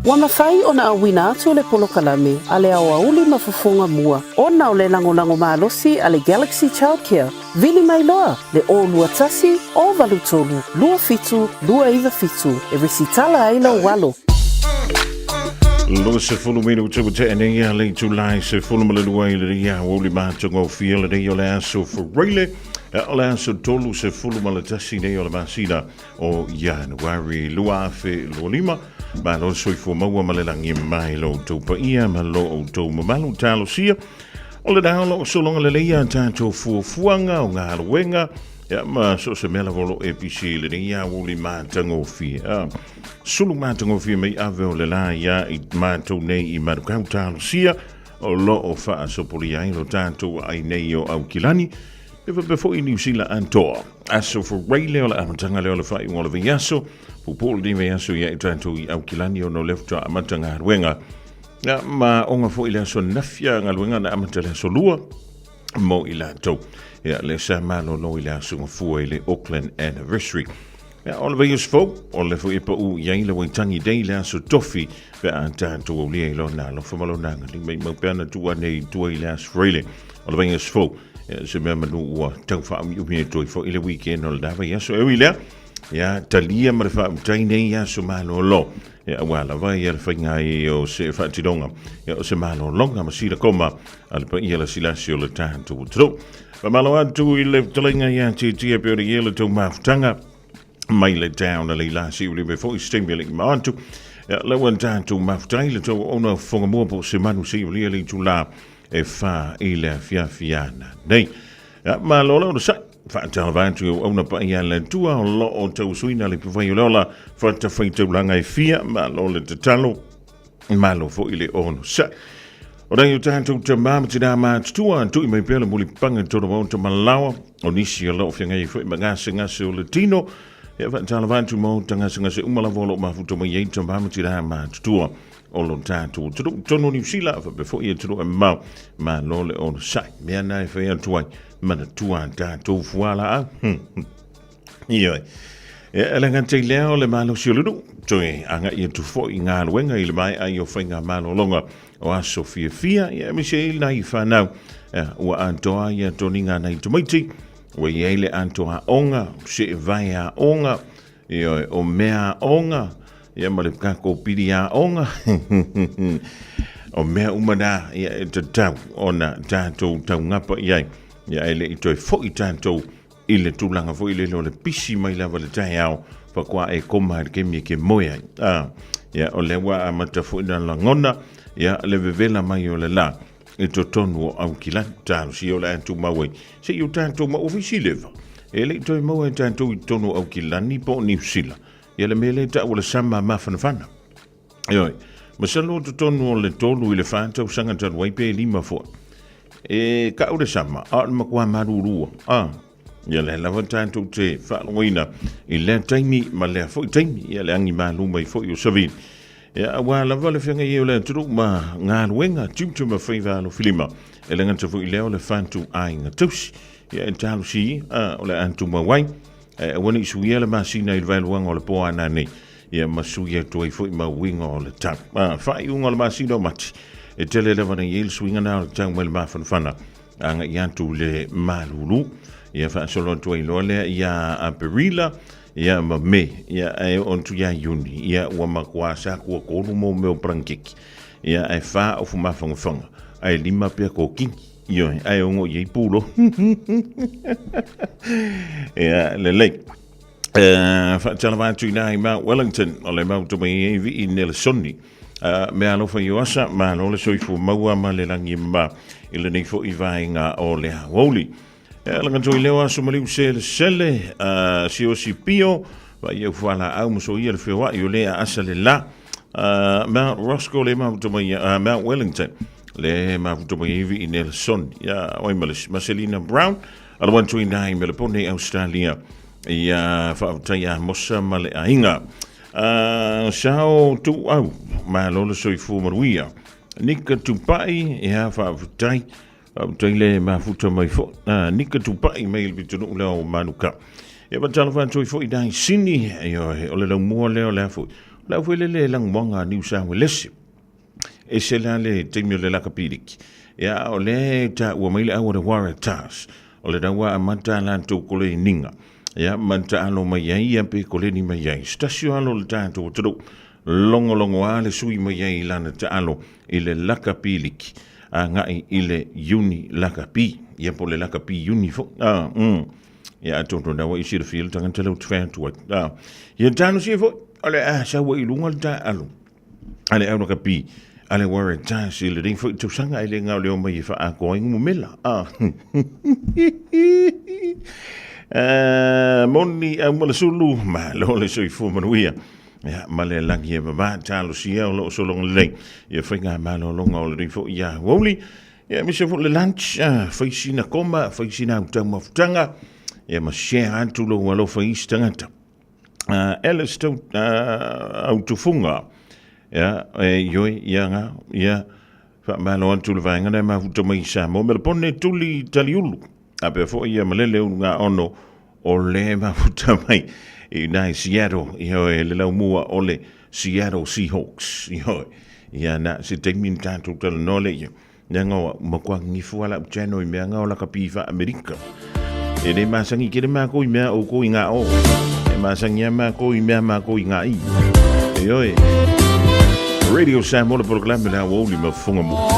Ua mafai ona auina atu le polokalame a le aoauli ma fofoga mua ona o le lagolago malosi a le Galaxy Childcare. Vili mai loa le 021 083 27 297 e resitala ai lou alo. 20 minuta ua tea nei a le itulai 12 i le aoauli matagofie lenei o le aso Faraile o le aso 31 nei o le masina o Ianuari 2025. Malo le soifua maua ma le lagi mai lo outou paia ma lo outou mamalu talosia. O le dao lo o sologa lelei a tatou fuafuaga o galuega ia ma so o se mea lava o lo o e pisi i lenei aoauli matagofie. Sulu matagofie mai ave o le la ia i matou nei i Manukau talosia o lo o faasopolia ai lo tatou ai nei o Aukilani e faapea foi i Niu Sila atoa. Aso Faraile o le amataga lea o le faaiuga o le vaiaso, puupuu lenei vaiaso ia i tatou i Aukilani ona o lea faatoa amata galuega. Ia, ma oga foi le aso ananafi a galuega na amata le aso lua mo i latou. Ia, le sa malolo i le aso gafua i le Auckland Anniversary. Ia, o le vaiaso fou, o le foi e pau i ai le Waitangi Day le aso tofi pe a tatou aulia i lona alofa ma lona agalelei mai mau pea na tuu ane i tua i le aso Faraile o le vaiaso fou. Ia, se mea manu ua tau faaumiumi e toi foi le weekend o le la vaiaso. E ui lea, ia, talia ma le faautai nei aso malolo. Ia, aua lava ia le faiga ai o se faatinoga, ia, o se malologa ma sila koma a le paia lasilasi o le tatou atunuu. Faamalo atu i le fetalaiga ia Tietie pe o le ia le tou mafutaga mai le town a Leila Siuli me foi se taimi e le i ma atu. Ia, le ua tatou mafutai le tou ona fofoga mua po o se manu siulia le itula e whā i le afiafi ana nei. Ia, malo le onosai. Whaatalava atu i au auna paia le tua o lo o tausuina le puwai o le ola whatawhai taulanga e fia, malo le tatalo, malo foi le onosai. O nei o tātou tamā ma tinā mātutua, tui mai pea le mulipaga tonu au tamalaoa, o nisi o lo o feagai ai foi ma gasegase o le tino, ia whaatalava atu mo ta gasegase uma lava o lo o mafuta mai ai tamā ma tinā mātutua o lo tātou atunuu tonu Niu Sila, faapea foi atunuu e mamao, malo le onosai. Mea na e whai atu ai, manatua tātou fualaau. Ioe. E le gata i lea o le malosi o le nuu, toe agai atu foi i galuega i le maea ai o faigamalologa o aso fiafia, ia aemaise ai nai whanau ua atoa ia toniga nai tamaiti, ua i ai le atoa aoga, seevae aoga, ioe, o mea aoga, ia ma le tatou pili aoga, o mea uma na, ia e tatau ona tatou taugapa i ai, ia e le i toe foi tatou i le tulaga foi lele o le pisi mai lava i le taeao faatoa e koma i le taimi e te moe ai. A, ia, o lea ua amata foi na lagona, ia, le vevela mai o le la i totonu o Aukilani. Talosia o le a tumau ai se i o tatou ma ofisi leva. E le i toe maua e tatou i totonu o Aukilani po o Niu Sila. Ia le mea lea e tau o le sama mafanafana. Ioe, masalo o totonu o le 3 i le 4 tausaga talu ai pe 5 foi. E kau le sama, a o le matua malulua. A, ia lea lava tatou te faalogoina i lea taimi ma lea foi taimi. Ia le agi malu mai foi o Savili. Ia, aua lava le feagai ai o le atunuu ma galuega tiute ma faiva alofilima, e le gata foi i lea o le fatuaiga tausi. Ia, e talosia o le a tumau ai, ae aua ne i suia le masina i le vaeluaga o le po a nanei, ia ma sui atu ai foi ma uiga o le tau. Faaiuga o le masina o Mati, e tele lava na i ai le suiga na o le tau mai le mafanafana agai atu i le malulu. Ia faasolo atu ai loa lea ia Aperila, ia ma Me, ia ae oo atu ia Iuni, ia ua matua saku tolu mo mea o parakeki, ia ae fa ofu mafangafaga, ae lima pea kokini. Ioe, ae ono i ai pulo. Ia, lelei. Faatalofa atu i nai Mount Wellington, o le maota mai ai vii Nelsoni. Mea alofa i o asa, malo le soifua maua ma le lagi ma i lenei foi vaega o le aoauli. Laga toi leo aso maliu selesele, siosi pio, vai au fualaau ma soia le feoai o le aasa le la. Mount Roscoe le mafuta mai, Mount Wellington le mafuta mai ai vii Nelson. Ia, oi Marcelina Brown, alo atu i nai Melbourne, Australia. Ia, faafetai ia Mosa ma le aiga. Sao Tuau, malo le soifua manuia. Nika Tupai, ia, faafetai. Faafetai le mafuta mai foi. Nika Tupai mai le pitonuu lea o Manuka. Ia faatalofa atu ai foi nai Sini, ioe, o le laumua lea o le a foi. O le au foi lele e lagumoaga a Niu Sawelese. Ese la le taimi o le lakapiliki. Ia, o lea e taua mai le au o le Waratahs. O le raua amata a latou koleniga. Ia, ma taalo mai ai, ia pe koleni mai ai. Se tasi o alo o le tatou atunuu, logologoa le sui mai ai i lana taalo i le lakapiliki agai i le Iuni lakapi. Ia, po o le lakapi Iuni foi. Ia, atonu na ua i silafia le tagata lea ou te fai atu ai. Ia, talosia foi, o le a sau ai i luga le taalo a le au lakapi a le Waratahs i lenei foi tausaga, e le gao le omai e faaatoa ai numera. Moni au ma le sulu, malo le soifua manuia. Ia, ma le lagi e mama, talosia o loo sologa lelei. Ia faiga malologa o lenei foi ia aoauli. Ia, aemaise foi le lunch, fai sina koma, fai sina au taumafutaga, ia ma share atu lou alofa i isi tagata. Alice tau, au tufunga, ia, e ioi, ia nga, ia, faamalo atu le vaega lea mafuta mai i Samoa. Melapone tuli taliulu, a pea foi ia malele ulu ngā ono o le mafuta mai i nai Seattle, ioe, le laumua o le Seattle Seahawks, ioe. Ia na se taimi na tātou talanoa le ia. Leaga ua matua gifu a lau channel i mea nga o lakapi wha-Amerika. E le masangi kele mākou i mea oukou i ngā o. E masangi a mākou i mea mākou i ngā i. E oi. Radio Samoa le polokalame le aoauli ma fofoga mo.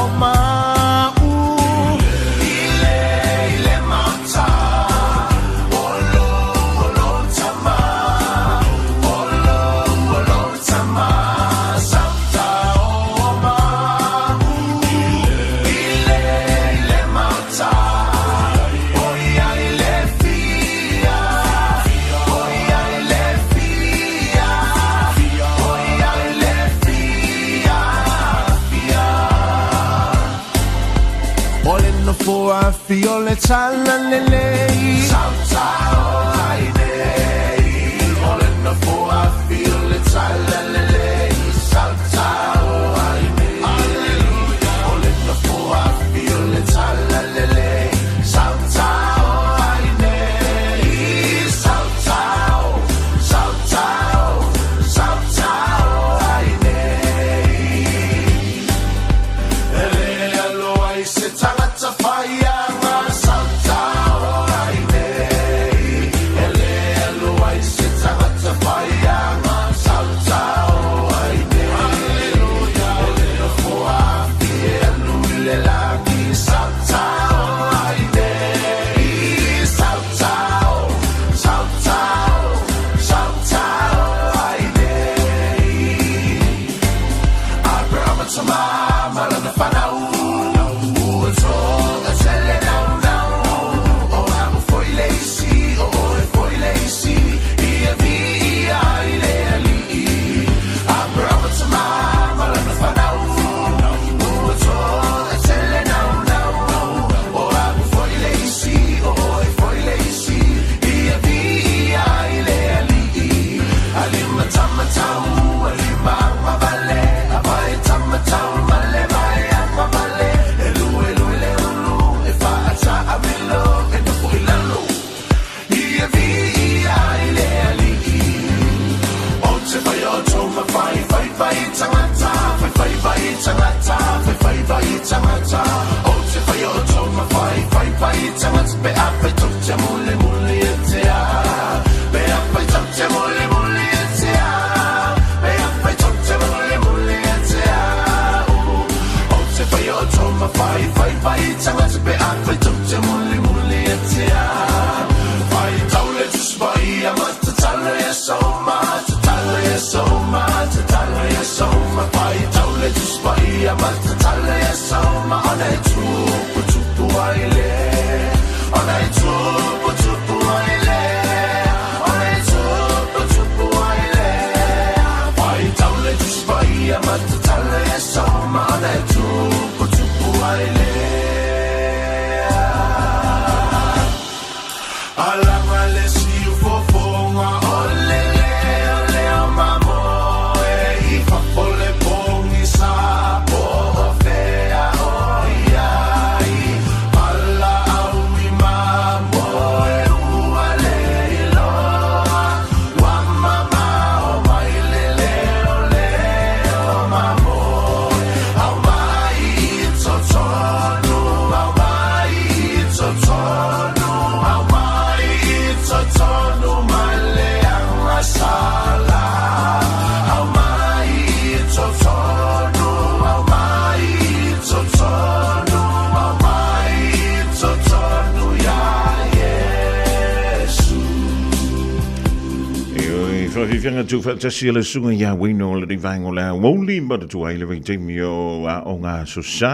Whawhiwhianga tū whaatasi a le sunga ia wino o le rivaengo le aouli ma te tuai le vaitaimi o a o ngā sosa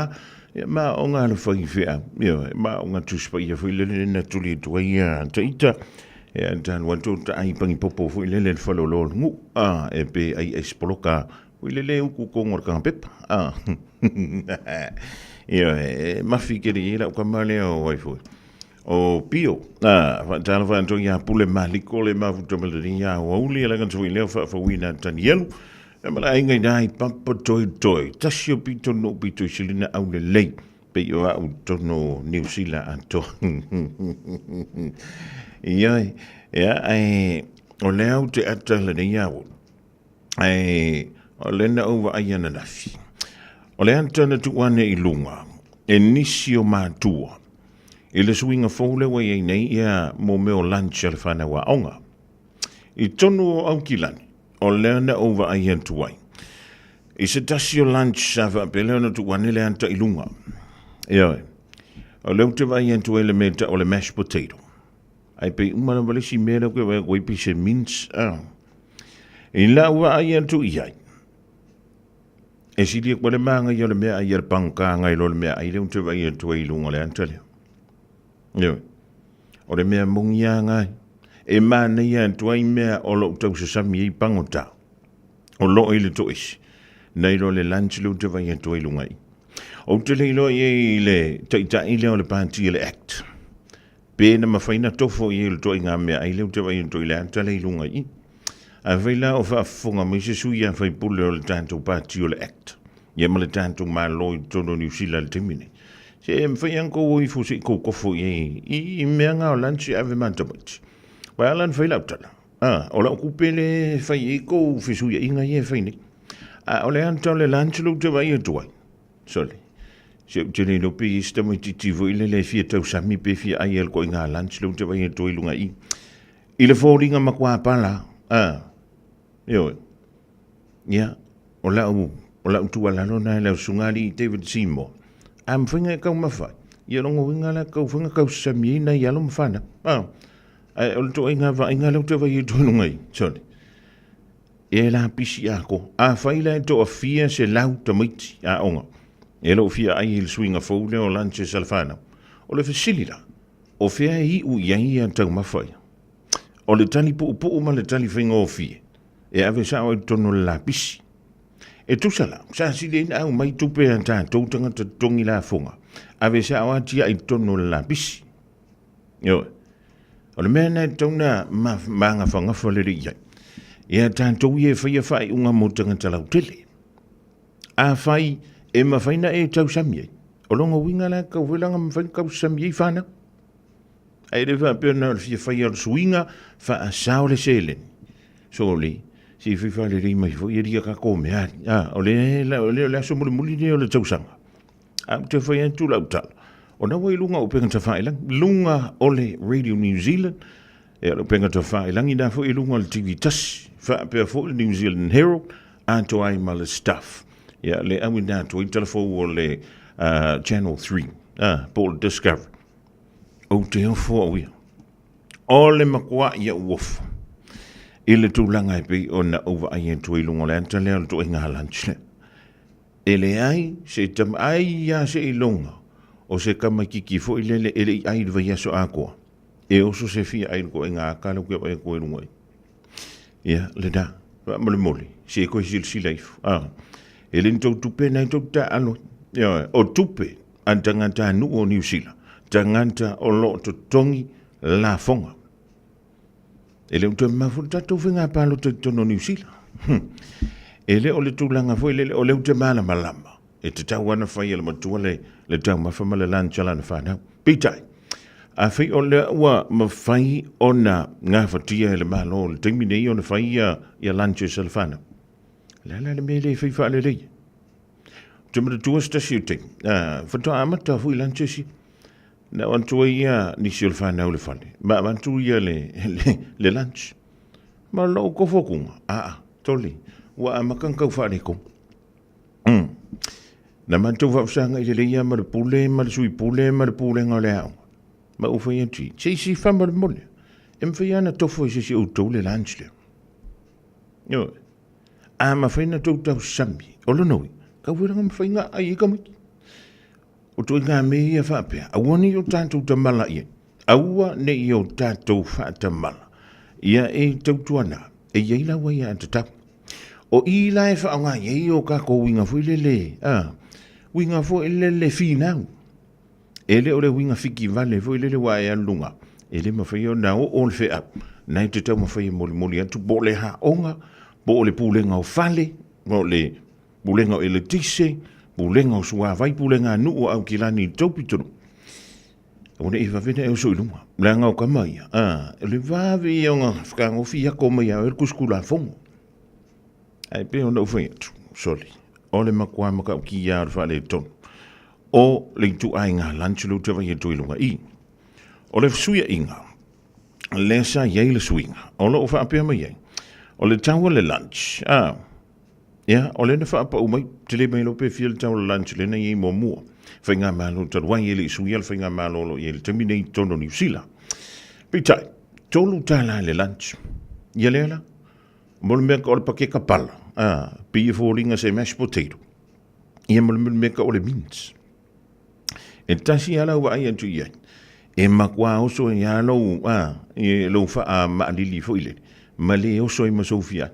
ia ma o ngā le whaiwhea ia ma o ngā tuspa ia fui lele na tuli tuai ia te ita e tanu atu ta ai pangi popo fui lele le whalolo ngu a e pe ai espoloka fui lele uku kongo le kanga pepa a ia e mafi keri i lau kamale o wai fui O Pio, a, faatalofa atu ia Pule Maliko le mafuta ma le ia o auli e laga tui leo faafauina Tanielu. E mala aiga i nai papa toi toi. Tasi o pito no pito i silina au le lei. Pe i o au tono New Zealand ato. Ia, ia, e, o le au te ata le nei au. E, o le na au vaai ananafi. O le ata na tuuane i lunga, e nisi o mātua. I le suiga fou lea ua i ai nei ia mō mea o lunch a le whānau aoga. I tonu o Aukilani, o lea na ou vaai atu ai. I se tasi o lunch sa faapea lea ona tuu ane le ata i lunga. Ioe. O lea ou te vaai atu ai le mea tau o le mashed potato. Ai pei uma lava le isi mea lea ou ke vaai atu ai pei se mince. Ah. I lau vaai atu i ai, E sili atu ai le māngaia o le meaai a le pagota nai lo le meaai lea ou te vaai atu ai i luga o le ata lea. Ioe. O le mea moni lava lena, e manaia atu ai mea o lo o tausasami ai pagota o lo o i le toese, nai lo le lunch lea ou te vaai atu ai i luga i i. Ou te le iloa i ai i le taitai lea o le pati o le Act, pe na mafai na tofo i ai o le ituaiga meaai lea ou te vaai atu ai i le ata lea i luga i i. Afai la o faafofoga mai se sui a faipule o le tatou pati o le Act, ia ma le tatou Malo i totonu o Niu Sila i le taimi nei, se e mafai lava ona tou o ifo se i tou kofo i ai i, i mea na o lunch e ave ma tamaiti. Uae ala ona fai lau tala, a, o lau tupe lea e fai ai tou fesuiaiga ia e fai nei. A o le ata o le lunch lea ou te vaai atu ai, sole, se ou te le iloa pe i ai se tamaitiiti foi lele e fia tausami pe fia ai i le ituaiga lunch lea ou te vaai atu ai i luga i i. I le foliga matua pala, a, ioe, ia, o lau, o lau tuualalo na i lau susuga alii David Seymour, a mafai ona e taumafa ai, ia lona uiga la, tatau foi ona tausasami ai nai alo ma fanau, a, ae o le ituaiga vaaiga lea ou te vaai atu i luga i, sole, e lapisi atoa. Afai la e toafia 100 tamaiti aoga e le o fia ai i le suiga fou lea o lunches a le fanau, o le fesili la, O fea e iu i ai ia taumafa ia? O le tali puupuu ma le tali faigofie, e ave sao ai i totonu o le lapisi. E tusa la, sa sili ai na aumai tupe a tatou tagata totogi lafoga, ave sao a tiai i totonu o le lapisi. Ioe. O le mea lena e tatau ona magafagafa lelei i ai. Ia tatou ia e faia faaiuga mo tagata lautele. Afai e mafai na e tausami ai, o lona uiga la e tatau foi la ona mafai ona tausami ai fanau. Ae le faapea na o le fia faia o le suiga faasao le seleni. Sole, se i fai faalelei mai foi alii a tatou mea ali. A, o le, o le, o le aso mulimuli lenei o le tausaga. A ou te fai atu lau tala, o na ua i luga o upega tafailagi, luga o le Radio New Zealand, e o le upega tafailagi na foi i luga o le TV tasi, faapea foi le New Zealand Herald, atoa ai ma le Stuff. Ia, le auina atu ai talafou o le Channel 3. a, po o le Discovery. Ou te ofo au ia. O le matua ia ou ofo i le tulaga e pei ona ou vaai atu ai i luga o le ata lea o le ituaiga lunch lea. E leai se tama, ai lava seiloga o se tamaitiiti foi lele e le i ai i le vaiaso atoa, e oso se fia ai i le ituaiga ata lea ou te vaai atu ai i luga i. Ia, lena, faamolemole, se i toe silasila ifo. A, e le ni tou tupe na e tou te taaalo ai. Ioe, o tupe a tagatanuu o Niu Sila, tagata o lo o totogi lafoga. E le o toe mamao foi le tatou faiga palota i totonu o Niu Sila. E le o le tulaga foi lele, o lea ou te malamalama, e tatau lava ona fai e le matua le, le taumafa ma le lunch a lana fanau. Peitai, afai o lea ua mafai ona gafatia e le Malo i le taimi nei ona fai ia, ia lunches a le fanau, o le a la le mea e le fai faalelei ai? Ou te manatua se tasi o taimi, faatoa amata foi lunches ia. Na avatu ai ia nisi o le fanau i le fale, ma avatu ia le, le, le lunch. Ma lou kofo atuga, aa, tole, ua amata ona tau faaletonu. Mm. Na matou faafesagai lelei lava ma le pule ma le sui pule ma le pulega o le aoga. Ma ou fai atu, se i si faamolemole, e mafai lava ona tofo e se isi o outou le lunch lea. Ioe. A mafai ona tou tausami, o lona uiga, tau foi la mafai ona aai ai tamaiti. O ituaiga mea ia faapea, aua ne i o tatou tamala i ai, aua ne i o tatou faatamala ia e tautuana, e i ai lau aiatatau. O i la e faaaoga i ai o tatou uiga foi lele, a, uiga foi lele finau. E le o le uiga fitivale foi lele ua e alu luga, e le mafai ona oo le feau, na e te taumafai e molimoli atu po o le aoga, po o le pulega o fale, po o le Pulega o Eletise, Pulega o Suavai, Pulega a Nuu o Aukilani i le tou pitonuu. Aua ne i vave ona e oso i luga. Leaga o tama ia, a, o le vave ia ona fetagofi ako mai ia oe le tusi Tulafono. Ae pei ona ou fai atu, sole, o le matua matautia lava o le faaletonu o le ituaiga lunch lea ou te vaai atu ai i luga i i. O le fesuiaiga, lea sa i ai le suiga, o lo o faapea mai ai, o le tau o le lunch, a, Ia, o lea na faapau mai, tele mai loa pe fia le tau o le lunch lea na i ai muamua. Faigamalo talu ai e le i suia le faigamalo o lo o i ai i le taimi nei i totonu o Niu Sila. Peitai, $3 i le lunch. Ia lea la, mo le mea o le pakeka pala, a, pei e foliga se mashed potato, ia ma le mea o le mince. E tasi lava lau vaai atu i ai, e matua oso ai lava lou, a, lou faamaalili foi lele, ma le oso ai ma sou fia.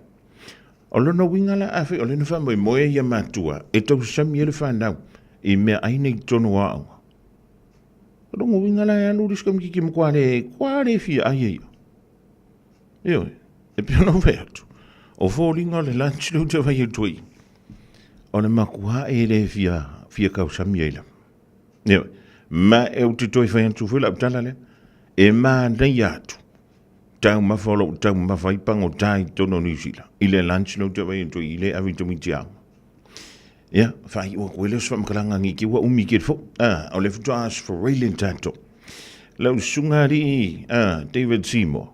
O lona uiga la, afai o lea na faamoemoe ia matua e tausami ai le fanau i meaai nei i totonu o aoga, o lona uiga la e alu le isi tamaitiiti matua le, matua le fia ai e ia. Ioe, e pei ona ou fai atu, o foliga o le lunch lea ou te vaai atu ai, o le matua e le fia, fia tausami ai lava. Ioe, ma e ou te toe fai atu foi lau tala lea, e manaia atu taumafa o lo o taumafa ai pagota i totonu o Niu Sila i le lunch lea ou te vaai atu ai i le ave i tamaiti aoga. Ia, faaiu atu ai lea o se faamatalaga nei te i ua umi tele foi. Ah, o lea faatoa Aso Faraile le tatou. Lau susuga alii, ah, David Seymour,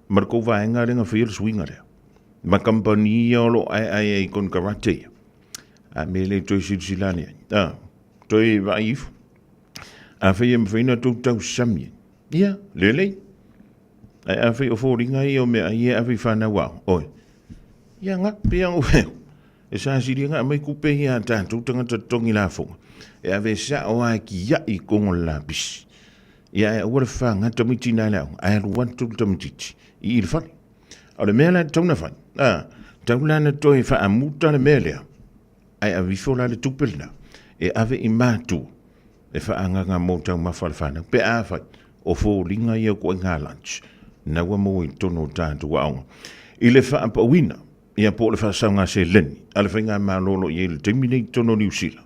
ma le tou vaega lea na faia le suiga lea, ma kamupani ia o lo o aeae ai i konekarate ia. A mea e le toe silasila ane ai. Ah, toe vaai ifo. Afai e mafai ona tou tausami ai, Ia, lelei. Ae afai o foliga ia o meaai ia e ave i fanau aoga, oi. Ia nga, pei lava ona ou fai atu, e sasili ona aumai tupe ia a tatou tagata totogi lafoga, e ave sao lava e tiai i totonu o le lapisi. Ia ae aua le fafaga tamaiti i ina i le aoga, ae alu atu le tamaitiiti i i le fale. O le mea la e tatau ona fai, a, tatau la ona toe faamuta le mea lea, ae ave ifo la le tupe lena e ave i matua e faaagaga mo taumafa a le fanau pe afai o foliga ia o ituaiga lunch na ua maua i totonu o tatou aoga i le faapauina ia po o le faasaoga seleni a le faigamalo o lo o i ai i le taimi nei i totonu o Niu Sila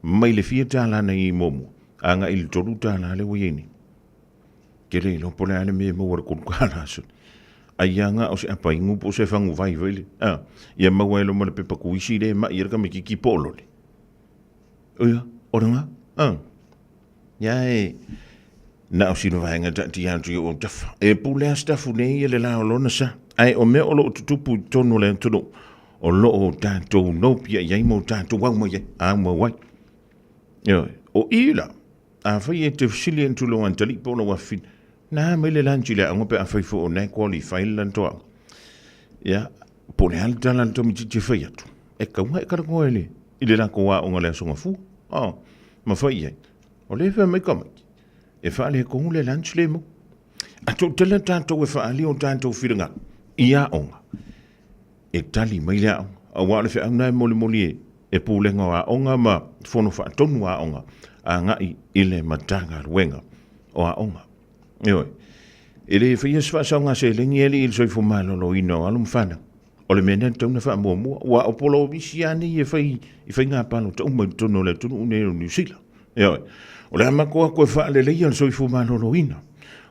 mai le fia tala na i ai muamua agai i le $3 lea ua i ai nei. Ke le iloa po o le a le mea e maua i le $3 sole. Ai lava na o se apainu po o se faguvai foi lele, a, ia maua ai loa ma le pepa tuisi lea e mai ai le tamaitiiti po o lole. Ia, o lena, a. Ia e, na o sina vaega e taatia atu i ou autafa. E pule lava Sitafu nei ia le la o lona sa. Ae o mea o lo o tutupu i totonu o le atunuu, o lo o tatou nopiai ai ma o tatou au mai ai, aumau ai. Ioe, o i la, Afai e te fesili e tulou Antalii po o lou afafine, na mai le lunch i le aoga pe afai foi o na e qualify le lantoa aoga. Ia, po o le a le tala a le tamaitiiti e fai atu, e tatau ona e talanoa i le, i le latou aoga i le Aso Gafua. Oh, ma fai i ai, o lea e fai mai tamaiti, e faaletonu le lunch lea e maua. A toatele tatou e faaali o tatou finagalo i aoga, e tali mai le aoga, aua o le feau lena e molimoli e, e Pulega o Aoga ma Fono Faatonu a Aoga agai i le Matagaluega o Aoga. Ioe. E le faia se faasaoga seleni e alii i le soifua maloloina o alo ma fanau. O le mea lena e tatau ona faamuamua, aua o polomisi lava nei e fai i faiga palota uma i totonu o le atunuu nei o Niu Sila. Ioe. O le a matou o atu e faaleleia le soifua maloloina.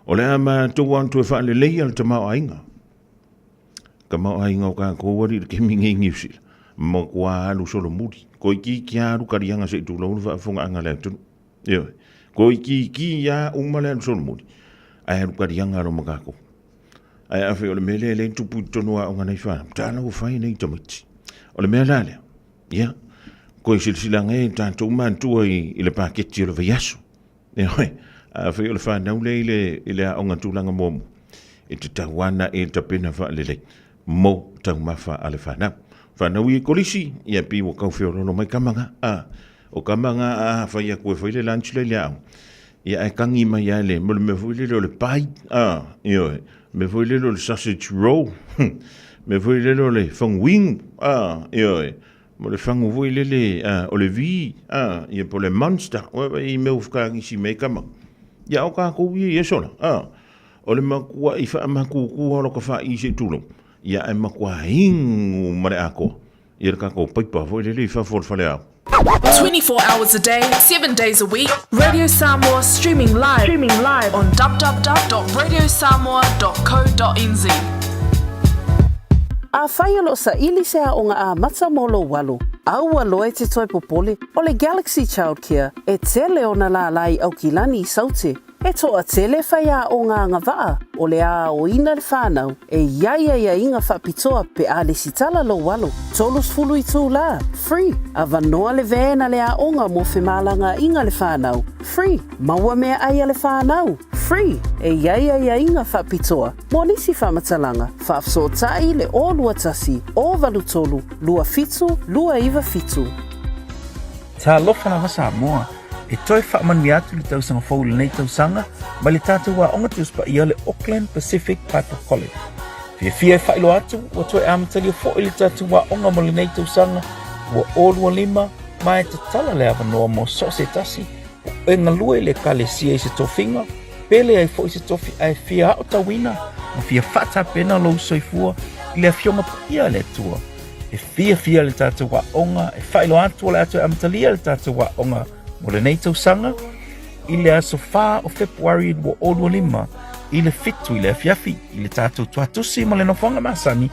O le a matou o atu e faaleleia le tamaoaiga. Tamaoaiga o tatou alii i le taimi nei i Niu Sila, matua alu solomuli. Toeitiiti lava alu taliaga se i tulou le faafofogaaga a le atunuu. Ioe. Toeitiiti lava uma le alu solomuli, ae alu taliaga loa ma tatou. Ae afai o le mea lea lea e tupu i totonu o aoga a nai fanau, talofa e nei tamaiti. O le mea la lea, ia, toe silasila ane tatou matua i le paketi o le vaiaso. Ioe, afai o le fanau lea i le, i le aoga tulaga muamua, e tatau lava ona e tapena faalelei mo taumafa a le fanau. Fanau ia i kolisi, ia pei ua tau feoloolo mai tama na. A, o tama na a fai atu e fai le lunch lea i le aoga, ia ae tagi mai lava le, mo le mea foi lele o le pie, a, ioe, mea foi lele o le sausage roll, mea foi lele o le faguinu, a, ioe, mo le fagu foi lele a, o le vi, a, ia po o le monster, ua vaai i mea ua fetagisi mai ai tama. Ia a o tatou ia i aso la, a, o le matuai faamatutu lava o lota fa'i se i tulou, ia ae matua inu ma le atoa ia le tatou paipa foi lele i fafo o le faleaoga. 24 hours a day, 7 days a week, Radio Samoa streaming live, streaming live on www.radiosamoa.co.nz. Afai o lo o saili se aoga amata mo lou alo, aua loa e te toe popole, o le Galaxy Childcare e tele ona lālā i Aukilani i Saute. E toatele faiaoga agavaa o le a aoina le whanau e i ai aiaiga faapitoa pe a lesitala lou alo, 30 itulā, free, avanoa le van a le aoga mo femalagaaiga le whanau, free, maua meaai a le whanau, free, e i ai aiaiga faapitoa mo nisi faamatalaga, faafesootai le 021 083 27 297. Talofa lava Samoa, e toe faamanuia atu le tausaga fou i lenei tausaga mai le tatou aoga Tusi Paia o le Auckland Pacific Bible College. Fiafia e faailoa atu ua toe amatalia foi le tatou aoga mo lenei tausaga 2025 ma e tatala le avanoa mo so o se tasi o e galue i le Ekalesia i se tofiga, pe leai foi se tofi ae fia aotauina ma fia faatapena lou soifua i le Afioga Paia a le Atua. E fiafia le tatou aoga e faailoa atu o le a toe amatalia le tatou aoga mo lenei tausaga i le aso 4 o Fepuari 2025 i le 7 i le afiafi i le tatou tuatusi ma le nofoaga masani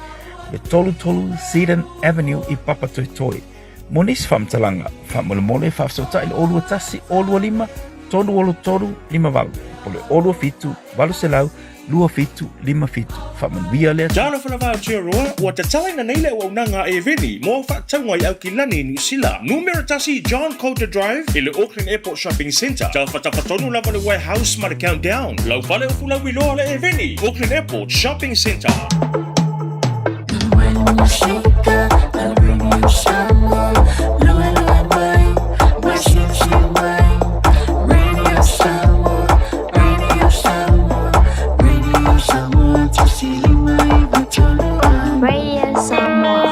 le 33 Seddon Avenue i Papatoetoe. Mo nisi faamatalaga, faamolemole faafesootai le 021 025 363 58 po le 027 800 2757. Faamanuia le Atua. Talofa lava Aotearoa, ua tatalaina nei le auaunaga a Eveni mo au faatauga i Aukilani i Niu Sila. Numera 1 John Coulter Drive i le Auckland Airport Shopping Centre. Tafatafa tonu lava le warehouse ma le Countdown. Lau fale upu lauiloa le Eveni, Auckland Airport Shopping Centre. Radio Samoa.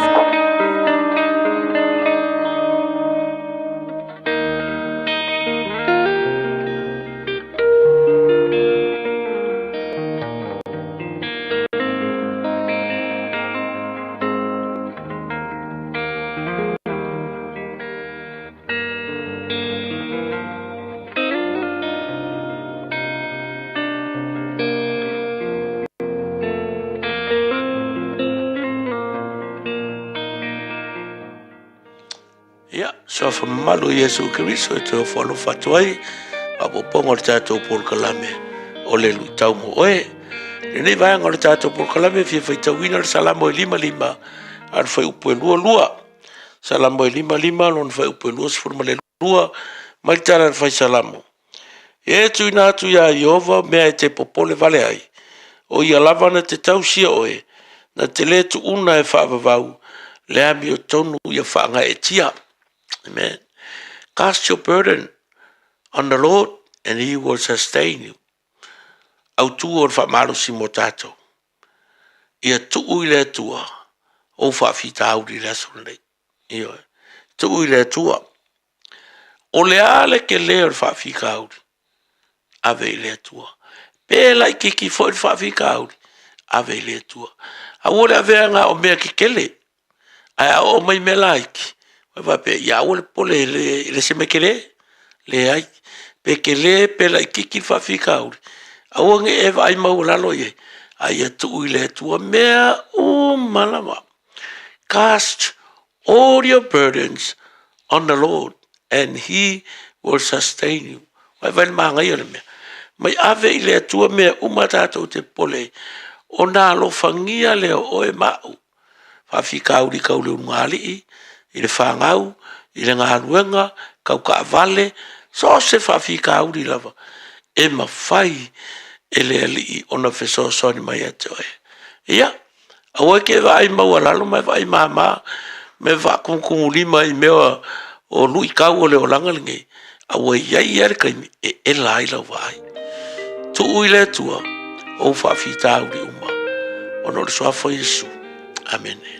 Ia, suafa mamalu o Iesu Keriso e toe ofo alofa atu ai, faaopoopoga o le tatou polokalame o le luitau mo oe. Lenei vaega o le tatou polokalame e fia faitauina le Salamo e 55 a le fuaiupu e 22. Salamo e 55 lona fuaiupu e 22 mai le tala a le fai Salamo. E tuuina atu iā Ieova mea e te popole vale ai, o ia lava na te tausia oe, na te lē tuuna e faavavau le amiotonu ia faagaeetia. Amen. Cast your burden on the Lord and he will sustain you. Autū o le faamalosi mo tātou. Ia tuu i le Atua ou faafitauli i le aso lenei. Ioe. Tuu i le Atua. O le a le tele o le faafitauli, ave i le Atua. Pe laitiiti foi le faafitauli, ave i le Atua. Aua le avea na o mea tetele, ae a oo mai mea laiti, e faapea, ia aua le popole e le se mea tele. Leai, pe tele pe laitiiti le faafitauli, aua ne i e vaai maualalo i ai, a ia tuu i le Atua mea uma lava. Cast all your burdens on the Lord and he will sustain you. Vaivai le manaia o le mea. Mai ave i le Atua mea uma tatou te popole ai, ona alofagia lea o oe ma au. Faafitauli tau le ulugalii, i le fanau, i le galuega, tau taavale, so o se faafitauli lava e mafai e le Alii ona fesoasoani mai ia te oe. Ia, Aua e te vaai maualalo ma e vaai mama ma e faatumutumulima i mea o luitau o le olaga lenei, a ua i ai lava le taimi e ela ai lau vaai. Tuu i le Atua ou faafitauli uma ona o le suafa o Iesu. Amene.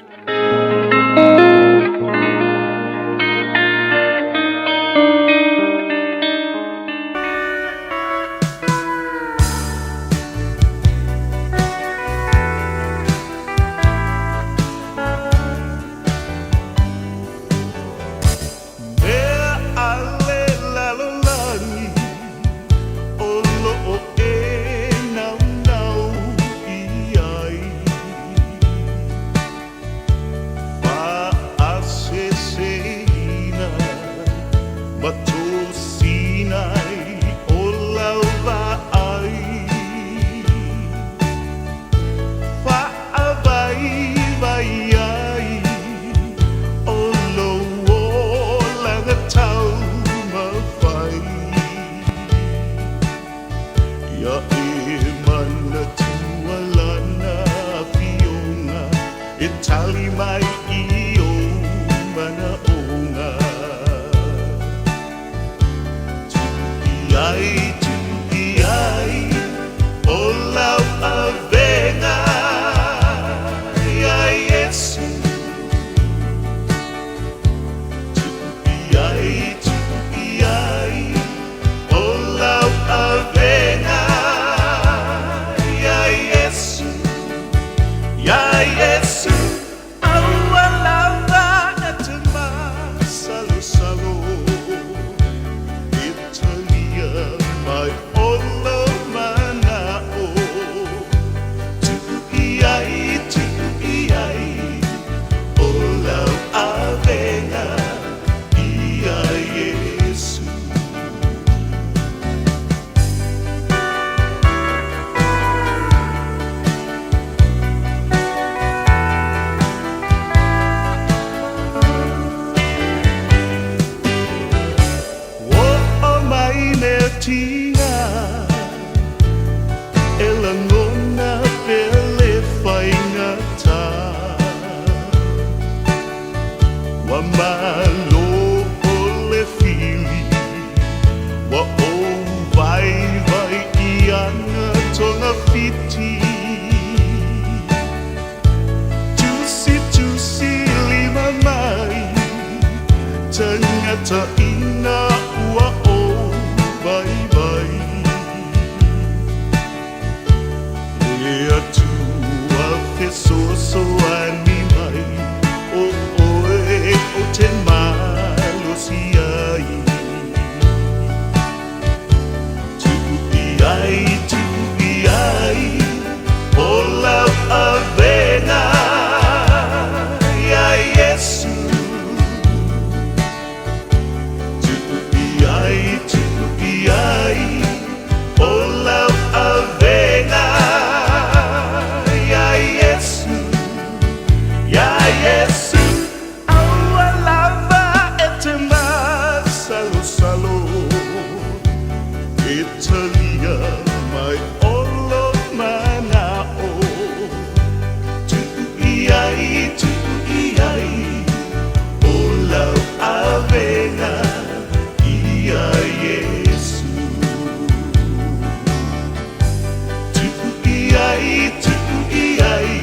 i tuku i ai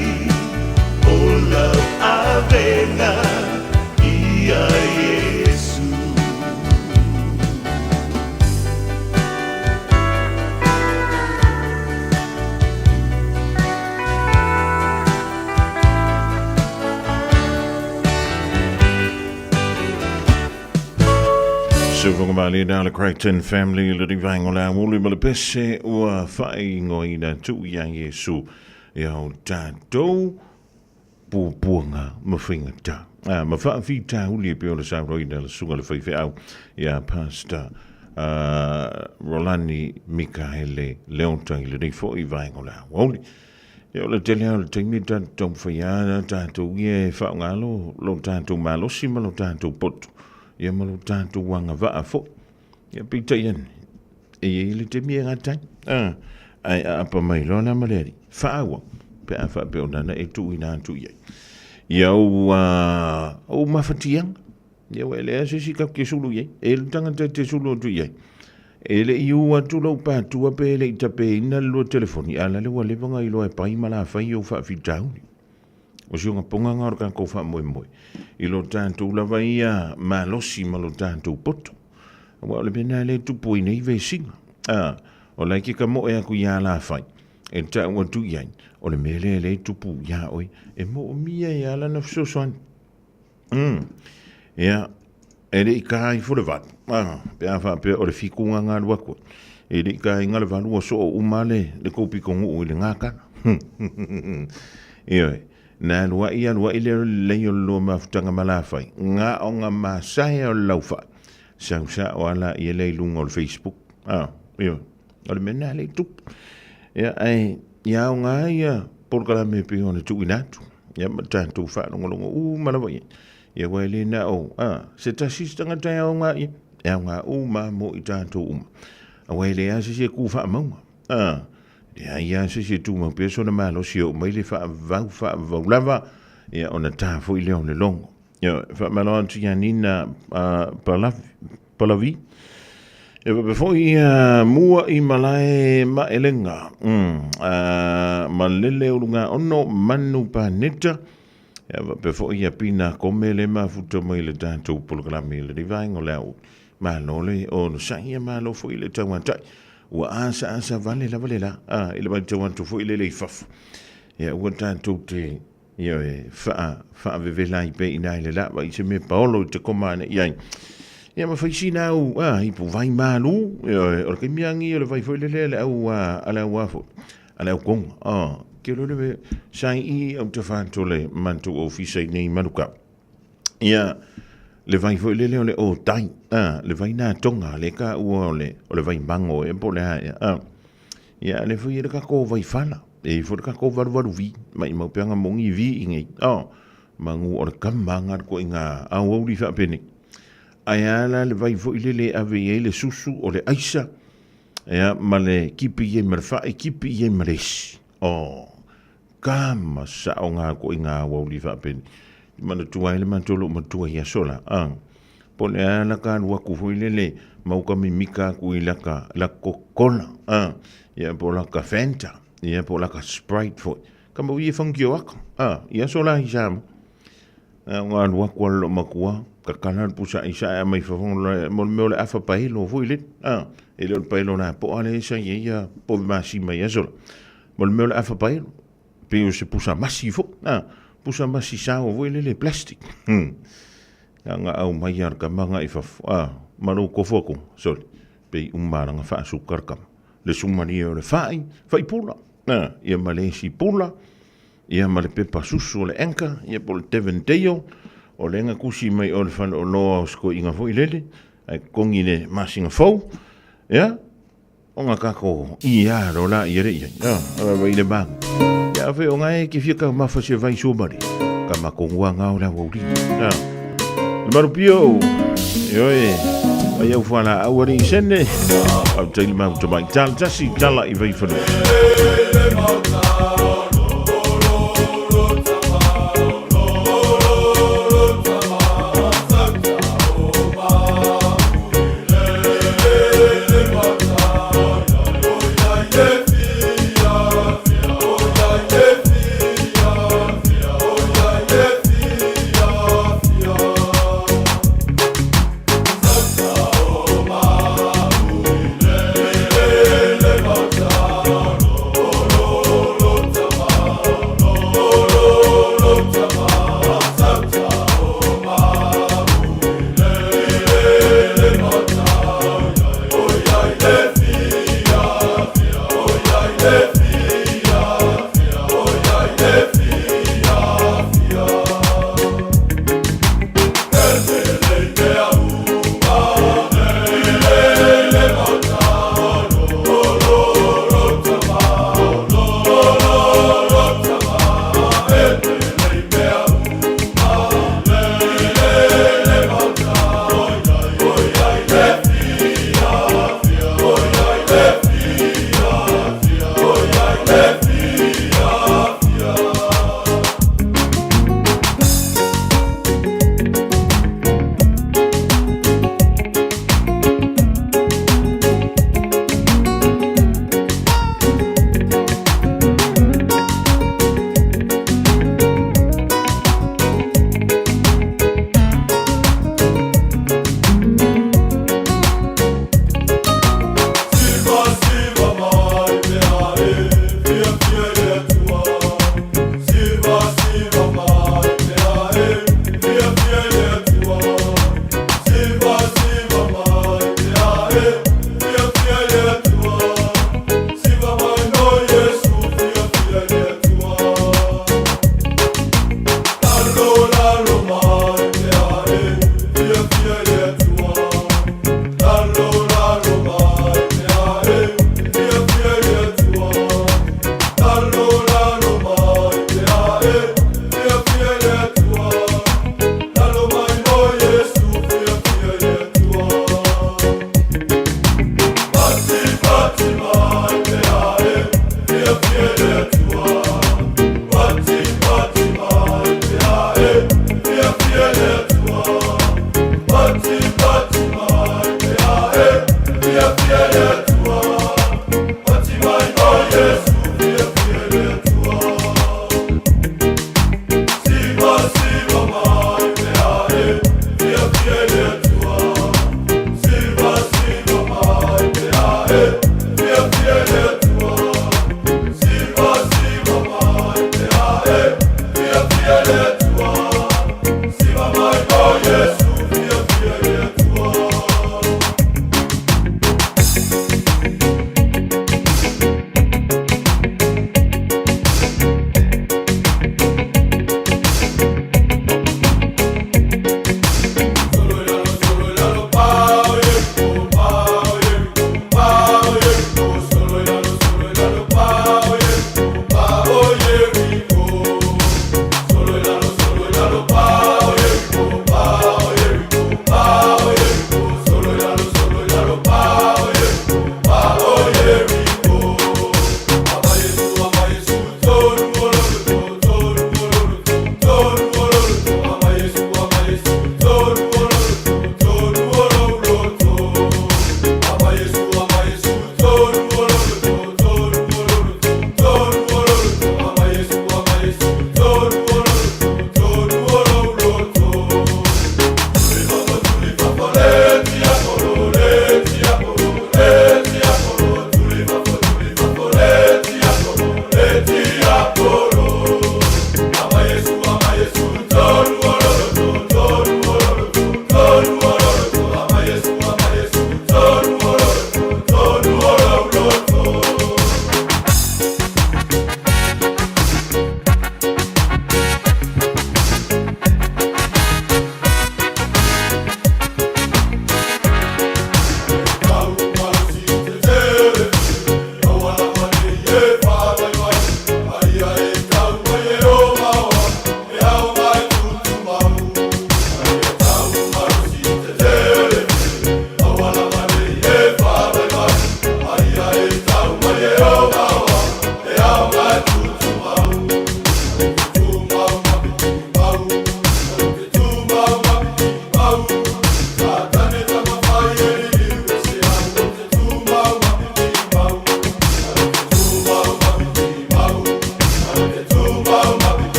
o lau avega i a Iesu. Suvagamali le Crichton Family le rivaenga o le auli ma le pese ua faaigoaina tuu iā Iesu ia o tatou puapuaga ma faigata a ma faafitauli e pei ona saunoaina le susuga i le faifeau ia Pastor Rolani Mikaele Leota i lenei foi vaega o le aoauli. Ia o le tele lava o le taimi e tatou taumafai lava tatou ia e faaaoga lo, lo tatou malosi ma lo tatou poto, ia ma lo tatou agavaa foi. Ia peitai ane, e i ai le taimi e gata ai. Ah, ae aapa mai loa la ma le alii, faaauau, pe a faapea o lana e tuuina atu i ai. Ia ou, ou mafatiaga, Ia ua e leai se isi tatou te sulu i ai. E le tagata e te sulu atu i ai. E le i u atu lou patua pe e le i tapeina le lua telefoni, a la le ua leva ona iloa e pai ma la fai ou faafitauli. O si ona pogaga o le tatou faamoemoe i lo tatou lava ia malosi ma lo tatou poto. Aua o le mea lena lea e tupu ai nei vesiga. A, o la e te tamoe atu ia Alafai, e tau atu i ai, o le mea lea lea e tupu iā oe, e moomia ai lava lana fesoasoani. Ia, e le i ka ifo le valu, ah, pe a faapea o le fikuga na alu atu ai. E le i kaina le valu ua soo uma le, le tou pitonuu i le gakana. Ioe, na alu ai alu ai lea o le lelei o le lua mafutaga ma Lafai, na o na masae o le laufai, sau sao lava laia lea i luga o le Facebook. Ah, ioe, o le mea lena lea e tupu. Ia, ae ia aoga ia polokalame e pei ona tuuina atu. Ia ma tatou faalogologo uma lava i ai. Ia aua e le na o, a, se tasi se tagata e aoga i ai, e aoga uma mo i tatou uma. Aua e leai lava se isi e ku faamauga. A, leai lava se isi e tumau pea sona malosi e oo mai le faavavau faavavau lava, ia ona ta foi lea o le logo. Ia, faamalo atu ia Nina Palavi, Palavi. E faapea foi ia mua i malae maelega ma lele ulugaono manu paneta. E faapea foi ia Pina Kome le mafuta mai le tatou polokalame i lenei vaega o le ao. Malo le onosai, ia malo foi le tauatai. Ua asaasa vale lava le la, i le matau atu foi lele i fafo. Ia ua tatou te Ioe, faa, faavevela ai pea i ina i le lava i se mea paolo i te koma ane i ai. Ia ma fai sina au, a, ipu vai malu, ioe, o le taimi agi o le vai foi lele a le au, a, a le au a foi, a le au konga, a, ke lo le sai i au te whānto le mantu ofisa i nei Manukau. Ia, le vai foi lele o le o tai, a, le vai nā tonga, le ka ua o le, o le vai mango e po le a, a, Ia, le foi e le kako vai whala. E foi le kako valu valu vi. Mai mau peanga mongi vi i ngei. Oh, mangu o le kama ngā ko i ngā au au li whaapene. Ai ala le vai foi le le ave i le susu o le aisa. Ia, ma le kipi i ma le whae, kipi i ma le isi. Oh, kama sa o ngā ko i ngā au au li whaapene. Mana tua ai le matou lou matua i aso la. Ah. Po le a la ka alu aku foi lele ma uka mimika aku i laka la Coca-Cola. Ah. Ia po laka Fanta. Ia po laka Sprite foi. Ka mau ia whangio aku. Ah. I aso la i Samoa. Ah, nga alu aku ala lou matua. Ka kala le pusa i sa e mai fafongo la mo le mea o le afa paelo foi le. Ah. E le o le paelo la po ale sa ia ia po masima i aso la. Mo le mea o le afa paelo. Pei o se pusa masi foi, a, pusa masi sao foi lele plastic. Ia nga au mai a le kama nga i fafo, a, ma lou kofo aku, sorry, pei uma langa faasuka le kama. Le sumalie o le fai, fai pula, a, ia ma le isi pula, ia ma le pepa susu o le Anchor, ia po o le Devondale, o le nga kusi mai o le faleoloa o sikoiga foi lele, ae totogi le masina fou, ia, O nga kako i a ro la i re i a a i le bang. Ia fe o nga e ki fia ka mafa se vai so mari. Ka ma ko ngua nga o la wa uri. A. Le maru pio. Io e. Ai au whala au ari sene. Au teili mau te mai. Tala tasi tala i vai whanua.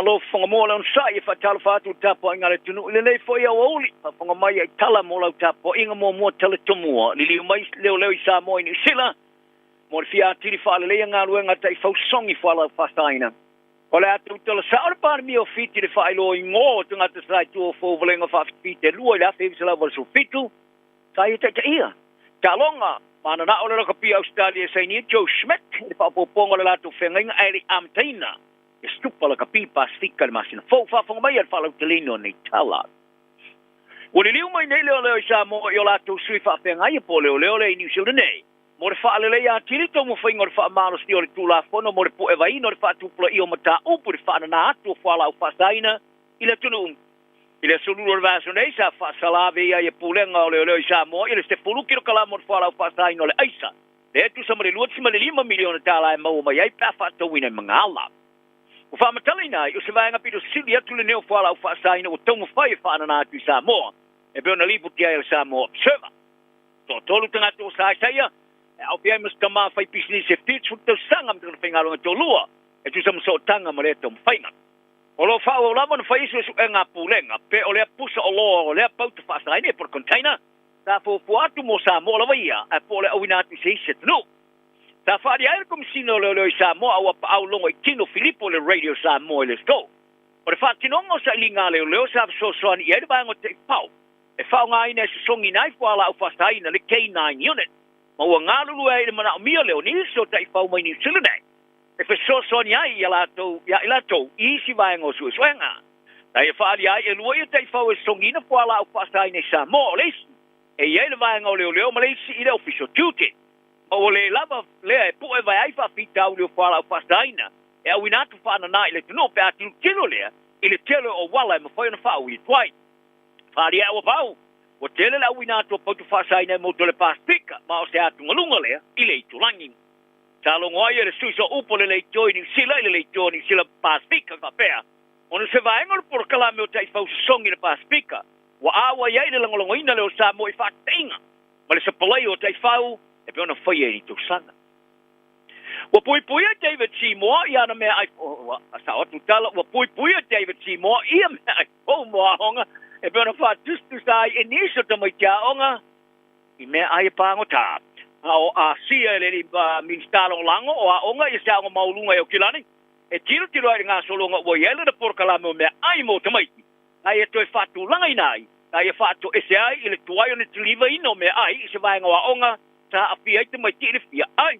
Malo fofoga mua le onosai e faatalofa atu i le tapuaiga a le atunuu i lenei foi aoauli. Faafofoga mai ai tala mo lau tapuaiga muamua tala tomua. Liliu mai leoleo i Samoa i Niu Sila mo le fia atili faaleleia galuega a taifau sogi fualaau faasaina. O le a tautala sao le Palemia o Fiti i le faailoa igoa o tagata sa i tua o fouvalega faafitafitelua i le 1987 sa ia taitaia. Taaloga, Mananao le lakapi Ausetalia e sainia Joe Schmidt i le faaopoopoga o le latou feagaiga ae le i amataina le Supa Lakapi Pasefika i le masina fou. Faafofoga mai a le faalauteleina o nei tala. Ua liliu mai nei leoleo i Samoa i o latou sui faafeagai po o leoleo lea i Niu Sila nei mo le faaleleia atili taumafaiga o le faamalosia o le Tulafono mo le puevaina o le faatupulaia o mataupu i le faanana atu o fualaau faasaina i le atunuu. I le aso Lua o le vaiaso nei, sa faasalave ai e Pulega o Leoleo i Samoa i le 10 kilokalama o le fualaau faasaina o le aisa, lea e tusa ma le $2.5 miliona tala e maua mai ai pe a faatauina i Magala. Ua faamatalaina ai, o se vaega pito sili atu lenei o fualaau faasaina ua taumafai e faanana atu i Samoa, e pei ona lipoti ai e le Samoa Observer. Toatolu tagata ua saesaia, e aofia ai ma se tama faipisinisi e 70 tausaga ma tana faigaluega toalua, e tusa ma sootaga ma lea taumafaiga. O lo o faaauau lava ona fai suesuega a Pulega pe o lea pusa oloa o lea pauta faasaina ia po o le container sa fuafua atu mo Samoa lava ia ae po o le auina atu i se isi atunuu. Sa faaalia ai le Komesina o Leoleo i Samoa a ua paau logo i tino Filipo i le Radio Samoa i le aso. O le faatinoga o sailiga a leoleo sa fesoasoani i ai le vaega o Taipao e faaaogaina e sosogiina ai fualaau faasaina le K-9 Unit ma ua galulue ai i le manaomia lea o nisi o taifau mai Niu Sila nei e fesoasoani ai ia latou ia i latou i isi vaega o suesuega. Na ia faaalia ai e lua ia taifau e sosogiina fualaau faasaina i Samoa, o le isi e i ai le vaega o leoleo ma le isi i le Ofisa o Tiute. Ma ua le lava lea e puevae ai faafitauli o fualaau faasaina e auina atu faanana i le atunuu pe a tilotilo lea i le tele o auala e mafai ona faaui atu ai. Faaalia ua pau, ua tele le auina atu o pauta faasaina e motu o le Pasefika ma o se atugaluga lea i le itulagi. Sa logo ai e le sui sooupu o le leitio i Niu Sila i le leitio o Niu Sila Pasefika faapea, ona o se vaega o le polokalame o taifau sosogi i le Pasefika ua auai ai le lagolagoina lea o Samoa i faataitaiga ma le sapalai o taifau e pei ona faia i tausaga. Ua puipuia David Seymour i ana meaai ua sao atu tala ua puipuia David Seymour ia meaai fou mo aoga e pei ona faatusatusa ai e nisi o tamaiti aoga i meaai e pagota. A o Asia e le alii Minisita Lagolago o Aoga i se aoga maualuga i Aukilani e tilotilo ai i le gasologa ua i ai lana polokalame o meaai mo tamaiti na ia toe faatulagaina ai, na ia faatoese ai i le tuai o le kilivaina o meaai i se vaega o aoga sa aafia ai tamaiti i le fia ai.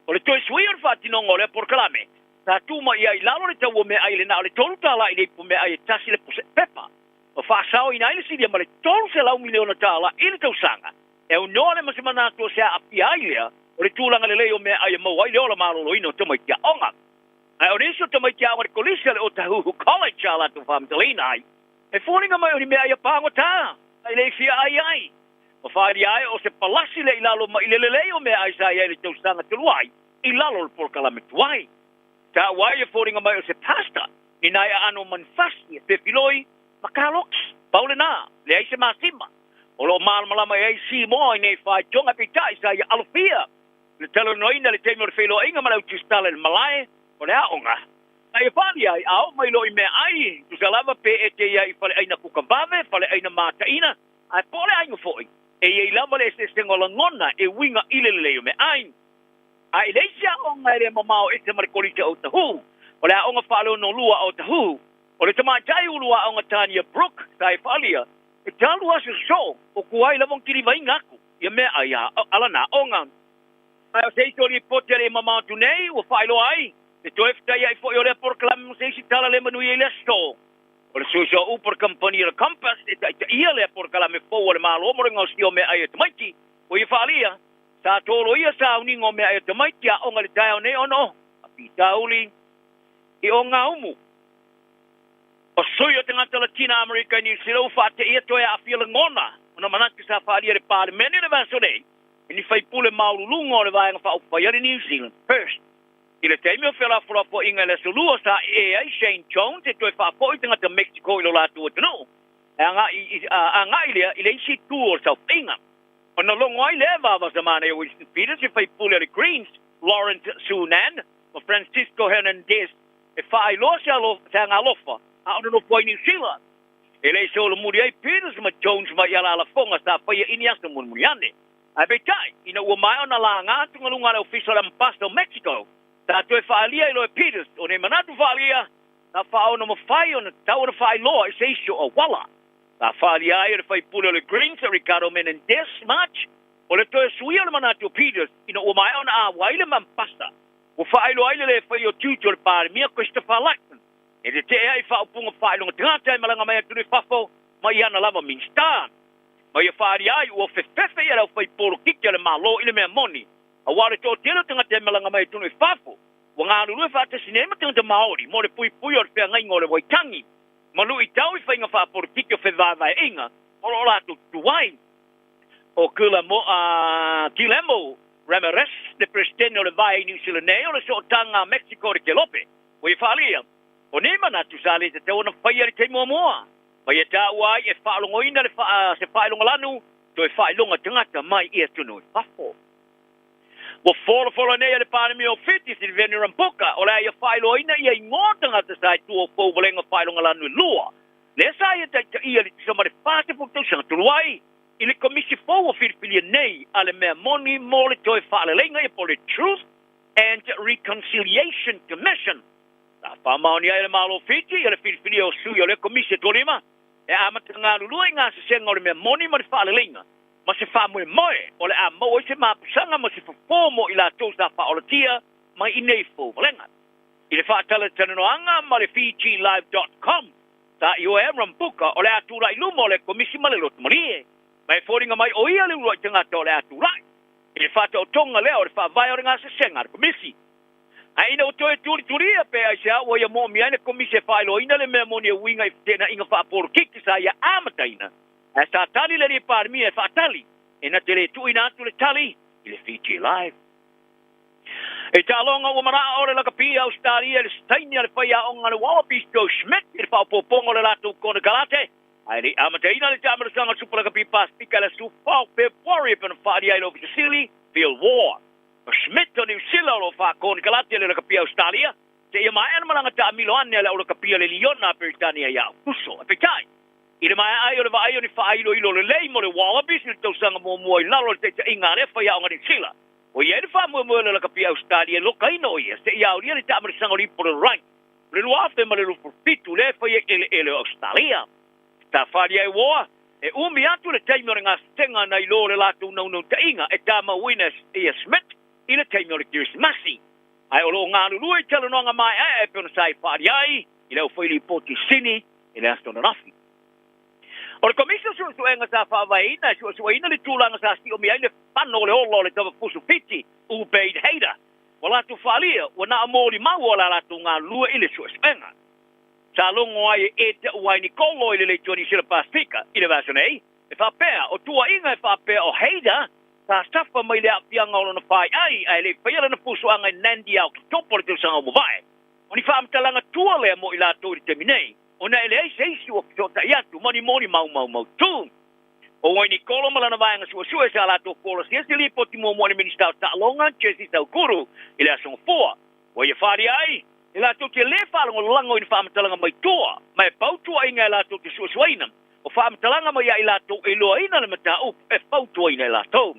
O le toe suia o le faatinoga o lea polokalame, sa tuu mai ai i lalo le tau o meaai i le na o le $3 i le ipu meaai e tasi le puse pepa, ma faasaoina ai le silia ma le $300 miliona i le tausaga, e aunoa le ma se manatu o se aafia ai lea o le tulaga lelei o meaai e maua ai le ola maloloina o tamaiti aoga. Ae o nisi o tamaiti aoga i le Kolisi a le Otahuhu College a latou faamatalaina ai, e foliga mai o ni meaai a pagota, a i le i fia ai ai. Ma faaalia ai o se palasi lea i lalo ma i le lelei o meaai sa i ai i le tausaga talu ai i lalo o le polokalame tuai. Taua ai e foliga mai o se pasta ni nai aano manufasi e pefiloi ma kaloki. Pau lena, leai se masima. O lo o malamalama i ai Simoa i nei faitioga peitai sa ia alofia le talanoaina i le taimi o le feiloaiga ma le au tusitala i le malae o le aoga. Na ia fali ai, a oo mai loa i meaai, tusa lava pe e te i ai i faleaiga kuka vave, faleaiga mataina, ae po o le aiga foi, e i ai lava le eseesega o lagona e uiga i le lelei o meaai. A i le isi aoga e le mamao ese ma le Kolisi o Otahuhu, o le Aoga Faaleonolua a Otahuhu, o le tamaitai ulu aoga Tania Brooke sa e faaalia, e talu aso sosoo o kuai lava ona kilivaina atu ia meaai a lana aoga. Ae o se isi o lipoti a le mamao atu nei ua faailoa ai le toe fetaiai foi o lea polokalame ma se isi tala le manuia i le aso. O le suisua upu a le kamupani a le Compass e taitaia lea polokalame fou a le Malo mo le gaosia o meaai a tamaiti, ua ia faaalia, sa toloia sauniga o meaai a tamaiti aoga i le taeao nei ona o faafitauli i Ogaumu. O sui o tagata Latina Amerika i Niu Sila ua faateia toe aafia lagona ona manatu sa faaalia i le Palemene i le vaiaso nei i ni faipule maualuluga o le Vaega Faaupufai a le New Zealand First. I le taimi o felafolafoaiga i le Aso Lua sa ee ai Shane Jones e toe faafoi tagata Mexico i lo latou atunuu e agai lea i le isi itu o le saofaiga. Ona logo ai lea e vavasamana o Winston Peters e faipule a le Greens, Lawrence Sunan ma Francisco Hernandez. e faailoa se alo, se agalofa a o nonofo ai Niu Sila. E le i solomuli ai Peters ma Jones mai i alaalafoga sa faia i ni aso mulimuli ane. Ae peitai, ina ua maea ona laga atugaluga a le Ofisa o le Amepasa o Mexico, sa toe faaalia ai loa e Peters o nei manatu faaalia sa faaono mafai ona tatau ona faailoa i se isi o auala. Sa faaalia ai e le faipule o le Greens a Ricardo Menendez March o le toe suia o le manatu o Peters ina ua maea ona auai le Amepasa ua faailoa ai le le faia o tiute o le Palemia Christopher Luxon e tetee ai i faaupuga faailoga tagata e malaga mai atunuu i fafo ma i ana lava Minisita. Ma ia faaalia ai ua fefefe ia le aufaipolokiki a le Malo i le mea moni, aua o le toatele o tagata e malaga mai atunuu i fafo ua galulue faatasi nei ma tagata Maori mo le puipuia o le feagaiga o le Waitangi ma luitau i faiga faapolokiki o fevaevaeaiga o lo o latou tutu ai. O Guillermo Ramirez, le Peresetene o le Vae i Niu Sila nei o le Sootaga a Mexico i le Kelope, ua ia faaalia, O nei manatu sa le tatau ona faia i le taimi muamua, ma ia taua ai e faalogoina le se faailoga lanu toe faailoga tagata mai i atunuu i fafo. Ua folafola nei e le Palemia o Fiti, Sitiveni Rambuka, o le a ia faailoaina ia igoa tagata sa i tua o pou valega faailoga lanu e lua, lea sa ia taitaia le tusa ma le 40 tausaga talu ai i le Komisi fou ua filifilia nei a le mea moni mo le toe faaleleiga ia po o le Truth and Reconciliation Commission. Sa faamaonia ai e le Malo o Fiti ia le filifilia o sui o lea Komisi e toalima e amata galulue i gasesega o le mea moni ma le faaleleiga ma se faamoemoe o le a maua ai se mapusaga ma se fofo mo i latou sa faaolatia mai i nei fouvalega. I le faatalatalanoaga ma le FijiLive.com, sa ioe ai Rambuka o le a tulai i luma o le Komisi ma le Loto Malie, ma e foliga mai o ia le uluai tagata o le a tulai i le faataotoga lea o le faavae o le gasesega a le Komisi. Ae ina ua toe tulitulia pe aisea ua ia moomia ai le Komisi e faailoaina le mea moni e uiga i feteenaiga faapolokiki sa ia amataina, ae sa tali le Alii Palemia e faatali, e na te le tuuina atu le tali i le Fiji Live. I taaloga ua manao le lakapi a Ausetalia i le saini a le faiaoga a le Wallabies Joe Schmidt i le faaopoopoga o le latou konekarate, ae le i amataina le taamilosaga Supa Lakapi Pasefika i le aso 14 o Fepuari e pei ona faaalia ai le Ofisa Sili Phil Waugh. O Schmidt o Niu Sila o lo o faakonekarate le lakapi a Ausetalia seia maea le malaga taamilo ane a le aulakapi a le Liona a Peretania ia Aokuso. Ae peitai, i le maea ai o le vaai o ni faailoilo lelei mo le Wallabies i le tausaga muamua i lalo o le taitaiga a lea faiaoga Niu Sila, ua i ai le faamoemoe o le lakapi Ausetalia e lokaina o ia seia aolia le taamilosaga o le ipu o le lalolagi o le 2027 lea e faia i eleele o Ausetalia. Sa faaalia e Waugh, e umi atu le taimi o le gasesega nai lo le latou naunautaiga e tamauina e Schmidt i le taimi o le Kerisimasi. Ae o lo o galulue i talanoaga maeaea e pei ona sa i faaalia ai i le aufailipoti sini i le aso ananafi. O le Komisi o Suesuega sa faavaeina e suesueina le tulaga sa siomia ai le fano o le ola o le tavapusu Fiti, Ubaid Haider, ua latou faaalia ua na o molimau o la latou galulue i le suesuega. Sa logo ai e Ed Wainikolo i le Leitio Niu Sila Pasefika i le vaiaso nei, e faapea, o tuuaiga e faapea o Haider sa safa mai le aafiaga o lona faiai ae le i faia lana fusuaga i Nandi ia Oketopa o le tausaga ua mavae. O ni faamatalaga tua lea mo i latou i le taimi nei, ona e leai se isi ua fesootai atu ma ni molimau maumautu. O Wainikolo ma lana vaega suesue sa latou folasia se lipoti muamua i le Minisita o Taaloga, Jesse Saukuru, i le Aso Gafua. Ua ia faaalia ai, e latou te lē faalagolago i ni faamatalaga mai tua, ma e pau tuuaiga e latou te suesueina, o faamatalaga mai ia i latou e iloaina le mataupu e fautuaina e latou.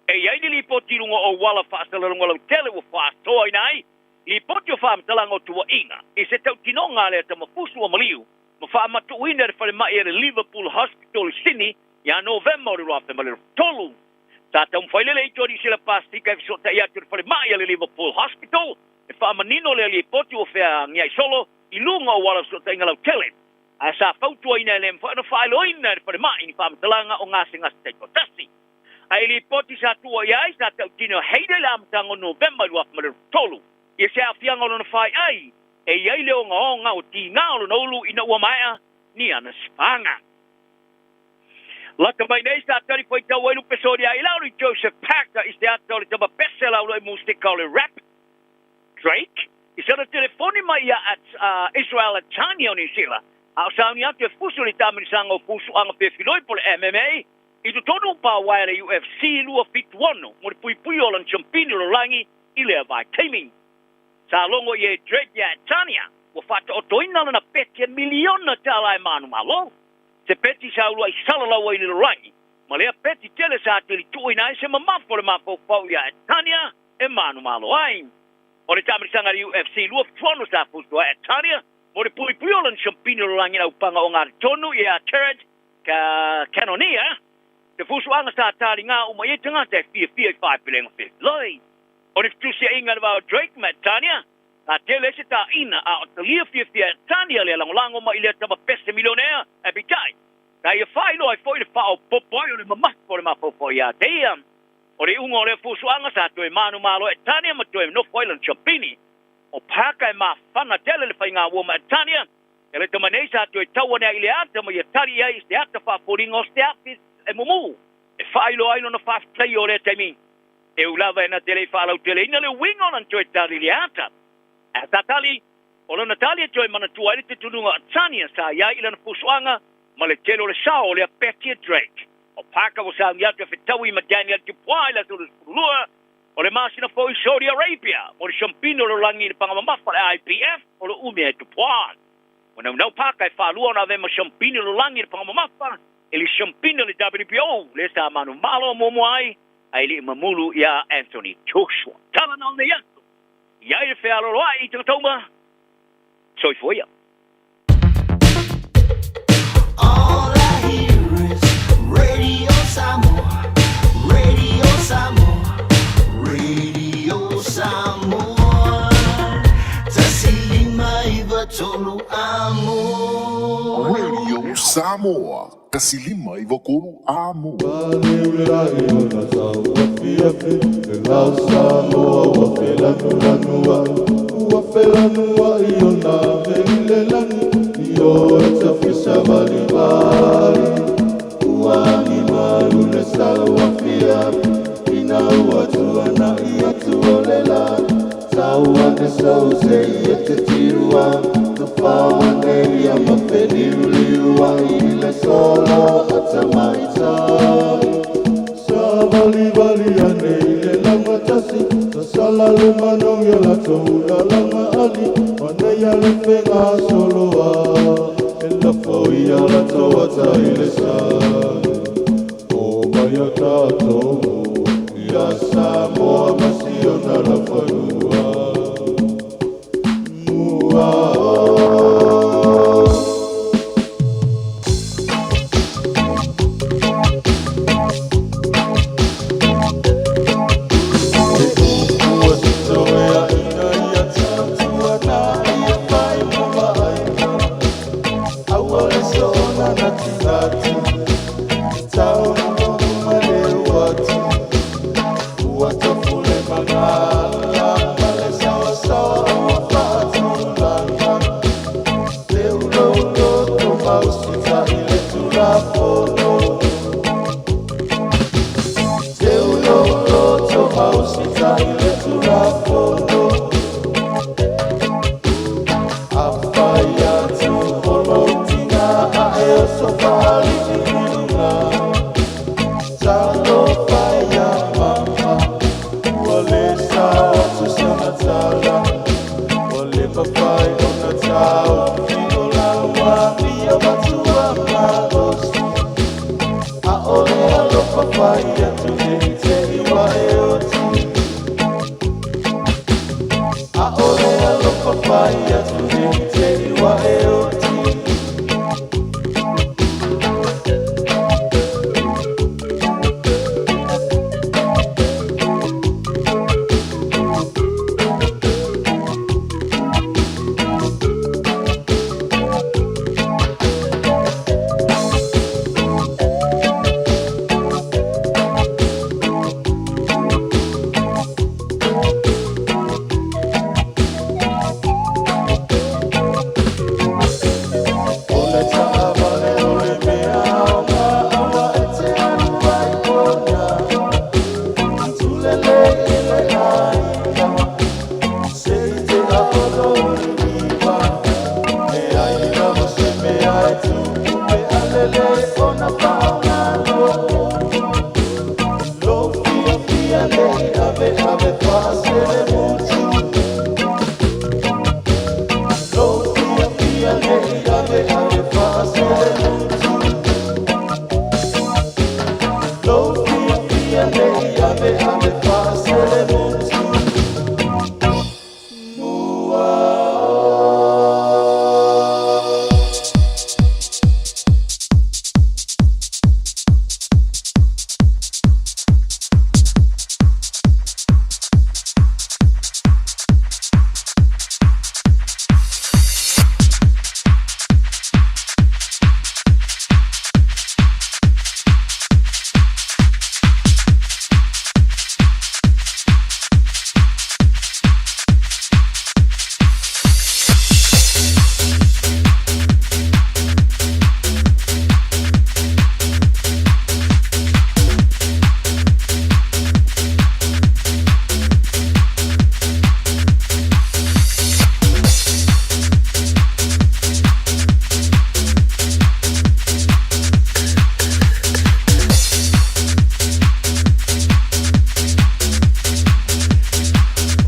E i ai ni lipoti i luga o auala faasalalauga lautele ua faasoaina ai lipoti o faamatalaga o tuuaiga i se tautinoga a le atamafusu ua maliu ma faamatuuina e le falemai a le Liverpool Hospital i Sydney ia Novema o le 2023. Sa taumafai le Leitio a Niu Sila Pasefika e fesootai atu i le falemai a le Liverpool Hospital e faamanino lea lipoti ua feagiai solo i luga o auala fesootaiga lautele, ae sa fautuaina e le mafai ona faailoaina e le falemai ni faamatalaga o gasegase taitoatasi. Ae i lipoti sa tuua i ai, sa tautino e Hayden i le amataga o Novema i 2023 ia se aafiaga o lona faiai e i ai le ogaoga o tiga o lona ulu ina ua maea ni ana sipaga. Lata mai nei sa tali faitau ai lupe solia i lalo i Joseph Parker i se ata o le tama pese lauloi musika o le rap Drake i sana telefoni mai ia Israel Adesanya o Niu Sila, a o sauni atu e fusu le taamilisaga o fusuaga fefiloi po o le MMA i totonu o paoae a le UFC 276 mo le puipuia o lana champini o le lalolagi i lea vaitaimi. Sa logo i ai Drake iā Etania, ua faataotoina lana peti e miliona tala e manumalo. Se peti sa uluai salalau ai i le lalolagi, ma lea peti tele sa atili tuuina ai se mamafa o le mafaufau iā Etania e manumalo ai. O le taamilisaga a le UFC 26 sa fusu ai Etania mo le puipui o lana siampini o lalolagi i le aupaga ogatotonu iā Jared Cannonier, se fusuaga sa taliga uma i ai tagata e fiafia i faepelega felelei. O le fetusiaiga i le va o Drake ma Etania, sa tele ai se taina, a o talia fiafia e Etania lea lagolago mai i lea tama pese milionea, ae peitai, sa ia faailoa ai foi le faaopoopo ai o le mamafa o le mafaufau ia te ia. O le iuga o lea fusuaga, sa toe manumalo e Etania ma toe nofo ai lana siapini. O Parker e mafana tele le faigauo ma Etania, e le tama nei sa toe tau ane ai i le ata ma ia tali i ai i se ata faafoliga o se afi e mumu e faailoa ai lona faafetaia o lea taimi. E ui lava e na te le i faalauteleina le uiga o lana toe tali i le ata, ae sa tali, o lana tali e toe manatua ai le tetunuga o Tania sa i ai i lana fusuaga ma le tele o le sao o lea Betty a Drake. O Parker ua sauni atu e fetaui ma Daniel Dubois i le aso 22 o le masina fou i Saudi Arabia mo le Siampini o le Lalolagi i le Paga Mamafa le IBF o lo o umia e Dubois. Ua naunau Parker e faalua ona avea ma Siampini o le Lalolagi i le Paga Mamafa i le Siampini o le WBO lea sa manumalo muamua ai ae le i mamulu iā Anthony Joshua. Tala na o nei aso, i ai le fealoloaʻi i tagata uma. Soifua ia. All I hear is Radio Samoa, Radio Samoa, Radio Samoa. 159 amo. Radio Samoa, 159 amo.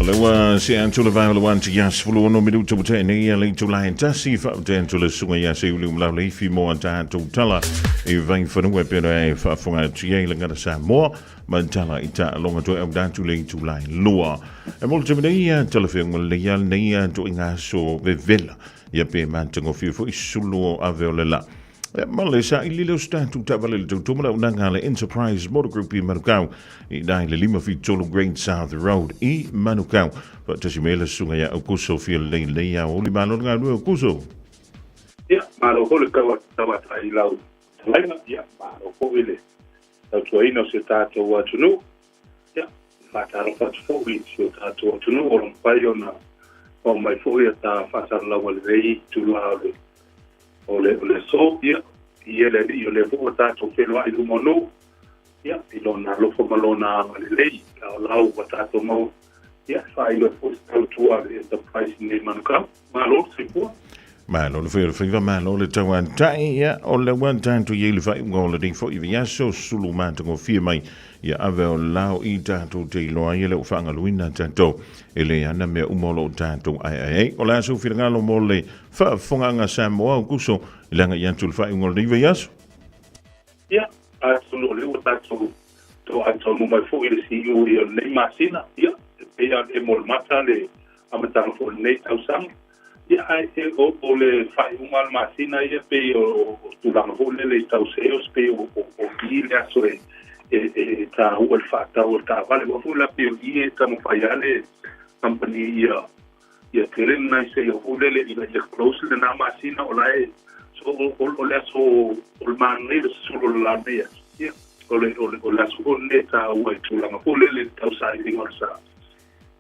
O le ua se atu le vae o le 1 ia 16 minuta ua tea nei ia le itula e tasi faafetai atu le susuga ia Seiuli Umalaau Leifi mo a tatou tala i Vaifanua e pei ona e faafofoga atu i ai le gata Samoa ma le tala i taaloga toe auina atu le itula e lua. E mo le taimi nei ia talafeauga lelei ia lenei ia ituaiga aso vevela ia pe matagofie foi sulu o ave o le la. Ia, ma le saili lea o se tatou taavale i le tautua ma le auaunaga a le Enterprise Motor Group i Manukau i ina i le 53 Great South Road i Manukau. Faatasi mai le susuga ia Aukuso Fialelei lenei aoauli. Malo le galulue Aukuso. Ia, malo foi le tauatai i lau fetalaiga, ia, malo foi le tautuaina o si o tatou atunuu. Ia, e faatalofa atu foi i si o tatou atunuu o lo o mafai ona oo mai foi a ta faasalalauga i lenei itula o le o le o le aso. Ia, viia le Alii o lea foi ua tatou feiloai i luma o nuu, ia, i Lona alofa ma Lona agalelei, laolao ua tatou maua, ia, e faailoa ai foi se tautua a le Enterprise i lenei manukau. Malo le soifua. Malo le fai o le faiva, malo le tauatai, ia, o le ua tatou i ai le faaiuga o lenei foi vaiaso, sulu matagofie mai, ia ave o lao i tatou te iloa ai e le o faagaluina tatou e le ana mea uma o lo o tatou aeae ai. O le a sou finagalo mo le faafofogaaga Samoa o Kuso i le agai atu i le faaiuga o lenei vaiaso? Ia, atonu o lea ua tatou toai taunuu mai foi i le siuiu o lenei masina, ia, e pei lava ona e molimata le amataga foi o lenei tausaga. Ia, ae e, o, o le faaiuga o le masina ia pei o, o tulaga foi lele i tau sales, pei o, o, o i le aso e, e, e taua le faatau o le taavale. Aua foi la pei o i e taumafai lava le company ia, ia tele ni nai sale foi lele ina ia close lena masina o la e, so o, o, o le aso o le manaia le sulu o le la nei aso. Ia, o le, o le, o le aso foi lenei e taua i tulaga foi lele i le tau sailiga o le sa.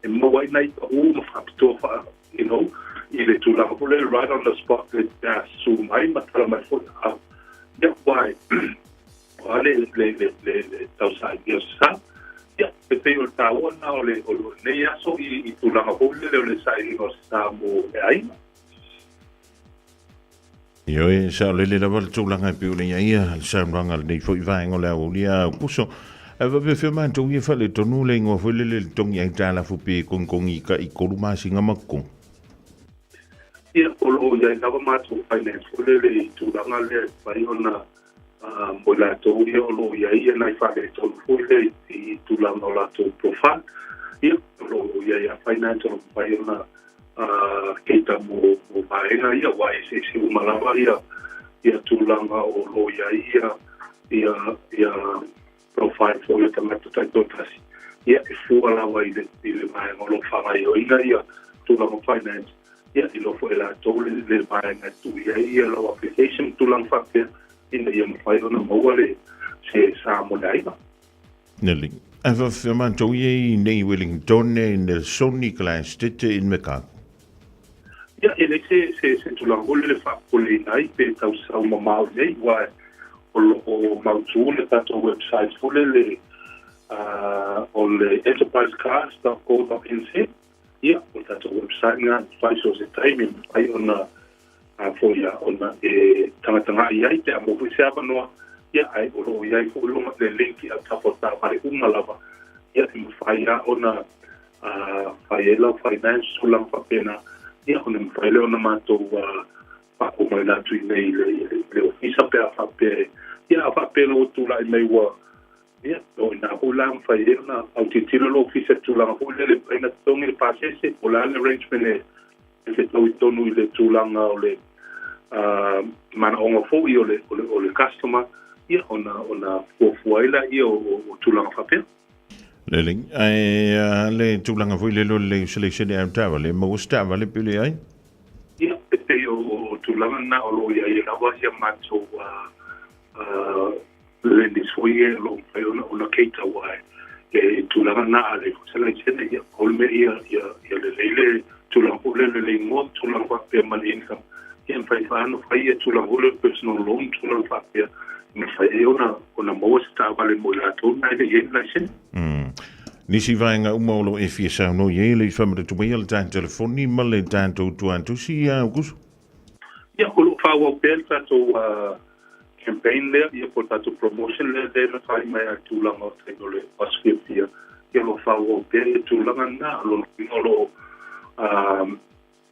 E maua ai nai pau ma faapitoa faa, you know, i le tulaga foi lele right on the spot le pe a susu mai ma tala mai foi au. Ia, why, o a le, le, le, le, le tausaili o se sa. Ia, e pei o le taua lena o le, o lenei aso i, i tulaga foi lele o le sailiga o se sa mo le aiga. Ioe, saolele lava le tulaga e pei ona i ai le saunoaga a lenei foi vaega o le aoauli a Aukuso. Ae faapefea matou ia faaletonu le igoa foi lele le togi aitalafu pe kogikogi kai tolu masina ma totogi. Ia, o lo o i ai lava matou finance foi lele i tulaga lea e mafai ona mo i latou ia o lo o i ai ia nai faaletonu foi lea i tulaga o latou profile. Ia, o lo o i ai lava finance o lo o mafai ona keita mo vaega ia, aua e eseese uma lava ia ia tulaga o lo o i ai ia ia ia profile foi o tagata taitoatasi. Ia, e fua lava i le i le vaega o lo o faagaoioina ia tulaga finance, ia, i loko e latou le le vaega e tuu i ai ia lau application ma tulaga faapea ina ia mafai ona maua le se sa mo le aiga. Neli. Ae faafefea matou ia i nei Wellingtone, i Nelsoni, Glassdete, i Mekako. Ia, e leai se, se, se tulaga foi lele e faapopoleina ai pe tau sau mamao i nei, aua o lo o mautu le tatou website foi lele o le enterprisecars.co.nz. Ia, o le tatou website lena e fai so o se taimi e mafai ona a foi a ona e tagatagai ai pe a maua foi se avanoa, ia, ae o lo o i ai foi lona le link i autafa o taavale uma lava, ia, e mafai lava ona fai ai lau finance tulaga faapena, ia, ona mafai lea ona matou faaomaina atu i inei i le, le ofisa pe a faapea, ia, a faapea loa ua tulai mai ua Ia, o i ina foi la e mafai ai ona autilotilo le Ofisa i le tulaga foi lele e mafai ona totogi le pasese, po o le a le arrangement e fetau i totonu i le tulaga o le manaoga foi o le, o le, o le customer, ia, ona, ona fuafua ai laia o, o tulaga faapea. Lelei. Ae a le tulaga foi lele o le legislation e taavale, e maua se taavale pe leai? Ia, e pei o, o tulaga na o lo o i ai lava ia matou lenders foi ia o lo o mafai ona ona cater aua e tulaga na a leai foi se laisene ia pau le mea ia ia ia lelei le tulaga foi lele le igoa ma tulaga faapea ma le income ia e mafai lava ona fai ia tulaga foi lele personal loan tulaga faapea e mafai ai ona ona maua se taavale mo i latou na e le i ai ni laisene. Nisi vaega uma o lo o e fia saunoa i ai le i faamanatu mai le tatou telefoni ma le tatou tuatusi ia Aukuso? Ia, o lo o faaauau pea le tatou campaign lea, ia po o le tatou promotion lea lea na fai mai lava i le tulaga o le taimi o le aso fiafia. Ia, o lo o faaauau pea ia tulaga lena. O lona uiga o lo o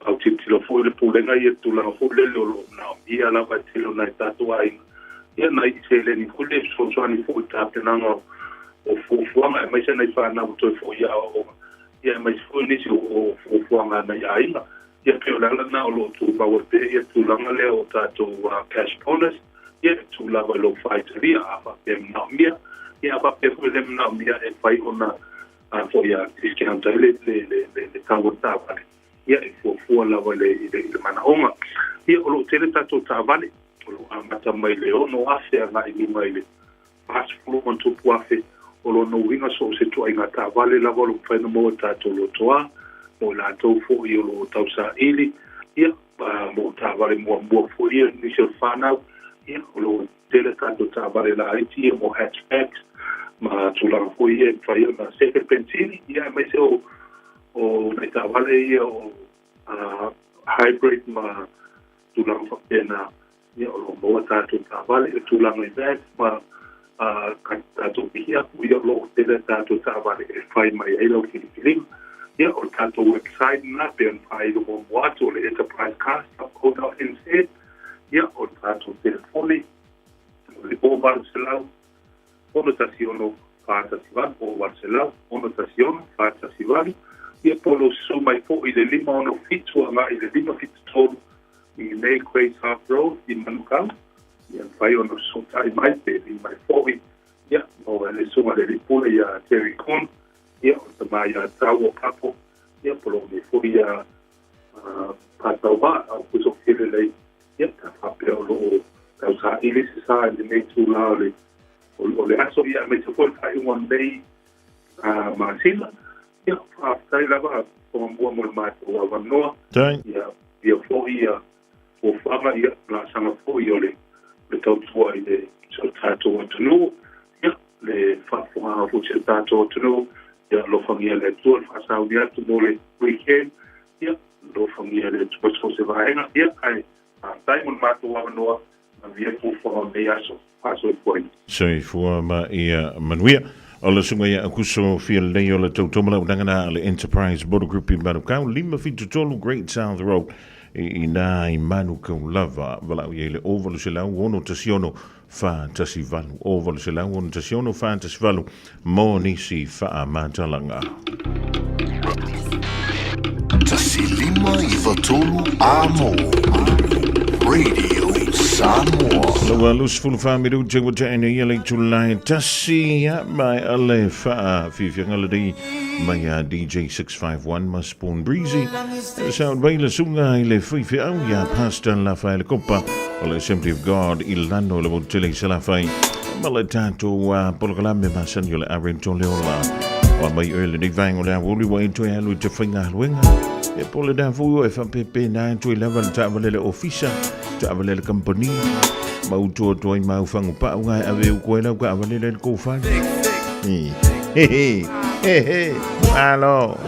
autilotilo foi le Pulega ia tulaga foi lele o lo o manaomia lava e tele o nai tatou aiga ia nai seleni foi lea e fesoasoani foi i tapenaga o fuafuaga aemaise nai fanau ua toe foi i aoaoga ia aemaise foi nisi o fuafuaga a nai aiga. Ia pei o le ala lena o lo o tumau ai pea ia tulaga lea o tatou cash bonus ia e tuu lava i lou faitalia a faapea e manaomia ia a faapea foi e le manaomia e fai ona a foi a discount ai le le le le tau o le taavale ia e fuafua lava i le i le i le manaoga. Ia o lo o tele tatou taavale o lo o amata mai le 6,000 agai i luga i le 40 ma tupu afe. O lona uiga so o se ituaiga taavale lava o lo o mafai ona maua e tatou lotoa mo i latou foi o lo o tausaili ia mo taavale muamua foi ia nisi o le fanau. Ia o lo o tele tatou taavale laiti ia mo hatchbacks ma tulaga foi ia e mafai ona sefe le penisini ia aemaise o nai taavale ia o hybrid ma tulaga faapena. Ia o lo o maua tatou taavale i tulaga i vans ma tatou pikiapu. Ia o lo o tele tatou taavale e fai mai ai lau filifiliga. Ia o le tatou website lena pe ona faailo muamua atu o le enterprisecars.co.nz. Ia o le tatou telefoni o le 0800 616 418, 0800 616 418. Ia po o lou susu mai foi i le 567 agai i le 573 i nei Great South Road i Manukau. Ia mafai ona fesootai mai pe vii mai foi ia maua ai le susuga i le alii pule ia Terry Kuhn, ia o le tama ia Tau o Papo, ia po o loo nei foi ia Patauvaa o Puso Felelei. Ia pe a faapea o lo o tausaili se sa i lenei itulā o le o le aso ia aemaise foi le faaiuga o lenei masina. Ia faafetai lava Togamua mo le matou avanoa. Ia ia foi ia fuafuaga ia laasaga foi o le le tautua i le si o tatou atunuu ia le faafofogaaga foi i si o tatou atunuu. Ia alofagia le Atua le faasauni atu mo le weekend. Ia alofagia le Atua so o se vaega. Ia ae faafetai mo le matou avanoa. Manuia fuafuaga o lenei aso. Faasoifuaina. Soifua ma ia manuia. O le susuga ia Aukuso Fialelei o le tautomalaunaga na a le Enterprise Motor Group i Manukau, 573 Great South Road i ina i Manukau lava. Valaau i ai le 0800 616 418, 0800 616 418 mo nisi faamatalaga. 1593 Amo Radio Samoa. Ua 24 minute ua tea nei ia le itula e 1 ia mai a le faafiafiaga lenei mai a DJ 651 ma Spawn Breezy. Sound mai le susuga i le faifeau ia Pastor Lafaele Kopa o le Assembly of God i Lano i le motu tele i Salafai ma le tatou polokalame masani o le RM Toleola. Oa mai oe lenei vaega o le aoauli ua e toe alu i te faigaluega. E po le nā foi o e whapepe nā toe lava le taavale le ofisa, taavale le company, ma utu atu ai mau whangu pau ngai ave u koe lau ka avale le kōwhai. He he, he he, alo.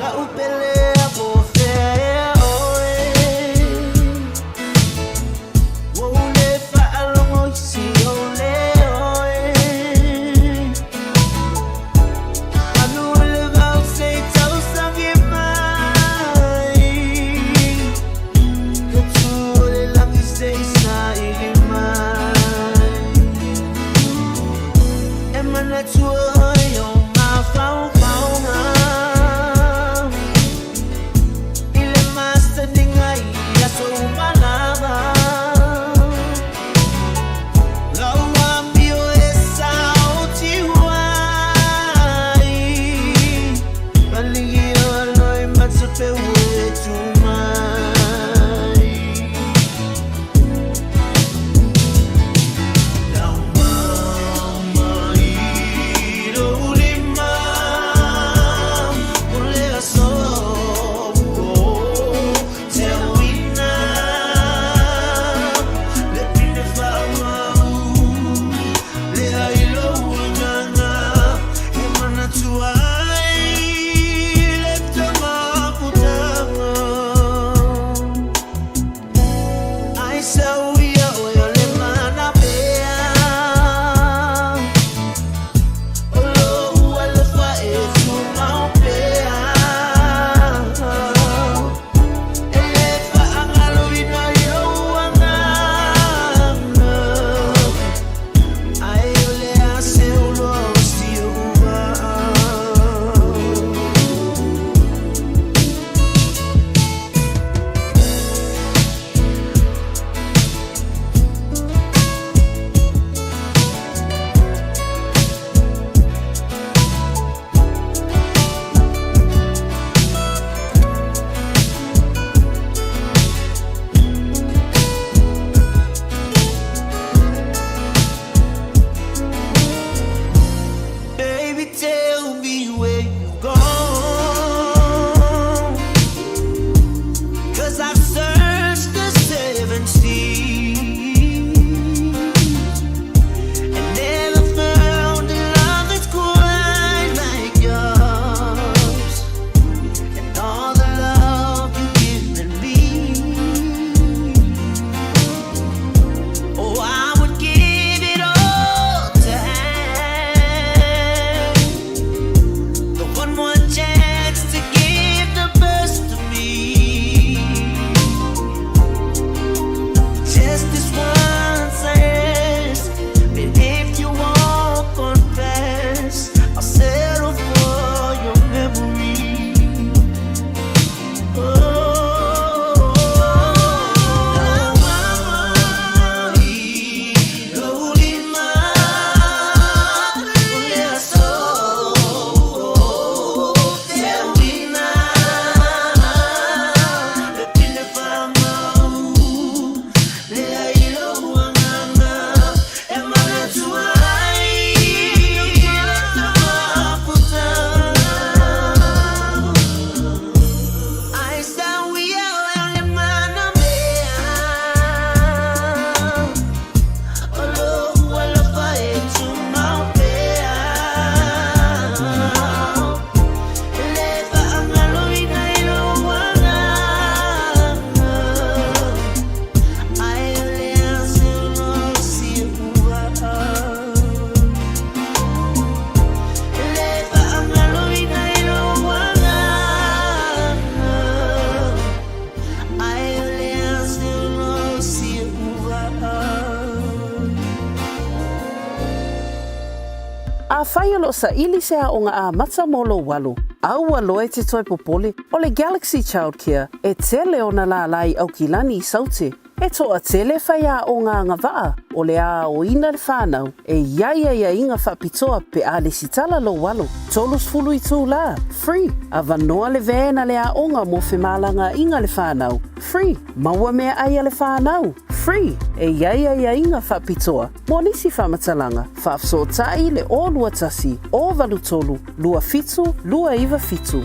Afai o lo o saili se aoga amata mo lou alo, aua loa e te toe popole, o le Galaxy Childcare e tele ona lālā i Aukilani i Saute. E toatele faiaoga agavaa o le a aoina le whanau e i ai aiaiga faapitoa pe a lesitala lou alo. 30 itulā, free, avanoa le van a le aoga mo femalagaaiga le whanau, free, maua meaai a le whanau, free, e i ai aiaiga faapitoa mo nisi faamatalaga, faafesootai le 021 083 27 297.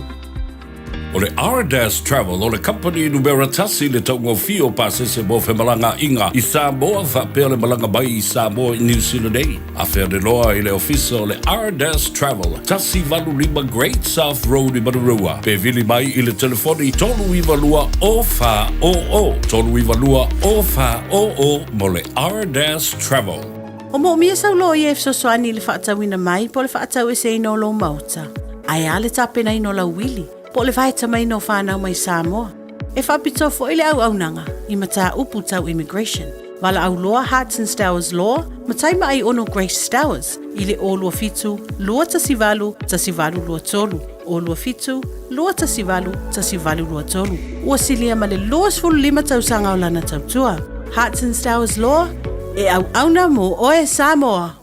O le Ardas Travel o le kamupani numera tasi i le taugofie o pasese mo femalagaaiga i Samoa faapea le malaga mai i Samoa i Niu Sila nei. Afe ane loa i le ofisa o le Ardas Travel, 185 Great South Road i Manurewa, pe vili mai i le telefoni 392 0400, 392 0400 mo le Ardas Travel. O moomia sau loia e fesoasoani i le faatauina mai po o le faataueseina o lou maota, ae a le tapenaina o lau uili po o le vaetamaina o fanau mai Samoa. E faapitoa foi le auaunaga i mataupu tau immigration. Valaau loa Hearts and Stowers Law, Matai Maai Ono Grace Stowers i le 027 218 1823, 027 218 1823. Ua silia ma le 25 tausaga o lana tautua. Hearts and Stowers Law, e auauna mo oe Samoa!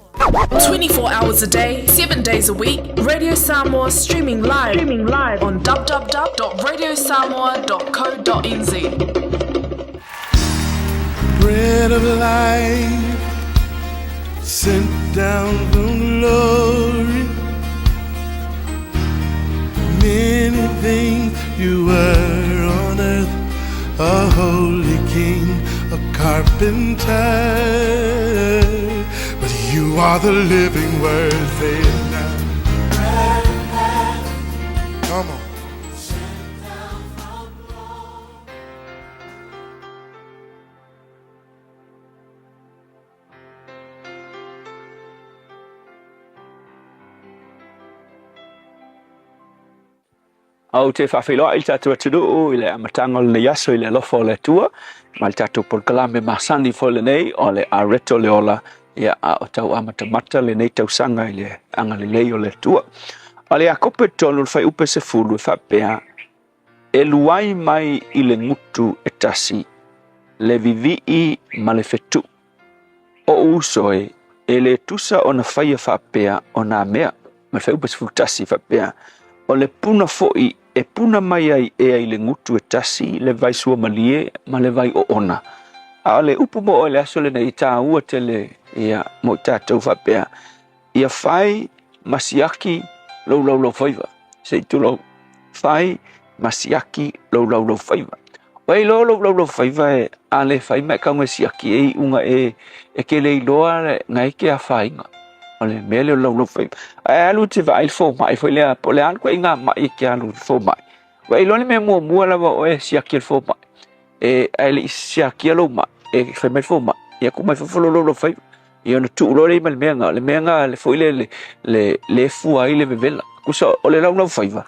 24 hours a day, 7 days a week, Radio Samoa streaming live, streaming live on www.radiosamoa.co.nz. Bread of life sent down from glory. Many things you were on earth, a holy king, a carpenter. But you are the living word, say it now. Come on. Ou te faafeiloai i le tatou atunuu i le amataga o lenei aso i le alofa o le Atua ma le tatou polokalame masani foi lenei o le Areto le Ola, ia a o tau amatamata lenei tausaga i le agalelei o le Atua. O le Iakopo i totonu o le fuaiupu e 10 e faapea, E luai mai i le gutu e tasi le vivii ma le fetuu. Oʻu uso e, e le tusa ona faia faapea o nā mea. Ma le fuaiupu 11 faapea, O le puna foʻi e puna mai ai ea i le gutu e tasi le vai suamalie ma le vai oona. A o le upu mo oe i le aso lenei, e tāua tele ia mo i tatou faapea, Ia fai ma siaki lou laulaufaiva. Se i tulou. Fai ma siaki lou laulaufaiva. Ua e iloa lou laulaufaiva e a le fai ma e kauga e siaki e iuga e e ke le iloa na e ke afaina. O le mea lea o le laulaufaiva. Ae alu e te vaai i le fomai foi lea, po o le a le ituaiga mai e te alu i le fomai. Ua e iloa le mea muamua lava oe e siaki e le fomai. E ae le i siakia lou mai, e fai mai le fomai, ia tuu mai fafo lou laulaufaiva. Ia ona tuu loa lea ma le mea na, le mea na le foi le le le fua ai le vevela. Tusa o le laulaufaiva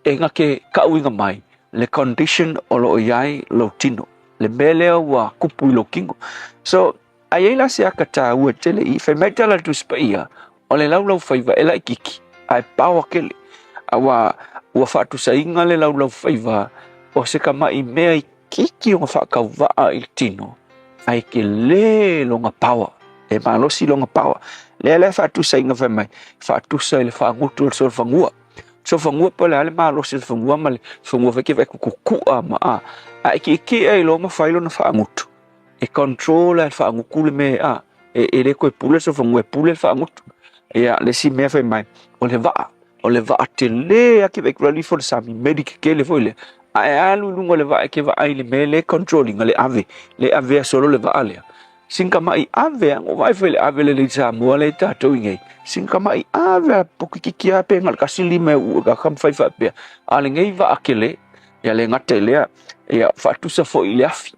e na te kauina mai le condition o lo o i ai lou tino. Le mea lea ua tupu i lou tino. So, a i ai la se aka taua tele i, fai mai tala le Tusi Paia, o le laulaufaiva e laitiiti, ae paoa tele. Aua ua faatusaina le laulaufaiva o se tamai mea itiiti ona faatauvaa i le tino, ae tele lona power, e malosi lona power. Lea la e faatusaina fai mai, faatusa i le faagutu o le solofanua. Solofanua po o le a le malosi o le fanua ma le fanua foi ke vaai kukukua ma a. A e tietie ai loa ma fai lona faagutu, e control e le faagutu le mea a, e le toe pule le solofanua, e pule le faagutu. Ia, le isi mea fai mai, o le vaa. O le vaa tele a ke vaai kula ifo le sami meli kekele foi lea. A e alu i luga o le vaa e ke vaai i le mea le control ina le ave, le avea solo le vaa lea. Sina tama'i ave a, na ou vaai foi i le ave lele i Samoa lea i tatou i nei. Sina tama'i ave a pokikiki a pe na o le tasi lima e uu e ka mafai faapea. A o lenei vaa kele, ia le gata i lea, ia faatusa foi i le afi.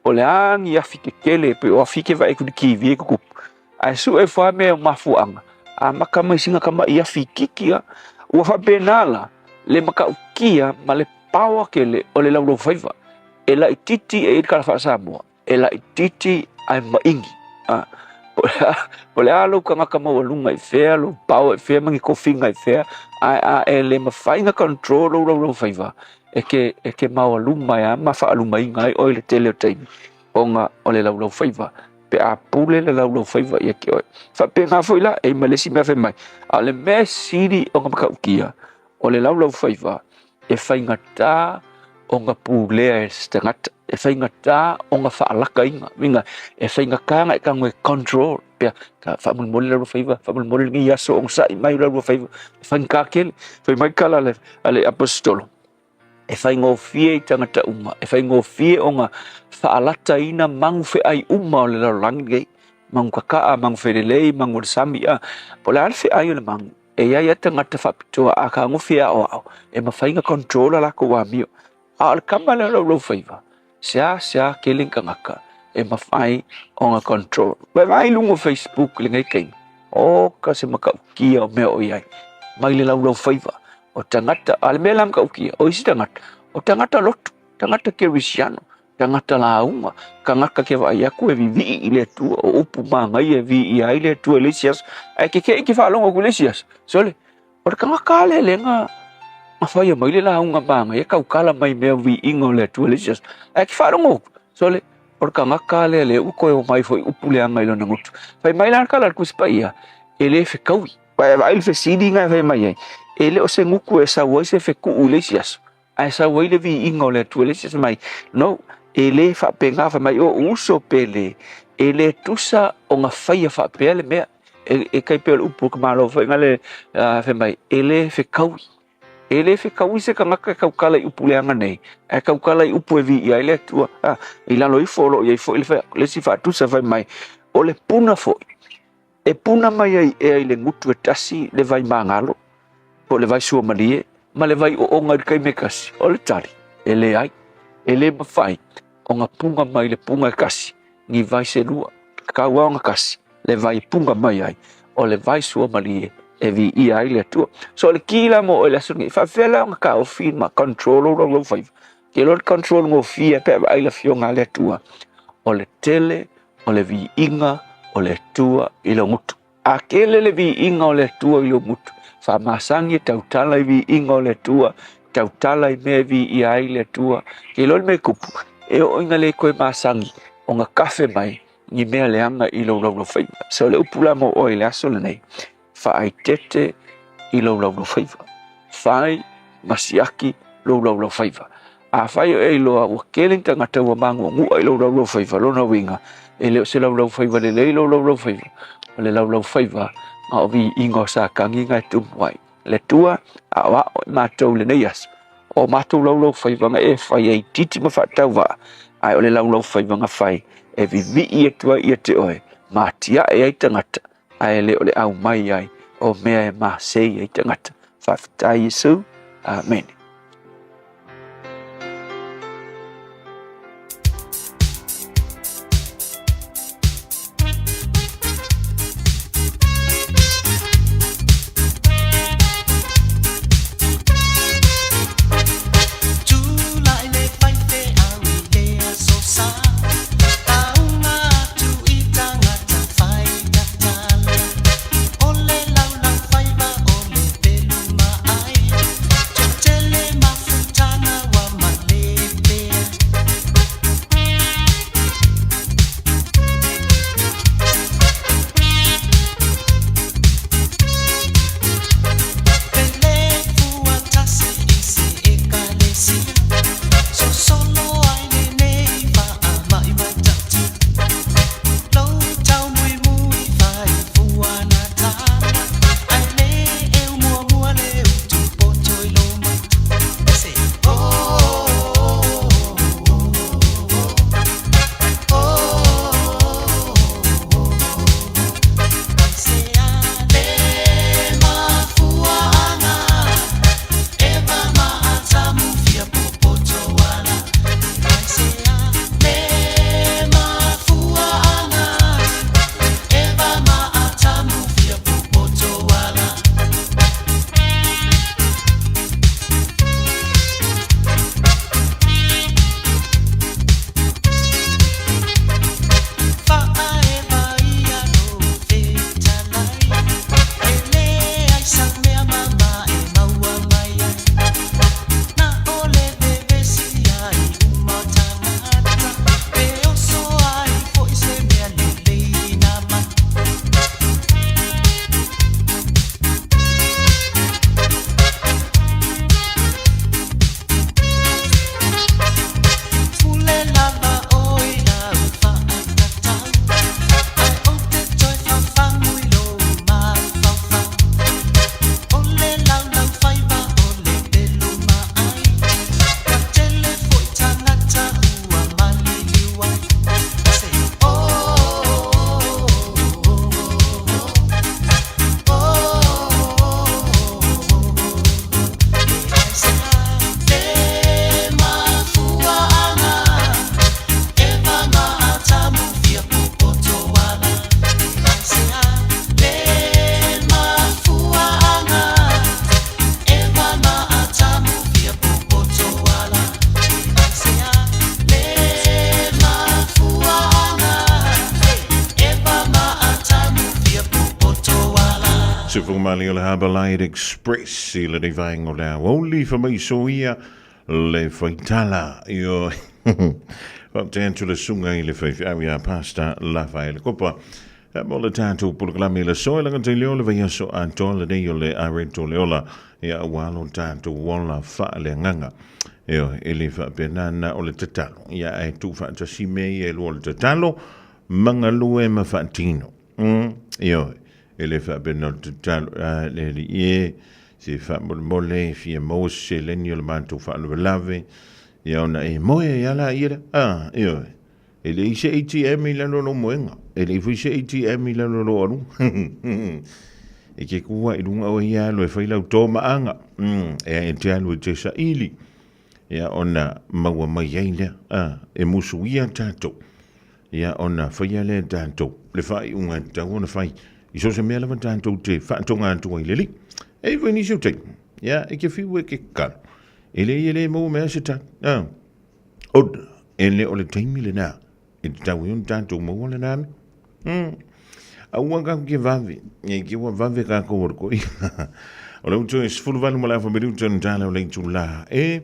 O le a ni afi kekele pei o afi ke vaai atu i le TV e tutupu. Ae sue ifo lava mea o mafuaaga, amata mai sina tama'i afi itiiti a. Ua faapena la le matautia ma le paoa tele o le laulaufaiva. E laitiiti e i ai le tala faa-Samoa, e laitiiti ae maini. A, Po o le a lou tagata maualuga i fea, lou power i fea ma ni tofiga i fea, ae a e le mafai ona control lou laulaufaiva, e te, e te maualuma ai lava ma faalumaina ai oe i le tele o taimi, ona o le laulaufaiva, pe a pule le laulaufaiva ia te oe. Faapena foi la, e i ai ma le isi mea fai mai, a o le mea e sili ona matautia, o le laulaufaiva, e faigata ona pulea e se tagata, e faigata ona faalakaina, uiga e faigata ona e tago e control pea faamolemole le faiva, faamolemole lenei aso onosai mai le faiva, e faigata tele. Fai mai tala a le aposetolo, e faigofie i tagata uma, e faigofie ona faalataina magu feai uma o le lalolagi lenei, magu kakaa, magu felelei, magu o le sami, a po o le a le feai o le magu, E i ai a tagata faapitoa a fetagofi e aoao e mafai ona control a latou amio. A o le tama lea o Laulaufaiva, seasea tele ni tagata e mafai ona control. Vaai i luga o Facebook i lenei taimi, oka se matautia o mea o i ai mai le Laulaufaiva o tagata. A o le mea la matautia, o isi tagata, o tagata lotu, tagata kerisiano, tagata lauga, tagata ke vaai atu e vivii i le Atua, o upu manaia e viia ai le Atua i le isi aso, ae kekeʻi ke faalogo atu i le isi aso, sole, o le tagata lava lea lea na na faia mai le lauga manaia tautala mai mea o viiga o le Atua i le isi aso, ae ke faalogo atu, sole, o le tagata lava lea lea ua toe omai foi upu leaga i lona gutu. Fai mai la le tala a le Tusi Paia, e le fetaui. Vaai le fesili na e fai mai ai, e le o se gutu e sau ai se fetuu i le isi aso, Ae sau ai le viiga o le Atua i le isi aso mai, no, e le faapena, fai mai, o uso pele, e le tusa ona faia faapea le mea. E, e tai pei o le upu o le tamaloa foi na le, uh, fai mai, e le fekaui. E le fekaui se tagata e tautala i upu leaga nei, ae tautala i upu e viia ai le Atua. Ah, i lalo ifo o lo o i ai foi le, le isi faatusa fai mai, o le puna foi, E puna mai ai ea i le gutu e tasi le vai magalo, po o le vai suamalie, ma le vai ooga i le taimi e tasi? O le tali, e leai. E le mafai ona punga mai le punga e tasi ni vai se lua. Tatau lava ona tasi le vai e punga mai ai, o le vai suamalie e viia ai le Atua. So o le ki la mo oe i le aso lenei, e faapefea la ona taofi ma control lou laulaufaiva? Ke iloa le control gofie pe a vaai le Afioga a le Atua, o le tele o le viiga o le Atua i lou gutu. A tele le viiga o le Atua i lou gutu, faamasani e tautala i viiga o le Atua, tautala i mea e viia ai le Atua. Ke iloa le mea e tupu, e oo ina le toe masani ona kafe mai ni mea leaga i lou laulaufaiva. So o le upu la mo oe i le aso lenei, faaeteete i lou laulaufaiva. Fai ma siaki lou laulaufaiva. Afai o e iloa ua tele ni tagata ua maguagua i lou laulaufaiva, lona uiga, e le o se laulaufaiva lelei lou laulaufaiva, o le laulaufaiva na o viiga o Satani na e tumu ai. Le Atua, aoao i matou i lenei aso, o matou laulaufaiva na e fai ai itiiti ma faatauvaa, ae o le laulaufaiva na fai e vivii atu ai ia te oe, ma atiae ai tagata, ae le o le aumai ai o mea e masei ai tagata. Faafetai Iesu. Amene. mali o le Harbour Light Express i lenei vaega o le aoauli famaiso ia le faitala. Ioe. Faafetai atu le susuga i le faifeau ia Pastor Lafaele Kopa mo le tatou polokalame i le aso e lagata i leo le vaiaso atoa lenei o le Areto le Ola ia aua lo tatou ola faaleagaga. Ioe, e le faapena na o le tatalo ia ae tuufaatasi mea ia e lua o le tatalo ma galue ma faatino. Ioe, e le faapena o le tatalo, a le Alii e, se faamolemole e fia maua se seleni o le matou faalavelave, ia ona e moe ai lava laia lea. A, ioe, e leai se ATM i lalo o lou moega, e leai foi se ATM i lalo o lou aluga. E te tu lava i luga oe ia alu e fai lau tomaaga, e te alu e te saili, ia ona maua mai ai lea. A, e musuia tatou. Ia, ona faia lea e tatou le faaiuga e tatau ona fai i so o se mea lava tatou te faatoga atu ai i le Alii. E i ai foi nisi o taimi, ia, e te fiu e te tatalo, e leai e le maua mai lava se tali. A, ona e le o le taimi lena e tatau ai ona tatou maua lena mea. Aua tatou te vave, ne i te ua vave tatou o le toeaina. O le utu e 18 ma le afa minute ona tala o le itula e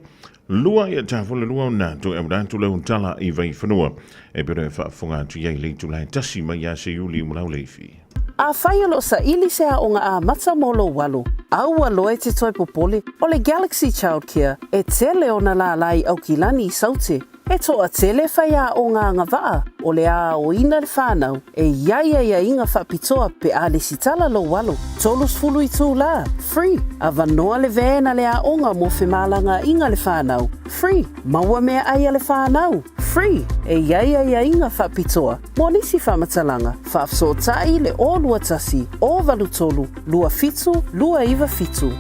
lua ia tafola lua ona toe auala atu lea o tala i Vaifanua e pei ona e faafofoga atu i ai i le itula e tasi mai ia Seiuli ma Lauleifi. Afai o lo o saili se aoga amata mo lou alo, aua loa e te toe popole, o le Galaxy Childcare e tele ona lālā i Aukilani i Saute. E toatele faiaoga agavaa o le a aoina le whanau e i ai aiaiga faapitoa pe a lesitala lou alo. 30 itulā, free, avanoa le van a le aoga mo femalagaaiga le whanau, free, maua meaai a le whanau, free, e i ai aiaiga faapitoa mo nisi faamatalaga, faafesootai le 021 083 27 297.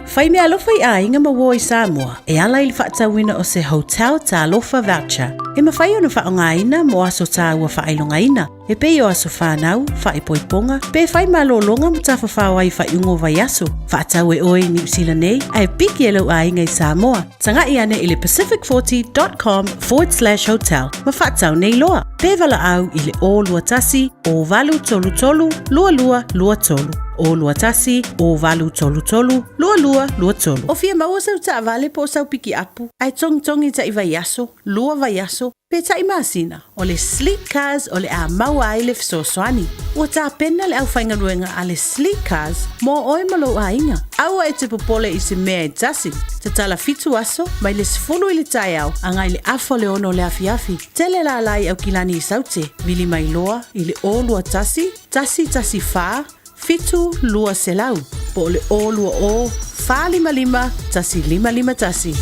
Fai meaalofa i aiga ma uo i Samoa e ala i le faatauina o se Hotel Talofa Voucher e mafai ona faaaogaina mo aso taua faailogaina e pei o aso fanau, faaipoipoga, pe fai malologa ma tafafao ai i faaiuga o vaiaso. Faatau e oe i Niu Sila nei ae piki e lou aiga i Samoa. Taga'i ane i le pacific40.com/hotel ma faatau nei loa. Pe valaau i le 021 0833 2223. 021 0833 2223. O fia maua sau taavale po o sau pikiapu ae togitogi ta'i vaiaso, lua vaiaso, pe ta'i masina, o le Sleek Cars o le a maua ai le fesoasoani. Ua tapena le aufaigaluega a le Sleek Cars mo oe ma lou aiga. Aua e te popole i se mea e tasi. Tatala fitu aso, mai le 10 i le taeao agai le afa o le ono o le afiafi. Tele lālā i Aukilani i Saute, vili mai loa i le 021 114 7200 po o le 020 455 1551.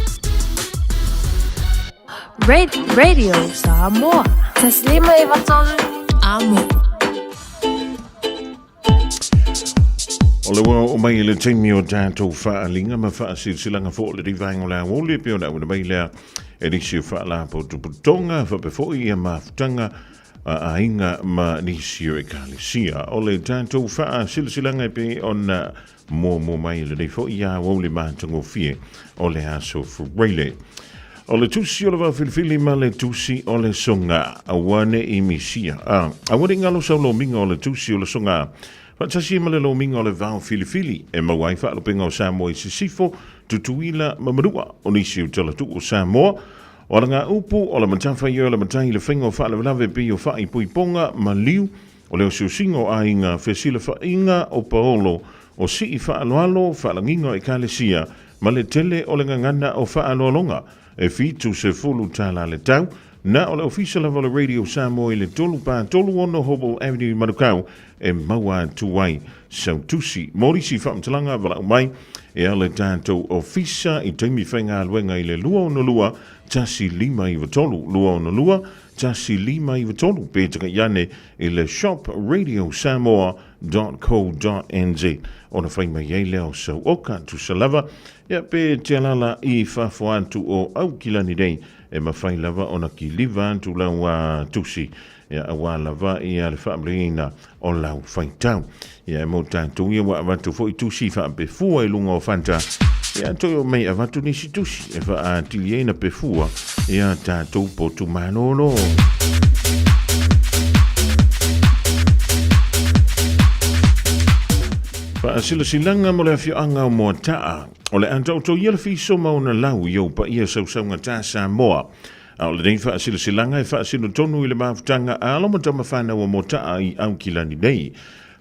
Radio Samoa. Taslima e vatolu. Amo. O le ua oo mai i le taimi o tatou faaaliga ma faasilasilaga foi o le rivaega o le aoauli e pei ona auina mai lea e nisi o faalapotopotoga faapea foi ia mafutaga a aiga ma nisi o ekalesia. O le tatou faasilasilaga e pei ona muamua mai i lenei foi aoauli matagofie o le aso Fuaile. O le tusi o le vaofilifili ma le tusi o le soga, aua ne i misia. A, aua ne i galo sau lomiga o le tusi o le soga. Faatasi ma le lomiga o le vaofilifili e maua ai faalupega o Samoa i Sisifo, Tutuila ma Manua. O nisi o talatuu o Samoa, o alagaupu, o le matafaioi o le matai i le faiga o faalavelave pei o faaipoipoga, maliu, O le osiosiga o aiga, fesilafaiga o paolo, o sii faaaloalo, faalagiga o ekalesia, ma le tele o le gagana o faaaloaloga, e 70 tala le tau, na o le ofisa lava o le Radio Samoa i le 336 Hobble Avenue i Manukau e maua atu ai sau tusi. Mo nisi faamatalaga valaau mai e a le tatou ofisa i taimi faigaluega i le 262 1593 262 1593 pe tagai ane i le shop radiosamoa.co.nz ona fai mai ai lea o sau oka tusa lava ia pe te alala i fafo atu o Aukilani nei e mafai lava ona kiliva atu lau tusi ia aua lava ia le faamalieina o lau faitau. Ia e mo tatou ia ua avatu foi tusi faapefua i luga o fanta, ia toe o mai avatu nisi tusi e faatili ai na pefua ia tatou potu malolo. Faasilasilaga mo le afioaga o Moataa, o le a taotoia le fiso ma ona lau i ou paia sausaugata Samoa. A o lenei faasilasilaga e faasino tonu i le mafutaga a alo ma tama fanau o Moataa i Aukilani nei.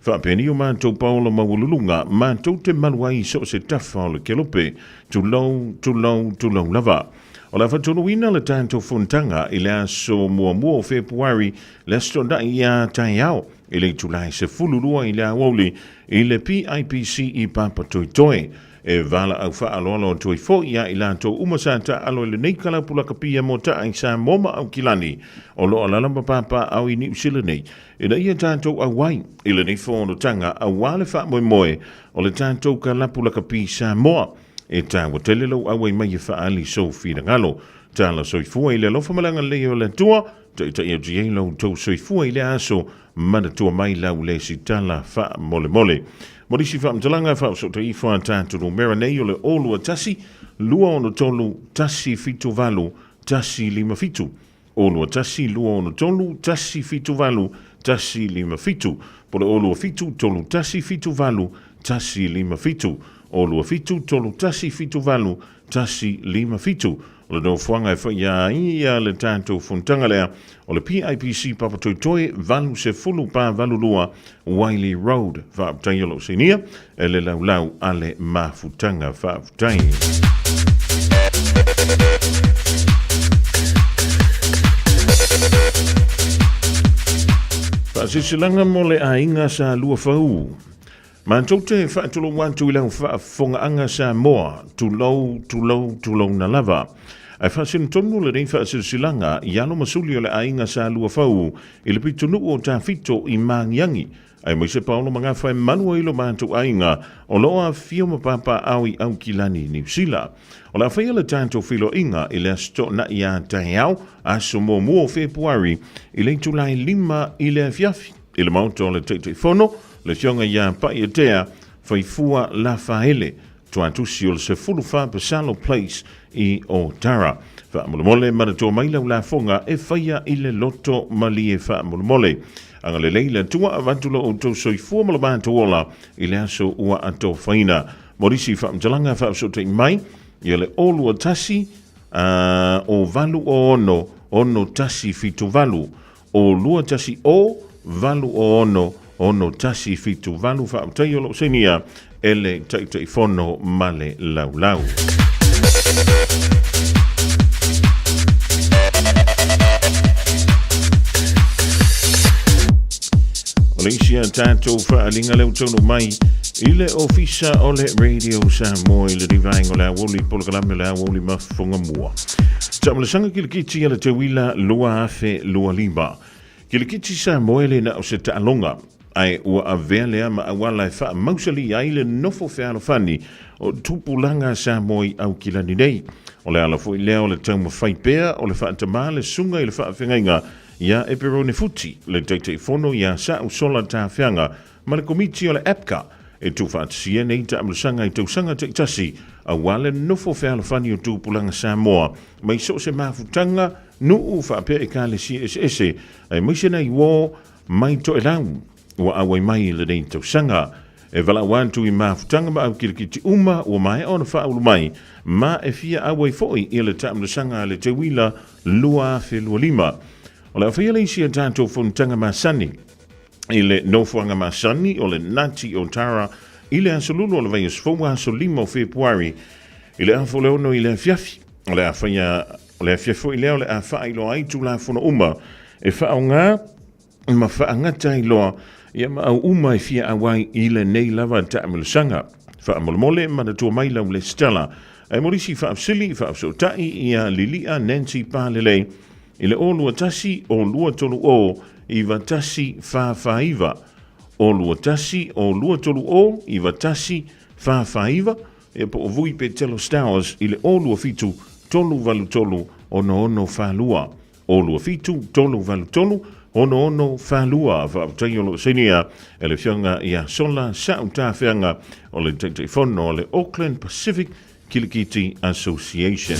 Faapeni o matou paolo maualuluga, matou te malu ai i so o se tafa o le kelope, tulou, tulou, tulou lava. O le a faatoluina le tatou fonotaga i le aso muamua o Fepuari, le Aso Toonai ia taeao i le itula e 12 i le aoauli i le PIPC i Papatoetoe. E valaau faaaloalo atu ai foi ia i latou uma sa taaalo i lenei kalapu lakapi mo taa i Samoa ma Aukilani o lo o alaala ma papaaao i Niu Sila nei, ina ia tatou auai i lenei fonotaga aua le faamoemoe o le tatou kalapu lakapi Samoa. E taua tele lou auai mai e faaali sou finagalo. Tala soifua i le alofa ma le agalelei o le Atua, taitai atu i ai lo outou soifua i lea aso, manatua mai lau lesitala faamolemole. Mo nisi faamatalaga, faaosootai ifo a tatou numera nei o le 021 263 178 157. 021 263 178 157, po o le 027 3178 157, 027 3178 157. O le nofoaga e faia ai ia le tatou fonotaga lea o le PIPC Papatoetoe 80 82 Wylie Road. Faafetai o lou sinia e le laulau a le mafutaga. Faafetai. Faasilasilaga mo le aiga sa Luafaū. Matou te faatulou atu i lau faafofogaaga Samoa, tulou, tulou, tulouna lava. Ae faasino tonu lenei faasilasilaga i alo ma suli o le aiga sa Luafaū i le pitonuu o Tafito i Magiagi, aemaise Paolo Magafa e malu ai lo matou aiga o lo o afifio ma papaaao i Aukilani, Niu Sila. O le a faia le tatou feiloaiga i le Aso Toonai a taeao, aso muamua o Fepuari, i le itula e 5 i le afiafi, i le Maota o le Taitaifono, le Afioga ia Pa'iatea Faifua Lafaele, Tuatusi o le 14 Pesalo Place i Otara. Faamolemole manatua mai lau lafoga e faia i le loto malie faamolemole. Agalelei le Atua avatu lo outou soifua ma lo matou ola i le aso ua atofaina. Mo nisi faamatalaga faafesootai mai ia le 021 o 8 06 6178. O 2 1 O 8 O 6 6 1 7 8 Faafetai o lou sainia e le Taitaifono ma le Laulau. O le isi a tatou faaaliga lea ua taunuu mai i le ofisa o le Radio Samoa i le rivaenga o le aoauli polokalame o le aoauli mafofoga mua. Taamalasaga kilikiti a le Teuila 2025. Kilikiti Samoa e le na o se taaloga, ae ua avea lea ma auala e faamausali ai le nofo fealofani o tupulaga Samoa i Aukilani nei. O le ala foi lea o le taumafai pea o le faatamā le suga i le faafeagaiga iā Eperone Futi, le Taitaifono iā Sa'u Sola Tafeaga ma le Komiti o le APCA e tuufaatasia nei taamulasaga i tausaga taitasi aua le nofo fealofani o tupulaga Samoa mai so o se mafutaga, nuu faapea ekalesia eseese aemaise nai uo mai Toelau ua auai mai i lenei tausaga. E valaau atu i mafutaga ma aukilikiti uma ua maea ona faaulu mai ma e fia auai foi i le taamulasaga a le Teuila 2025. O le a faia le isi a tatou fonotaga masani i le nofoaga masani o le Nati o Tara i le aso Lulu o le vaiaso fou aso 5 o Fepuari i le afa o le 6 i le afiafi. O le a faia o le afiafi foi lea o le a faailoa ai Tulafono uma e faaaoga ma faagata ai loa ia ma au uma e fia auai i lenei lava taamilosaga. Faamolemole manatua mai lau lesitala ae mo nisi faafesili faafesootai ia Lilia Nancy Palelei I le 0 2 1 o 2 3 o 9 1 4 4 9, 0 2 1 o 2 3 o 9 1 4 4 9, ia po o Vui Petelo Stowers i le 0 2 7 3 8 3 6 6 4 2, 0 2 7 3 8 3 6 6 4 2. Faafetai o lo o sainia e le Afioga ia Sola Sautafeaga o le Taitaifono o le Auckland Pacific Kilikiti Association.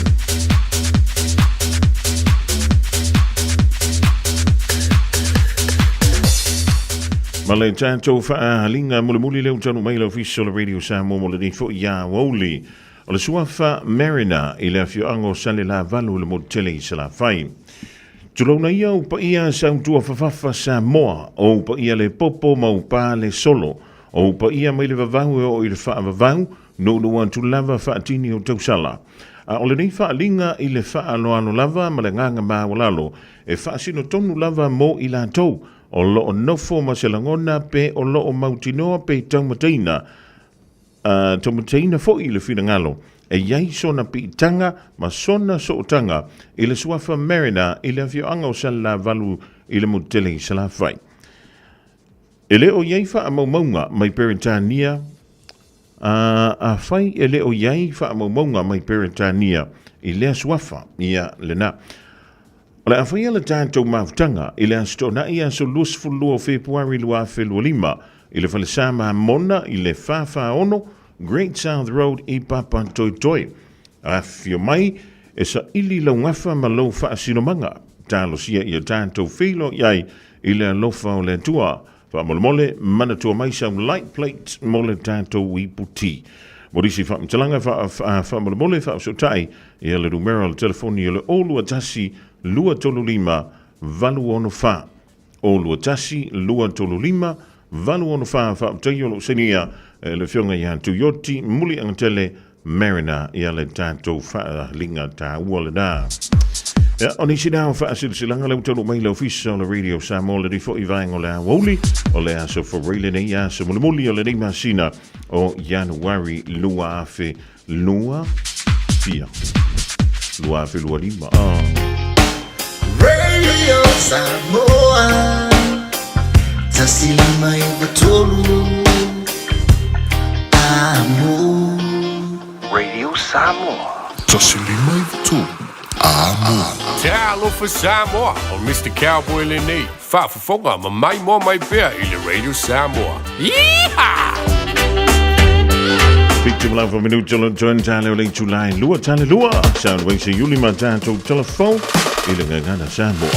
Ma Ma le tatou faaaliga mulimuli lea ua taunuu mai i le Ofisa o le Radio Samoa mo lenei foi aoauli. O le suafa Mariner i le afioaga o Salelavalu i le motu tele i Salafai. Tulouna ia ou paia sautua fafafa Samoa, o ou paia le popo ma ou pā le solo, o ou paia mai le vavau e oo i le faavavau, nuunuu atu lava faatini o tausala. A o lenei faaaliga i le faaaloalo lava ma le agaga maualalo e faasino tonu lava mo i latou o lo o nofo ma se lagona pe o lo o mautinoa pe taumataina a taumataina foi le finagalo e i ai sona piitaga ma sona sootaga i le suafa Mariner i le afioaga o Salelavalu i le motu tele i Salafai. E le o i ai faamaumauga mai Peretania, a afai e le o i ai faamaumauga mai Peretania i lea suafa, ia lena. O le a faia le tatou mafutaga i le Aso Toonai aso 22 o Fepuari 2025 i le falesa Mamona i le 446 Great South Road i Papatoetoe. Afifio mai e saili lau gafa ma lou faasinomaga. Talosia ia tatou feiloai i le alofa o le Atua. Faamolemole, manatua mai sau light plate mo le tatou ipu ti. Mo nisi faamatalaga faamolemole faafesootai ia le numera o le telefoni o le 021 235 864. 021 235 864 Faafetai o lou sainia e le Afioga ia Tuioti Muliagatele Mariner ia le tatou faaaliga taua lena. Ia, o nisi na o faasilasilaga lea ua taunuu mai le ofisa o le Radio Samoa lenei foi vaega o le aoauli o le aso Faraile lenei aso mulimuli o lenei masina o Ianuari 2002 fia 2025. Oh. Radio Samoa 153 Amo. Radio Samoa. 153 Amo. Talofa Samoa, o Mr. Cowboy lenei, faafofoga ma maimoa mai pea i le Radio Samoa. Yeehaw! Fitu lava minuta lo toe tale o le itula e lua tale lua. Sound Waves e Iuli ma tatou telefon i le gagana Samoa.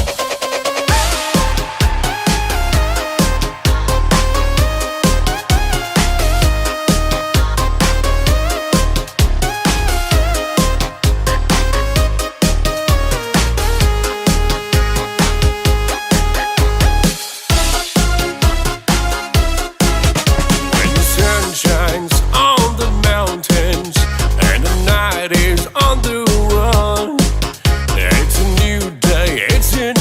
When the sun shines on the mountains and the night is on the run, it's a new day, it's a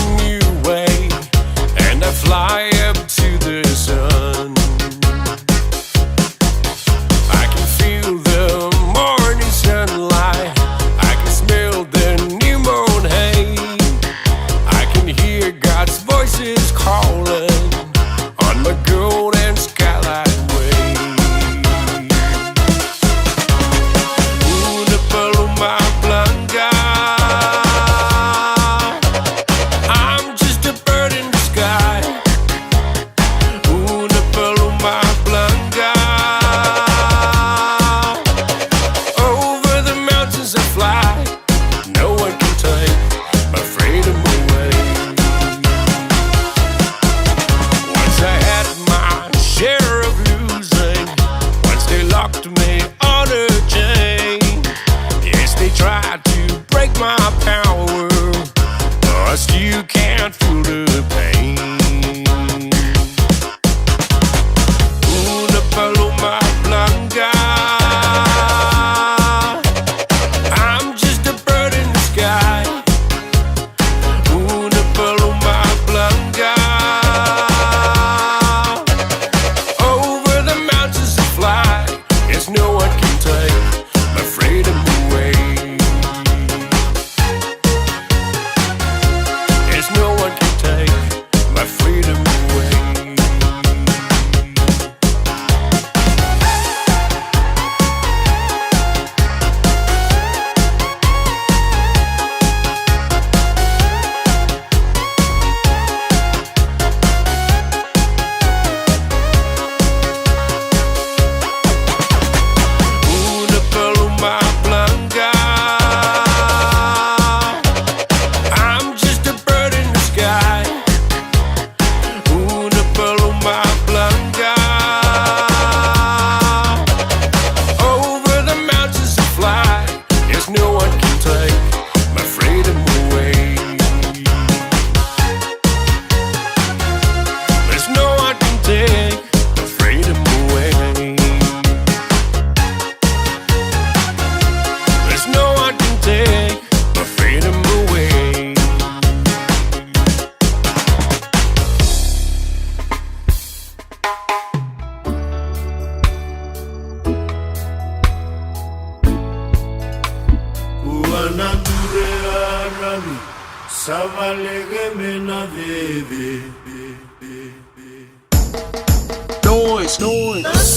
Noise, noise.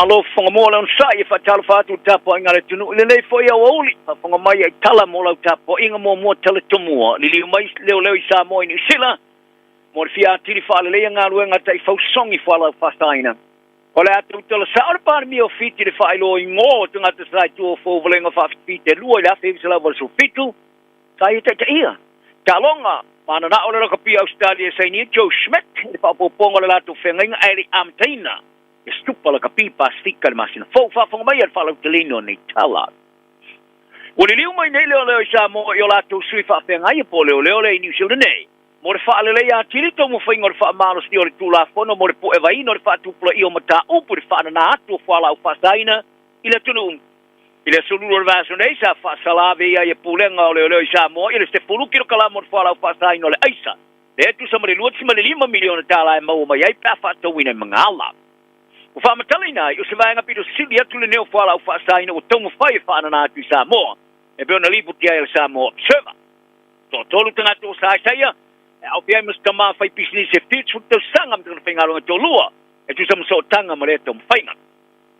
Malo fofoga moa le onosai e faatalofa atu i le tapuaiga a le atunuu i lenei foi aoauli. Faafofoga mai ai tala mo lau tapuaiga muamua tala tomua. Liliu mai leoleo i Samoa i Niu Sila mo le fia atili faaleleia galuega a taifau sogi fualaau faasaina. O le a tautala sao le Palemia o Fiti i le faailoa igoa o tagata sa i tua o Fouvalega Faafitafitelua i le 1987, sa ia taitaia. Taaloga, Mananao le lakapi Ausetalia e sainia Joe Schmidt i le faaopoopoga o le latou feagaiga ae le i amataina le Supa Lakapi Pasefika i le masina fou. Faafofoga mai a le faalauteleina o nei tala. Ua liliu mai nei leoleo i Samoa i o latou sui faafeagai po o leoleo lea i Niu Sila nei mo le faaleleia atili taumafaiga o le faamalosia o le Tulafono mo le puevaina o le faatupulaia o mataupu i le faanana atu o fualaau faasaina i le atunuu. I le aso Lua o le vaiaso nei sa faasalave ai e Pulega o Leoleo i Samoa i le 10 kilokalama o le fualaau faasaina o le aisa, lea e tusa ma le $2.5 miliona tala e maua mai ai pe a faatauina i Magala. Ua faamatalaina ai, o se vaega pito sili atu lenei o fualaau faasaina ua taumafai e faanana atu i Samoa, e pei ona lipoti ai e le Samoa Observer. Toatolu tagata ua saesaia, e aofia ai ma se tama faipisinisi e 70 tausaga ma tana faigaluega toalua, e tusa ma sootaga ma lea taumafaiga.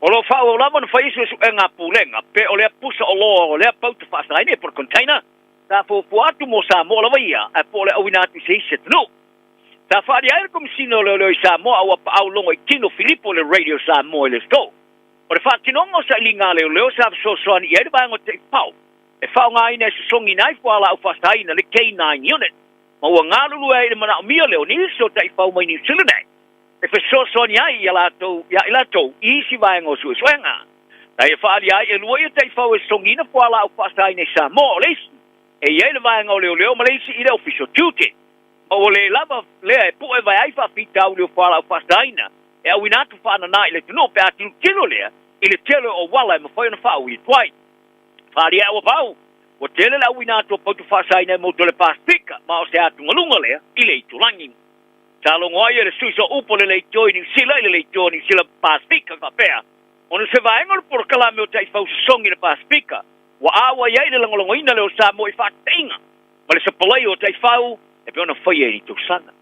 O lo o faaauau lava ona fai suesuega a Pulega, pe o lea pusa oloa o lea pauta faasaina ia po o le container, sa fuafua atu mo Samoa lava ia, ae po o le auina atu i se isi atunuu. Sa faaalia ai le Komesina o Leoleo i Samoa a ua paau logo i tino Filipo i le Radio Samoa i le aso. O le faatinoga o sailiga a leoleo sa fesoasoani i ai le vaega o Taifau e faaaogaina e sosogiina ai fualaau faasaina le K9 Unit ma ua galulue ai i le manaomia lea o nisi o taifau mai Niu Sila nei e fesoasoani ai ia latou ia i latou i isi vaega o suesuega. Na ia faaalia ai e lua ia taifau e sosogiina fualaau faasaina i Samoa o le isi e i ai le vaega o leoleo ma le isi i le Ofisa o Tiute. Ma ua le lava lea e pu'evae ai faafitauli o fualaau faasaina e auina atu faanana i le atunuu pe a tilotilo lea i le tele o auala e mafai ona faaui atu ai. Faaalia ua pau, ua tele le auina atu o pautu faasaina e motu o le Pasefika ma o se atugaluga lea i le itulagi. Sa logo ai e le sui sooupu o le leitio i Niu Sila i le leitio o Niu Sila Pasefika faapea, ona o se vaega o le polokalame o taifau sosogi i le Pasefika ua auai ai le lagolagoina lea o Samoa i faataitaiga ma le sapalai o taifau e pei ona faia i ni tausaga.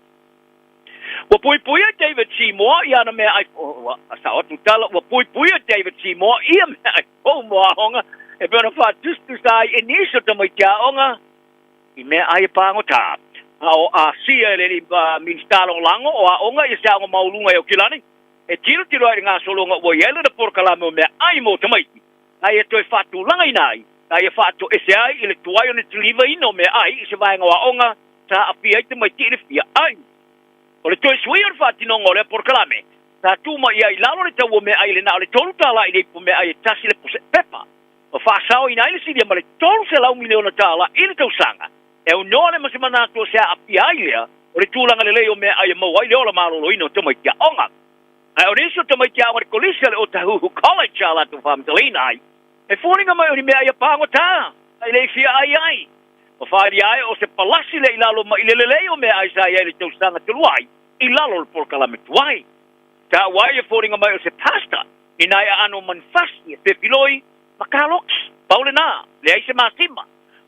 Ua puipuia David Seymour i ana meaai, ua sao atu tala, ua puipuia David Seymour ia meaai fou mo aoga e pei ona faatusatusa ai e nisi o tamaiti aoga i meaai e pagota. A o Asia e le alii Minisita Lagolago o Aoga i se aoga maualuluga i Aukilani, e tilotilo ai i le gasologa ua i ai lana polokalame o meaai mo tamaiti, a ia toe faatulagaina ai, a ia faatoese ai i le tuai o le kilivaina o meaai i se vaega o aoga sa aafia ai tamaiti i le fia ai. O le toe suia o le faatinoga o lea polokalame, sa tuu mai ai i lalo le tau o meaai i le na o le $3 i le ipu meaai e tasi le puse pepa, ma faasaoina ai le silia ma le $300 miliona i le tausaga, e aunoa lea ma se manatu o se aafia ai lea o le tulaga lelei o meaai e maua ai le ola maloloina o tamaiti aoga. Ae o nisi o tamaiti aoga i le kolisi a le Otahuhu College a latou faamatalaina ai, e foliga mai o ni mea ia pagota, a i le i fia ai ai. Ua faaalia ai o se palasi lea i lalo mai le lelei o meaai sa i ai i le tausaga talu ai i lalo o le polokalame tuai. Taua ai e foliga mai o se pasta ni nai aano manufasi e pepiloi ma kaloki. Pau lena, leai se masima.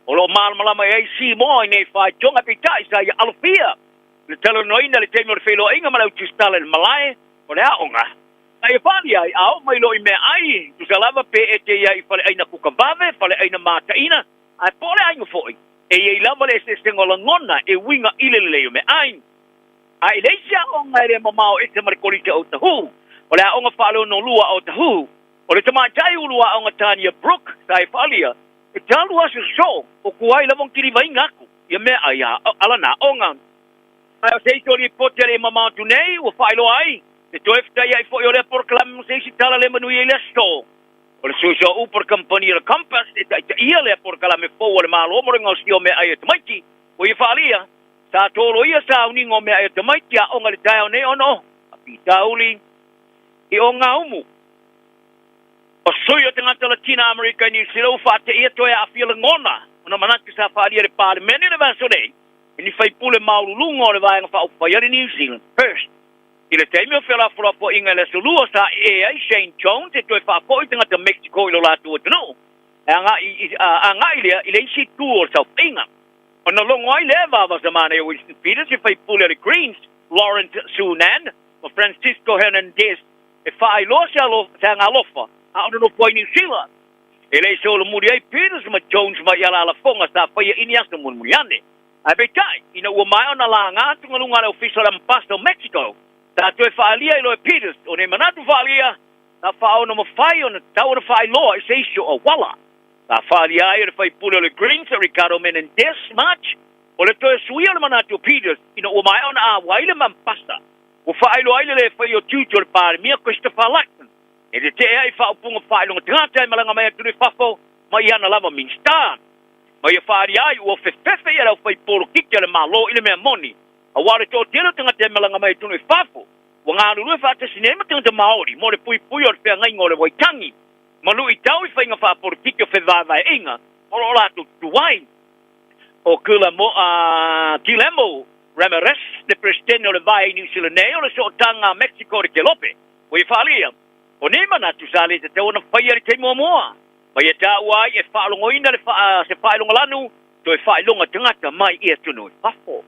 O lo o malamalama i ai Simoa i nei faitioga peitai sa ia alofia le talanoaina i le taimi o le feiloaiga ma le au tusitala i le malae o le aoga. A ia faalia ai, a oo mai loa i meaai, tusa lava pe e te i ai i faleaiga kuka vave, faleaiga mataina, ae po o le aiga foi, e i ai lava le eseesega o lagona e uiga i le lelei o meaai. A i le isi aoga e le mamao ese ma le Kolisi o Otahuhu, o le Aoga Faaleonolua a Otahuhu, o le tamaitai ulu aoga Tania Brooke sa e faalia, e talu aso sosoo o tuai lava ona kilivaina atu ia meaai a lana aoga. Ae o se isi o lipoti a le mamao atu nei ua faailoa ai le toe fetaiai foi o lea polokalame ma se isi tala le manuia i le aso. O le suisua upu o le kamupani a le Compass e taitaia lea polokalame fou a le Malo mo le gaosia o meaai a tamaiti, ua ia faaalia, sa toloia sauniga o meaai a tamaiti aoga i le taeao nei ona o faafitauli i Ogaumu. O sui o tagata Latina Amerika i Niu Sila ua faateia toe aafia lagona ona manatu sa faaalia i le Palemene i le vaiaso nei i ni faipule maualuluga o le Vaega Faaupufai a le New Zealand First. I le taimi o felafolafoaiga i le Aso Lua sa ee ai Shane Jones e toe faafoi tagata Mexico i lo latou atunuu e agai lea i le isi itu o le saofaiga. Ona logo ai lea e vavasamana ia Winston Peters e faipule a le Greens Lawrence Sunan ma Francisco Hernandez e faailoa se agaalofa a o nonofo ai Niu Sila. E le i solomuli ai Peters ma Jones mai i alaalafoga sa faia i ni aso mulimuli ane. Ae peitai, ina ua maea ona laga atugaluga a le Ofisa o le Amepasa o Mexico, Sa toe faaalia i loe Peters, o nei manatu faaalia, sa faaono mafai ona tatau ona faailoa i se isi o auala. Sa faaalia ai e le faipule o le Greens a Ricardo Menendez March, o le toe suia o le manatu o Peters ina ua maea ona auai le Mampasa, ua faailoa ai le le faia o tiute o le Palemia Christopher Luxon e tetee ai i faaupuga faailoga tagata e malaga mai atunuu i fafo ma i ana lava Minisita. Ma ia faaalia ai ua fefefe ia le aufaipolokiki a le Malo i le mea moni, aua o le toatele o tagata e malaga mai atunuu i fafo ua galulue faatasi nei ma tagata Maori mo le puipuia o le feagaiga o le Waitangi ma luitau i faiga faapolokiki o fevaevaeaiga o lo o latou tutu ai. O Guillermo Ramirez, le Peresetene o le Vae i Niu Sila nei o le Sootaga a Mexico i le Kelope, ua ia faaalia, o nei manatu sa le tatau ona faia i le taimi muamua, ma ia taua ai e faalogoina le se faailoga lanu toe faailoga tagata mai i atunuu i fafo.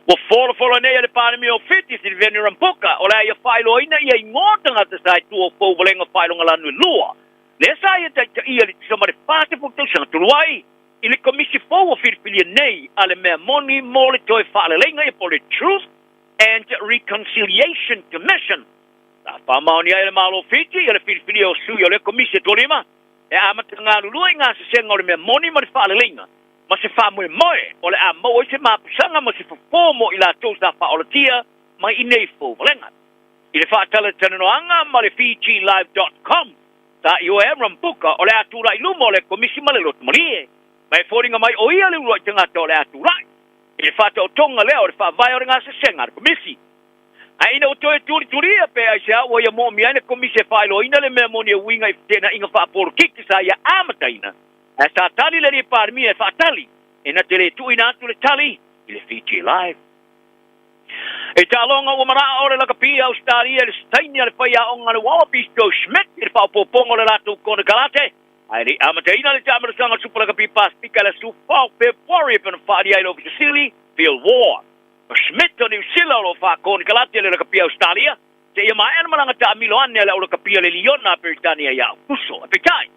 Ua folafola nei e le Palemia o Fiti, Sitiveni Rambuka, o le a ia faailoaina ia igoa tagata sa i tua o fouvalega faailoga lanu e lua, lea sa ia taitaia i le tusa ma le 40 tausaga talu ai, i le Komisi fou ua filifilia nei a le mea moni mo le toe faaleleiga ia po o le Truth and Reconciliation Commission. Sa faamaonia ai e le Malo o Fiti ia le filifilia o sui o lea Komisi e toalima e amata galulue i gasesega o le mea moni ma le faaleleiga ma se faamoemoe o le a maua ai se mapusaga ma se fofo mo i latou sa faaolatia mai i nei fouvalega. I le faatalatalanoaga ma le FijiLive dot com, sa ioe ai Rambuka o le a tulai i luma o le Komisi ma le Loto Malie, ma e foliga mai o ia le uluai tagata o le a tulai i le faataotoga lea o le faavae o le gasesega a le Komisi. Ae ina ua toe tulitulia pe aisea ua ia moomia ai le Komisi e faailoaina le mea moni e uiga i feteenaiga faapolokiki sa ia amataina, ae sa tali le Alii Palemia e faatali, e na te le tuuina atu le tali i le Fiji Live. I taaloga ua manaa o le lakapi a Ausetalia i le saini a le faiaoga a le Wallabies Joe Schmidt i le faaopoopoga o le latou konekarate, ae le i amataina le taamilosaga Supa Lakapi Pasefika i le aso 4 o Fepuari e pei ona faaalia ai le Ofisa Sili Phil Waugh. O Schmidt o Niu Sila o lo o faakonekarate i le lakapi a Ausetalia seia maea le malaga taamilo ane a le aulakapi a le Liona a Peretania ia Aokuso. Peitai,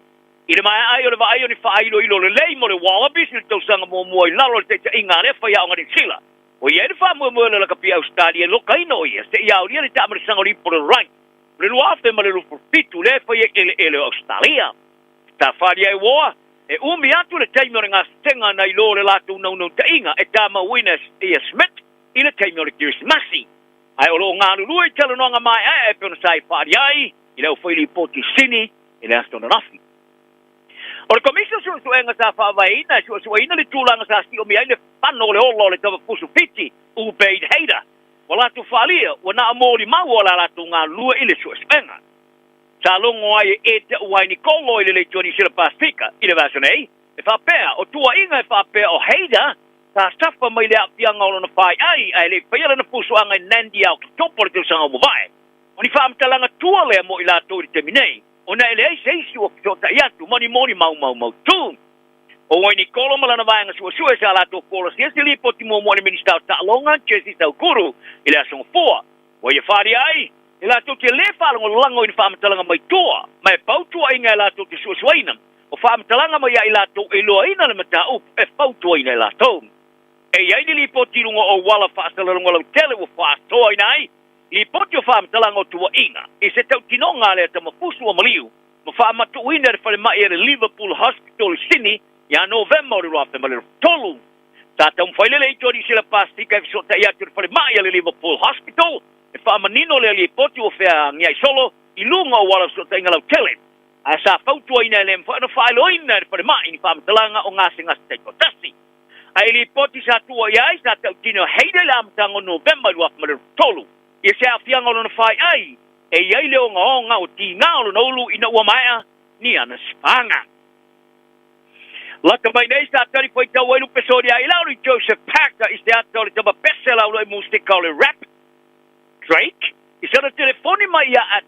i le maea ai o le vaai o ni faailoilo lelei mo le Wallabies i le tausaga muamua i lalo o le taitaiga a lea faiaoga Niu Sila, Ua i ai le faamoemoe o le lakapi Ausetalia e lokaina o ia seia aulia le taamilisaga o le ipu o le Rhine o le 2027 lea e fai ai eleele o Ausetalia. Sa faaalia e Woa, e umi atu le taimi o le gasesega nai lo le latou naunautaiga e tamauina e Schmidt i le taimi o le Kerisimasi. Ae o lo o galulue i talanoaga maeaea e pei ona sa i faaalia ai i le aufailipoti sini i le aso ananafi. O le Komisi o Suesuega sa faavaeina e suesueina le tulaga sa siomia ai le fano o le ola o le tavapusu Fiti, Ubaid Haider, ua latou faaalia ua na o molimau o la latou galulue i le suesuega. Sa logo ai e Ed Wainikolo i le Leitio Niu Sila Pasefika i le vaiaso nei, e faapea o tuuaiga e faapea o Haider sa safa mai le aafiaga o lona faiai ae le i faia lana fusuaga i Nandi ia Oketopa o le tausaga ua mavae. O ni faamatalaga tua lea mo i latou i le taimi nei. ona e leai se isi ua fesootai atu ma ni molimau maumautu. O Wainikolo ma lana vaega suesue sa latou folasia se lipoti muamua i le Minisita o Taaloga, Jesse Saukuru, i le Aso Gafua. Ua ia faaalia ai, e latou te lē faalagolago i ni faamatalaga mai tua, ma e pau tuuaiga e latou te suesueina, o faamatalaga mai ia i latou e iloaina le mataupu e fautuaina e latou. E i ai ni lipoti i luga o auala faasalalauga lautele ua faasoaina ai Lipoti o faamatalaga o tuuaiga i se tautinoga a le Tamafusu o Maliu ma faamatuuina e le falemai a le Liverpool Hospital i Sydney ia Novema o le 2023. Sa taumafai le Leitio a Niu Sila Pasefika e fesootai atu i le falemai a le Liverpool Hospital e faamanino lea lipoti ua feagiai solo i luga o auala fesootaiga lautele, ae sa fautuaina e le mafai ona faailoaina e le falemai ni faamatalaga o gasegase taitoatasi. Ae i lipoti sa tuua i ai, sa tautino e Hayden i le amataga o Novema i 2023 ia se aafiaga o lona faiai e i ai le ogaoga o tiga o lona ulu ina ua maea ni ana sipaga. Lata mai nei sa tali faitau ai lupe solia i lalo i Joseph Packer i se ata o le tama pese lauloi musika o le rap Drake i sana telefoni mai ia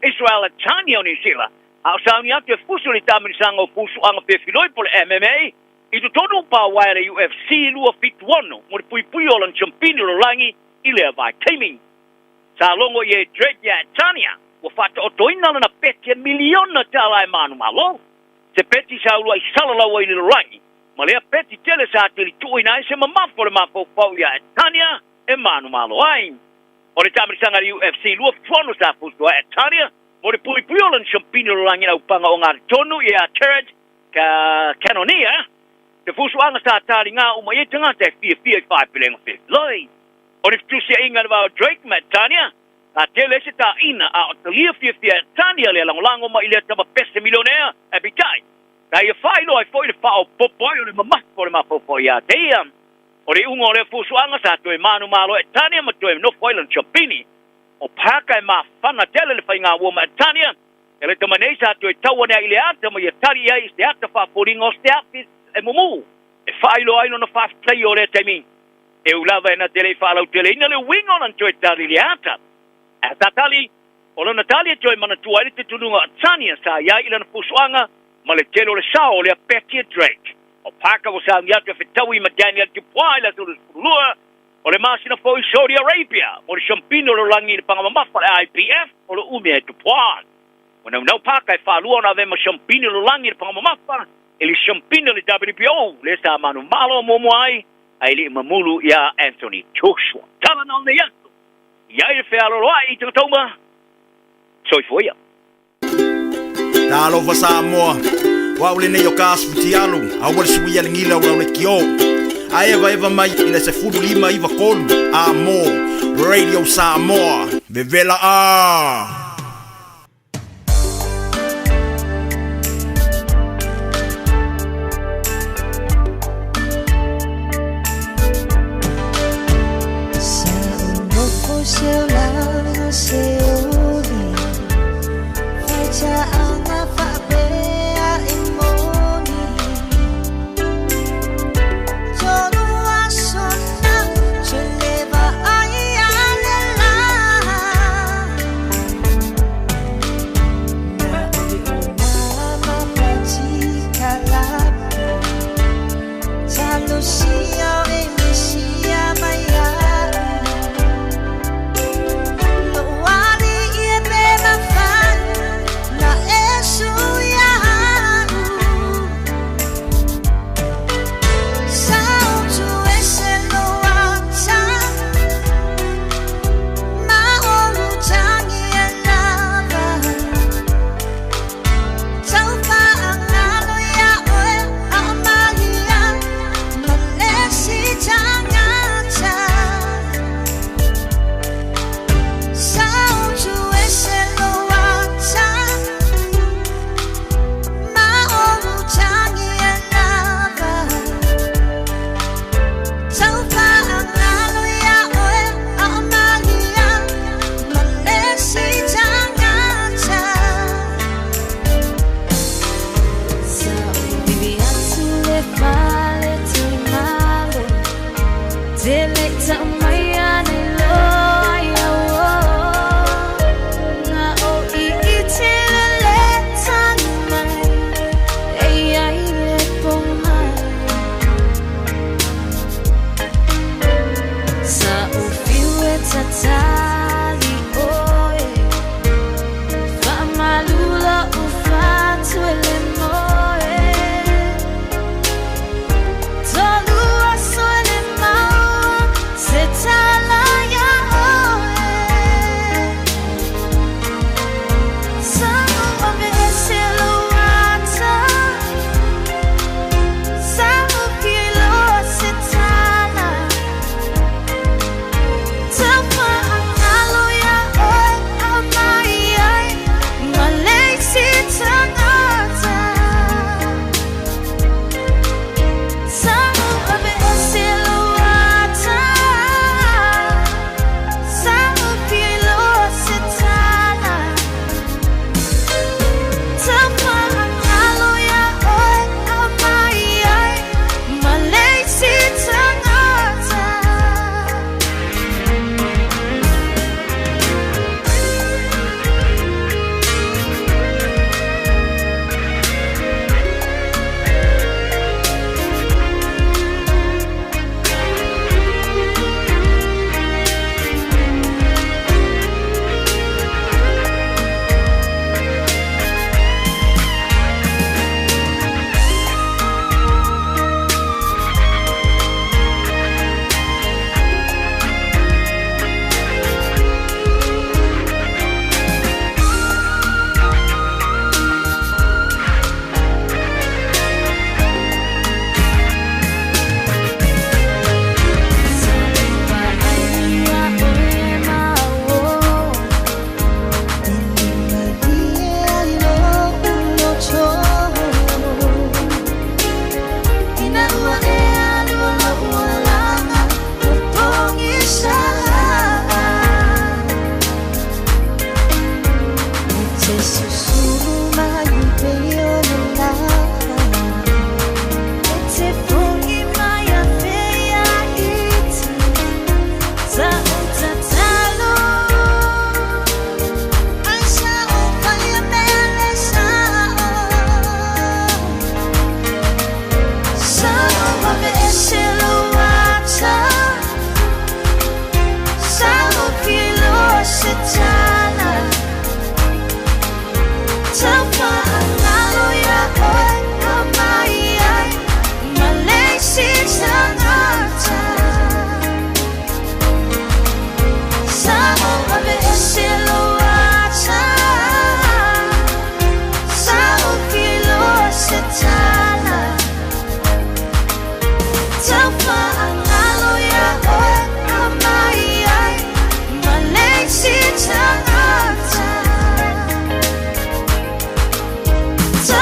Israel Adesanya o Niu Sila a o sauni atu e fusu i le taamilisaga o fusuaga fefiloi po o le MMA I totonu o pāwae a le UFC 276 mo le puipuia o lana siampini o le lalolagi i lea vaitaimi. Sa logo i ai Drake ia Adesanya ua faataotoina lana peti e miliona tala e manumalo, se peti sa uluai salalau ai i le lalolagi, ma lea peti tele sa tele tuuina ai se mamafa o le mafaufau ia Adesanya e manumalo ai. O le taamilisaga a le UFC 26 sa fusu ai Atalia mo le puipui o lona siampini o le lalolagi i le aupaga ogatotonu ia Jared Cannonier, se fusuaga sa taliga uma i ai tagata e fiafia i faepelega felelei. O le fetusiaiga i le va o Drake ma Atalia, sa tele ai se taina a o talia fiafia e Atalia le lagolago mai i lea tama pese milionea, ae peitai, sa ia faailoa ai foi le faaopoopo ai o le mamafa o le mafaufau ia te ia. O le iuga o lea fusuaga sa toe manumalo e Tania ma toe nofo ai lana siampini. O Parker e mafana tele le faiga ua ma Tania, e le tama nei sa toe tau ane ai i le ata ma ia tali i ai i se ata faafoliga o se afi e mumu e faailoa ai lona faafetai o lea taimi. E ui lava e na te le i faalauteleina le uiga o lana toe tali i le ata. Ae sa tali, o lana tali e toe manatua ai le tutunuga o Tania sa i ai i lana fusuaga ma le tele o le sao o lea peti a Drake. O Parker ua sauni atu e fetaui ma Daniel Dubois i le aso 22 o le masina fou i Saudi Arabia mo le siampini o le lalolagi i le paga mamafa le IBF o lo o umia e Dubois. Ua naunau Parker e faalua ona avea ma siampini o le lalolagi i le paga mamafa i le siampini o le WBO lea sa manumalo muamua ai ae le i mamulu iā Anthony Joshua. Tala na o lenei aso, i ai le fealoloai i tagata uma. Soifua ia. Talofa Samoa, o au lenei o Kas Futialu, aua le suia le gila o lau lekiō. A evaeva mai i le 15 93 a mo Radio Samoa. Vevela a!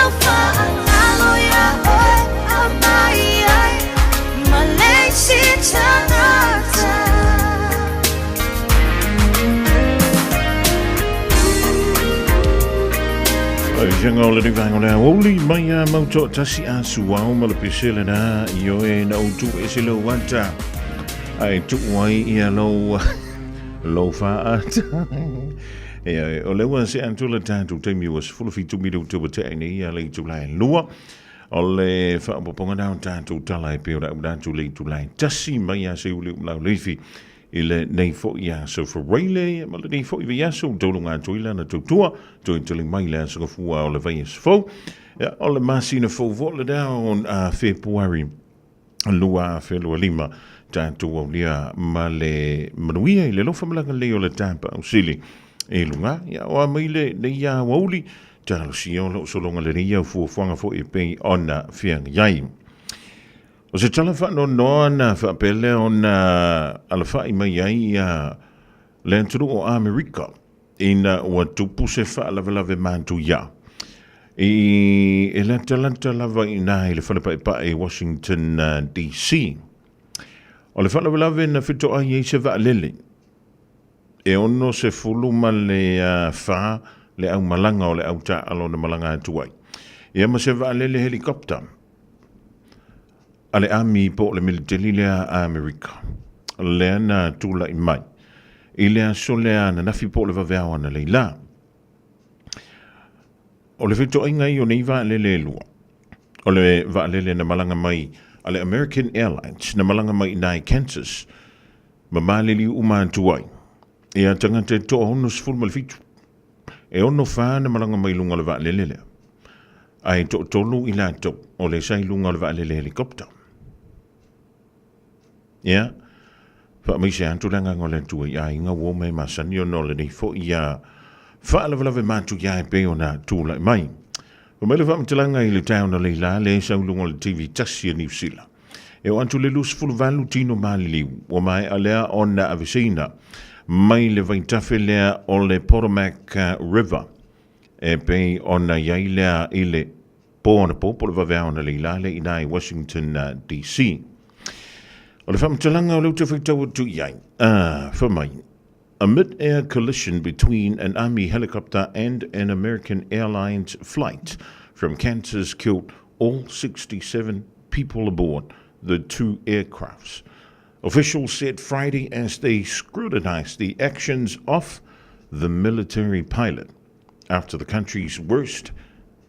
lau faagalo iā oe aumai ai ma le isi tagata. Ai sanga o le rivaga o le aoauli mai a mau toatasi a suao ma le pese lena i oe na ou tuu ese lou ata ae tuu ai ia lou lou faaata. Ia, o le ua se atu le tatou taimi ua 17 minuta ua tea nei ia le itula e lua. O le faaopoopoga na o tatou tala e pei ona auina atu le itula e tasi mai ia Seiuli Umalaoleifi i lenei foi aso Faraile ma lenei foi vaiaso ua tauluga atu ai lana tautua toe tali mai le aso Gafua o le vaiaso fou. Ia, o le masina fou foi lena o Fepuari 2025 tatou aulia ma le manuia i le alofa ma le agalelei o le Tapaau Sili i luga. Ia, o a mai lenei aoauli, talosia o lou sologa lelei au fuafuaga foi e pei ona feagai ai. O se tala faanoanoa na faapea lea ona alafai mai ai ia le atunuu o Amerika ina ua tupu se faalavelave matuia i e latalata lava i ina i le fale paepae i Washington DC. O le faalavelave na fetoai ai se vaalele e 64 le aumalaga o le au taaalo na malaga atu ai. Ia ma se vaalele helicopter a le ami po o le militeli lea a Amerika, lea na tulai mai i le aso lea ananafi po o le vaveao analeila. O le fetoaiga ia o nei vaalele e lua, o le vaalele na malaga mai a le American Airlines na malaga mai i inā i Kansas ma maliliu uma atu ai ia tagata e toa 67. E ono fa na malaga mai luga o le vaalele lea, ae toatolu i latou o le sa i luga o le vaalele helicopter. Ia, faamaise atu le agaga o le Atua i aiga ua o mai masani ona o lenei foi ia faalavelave matuia e pei ona tulai mai. Fai mai le faamatalaga i le taeao na leila le sau i luga o le TV tasi a Niu Sila. E oo atu le 28 tino maliliu ua maea lea ona aveseina mai le vaitafe lea o le Potomac River e pei ona i ai lea i le pō anapo po o le vaveao analeila lea i ina i Washington DC. O le faamatalaga o lea ou te faitau atu i ai, fai mai, A mid-air collision between an Army helicopter and an American Airlines flight from Kansas killed all 67 people aboard the two aircrafts. Officials said Friday as they scrutinized the actions of the military pilot after the country's worst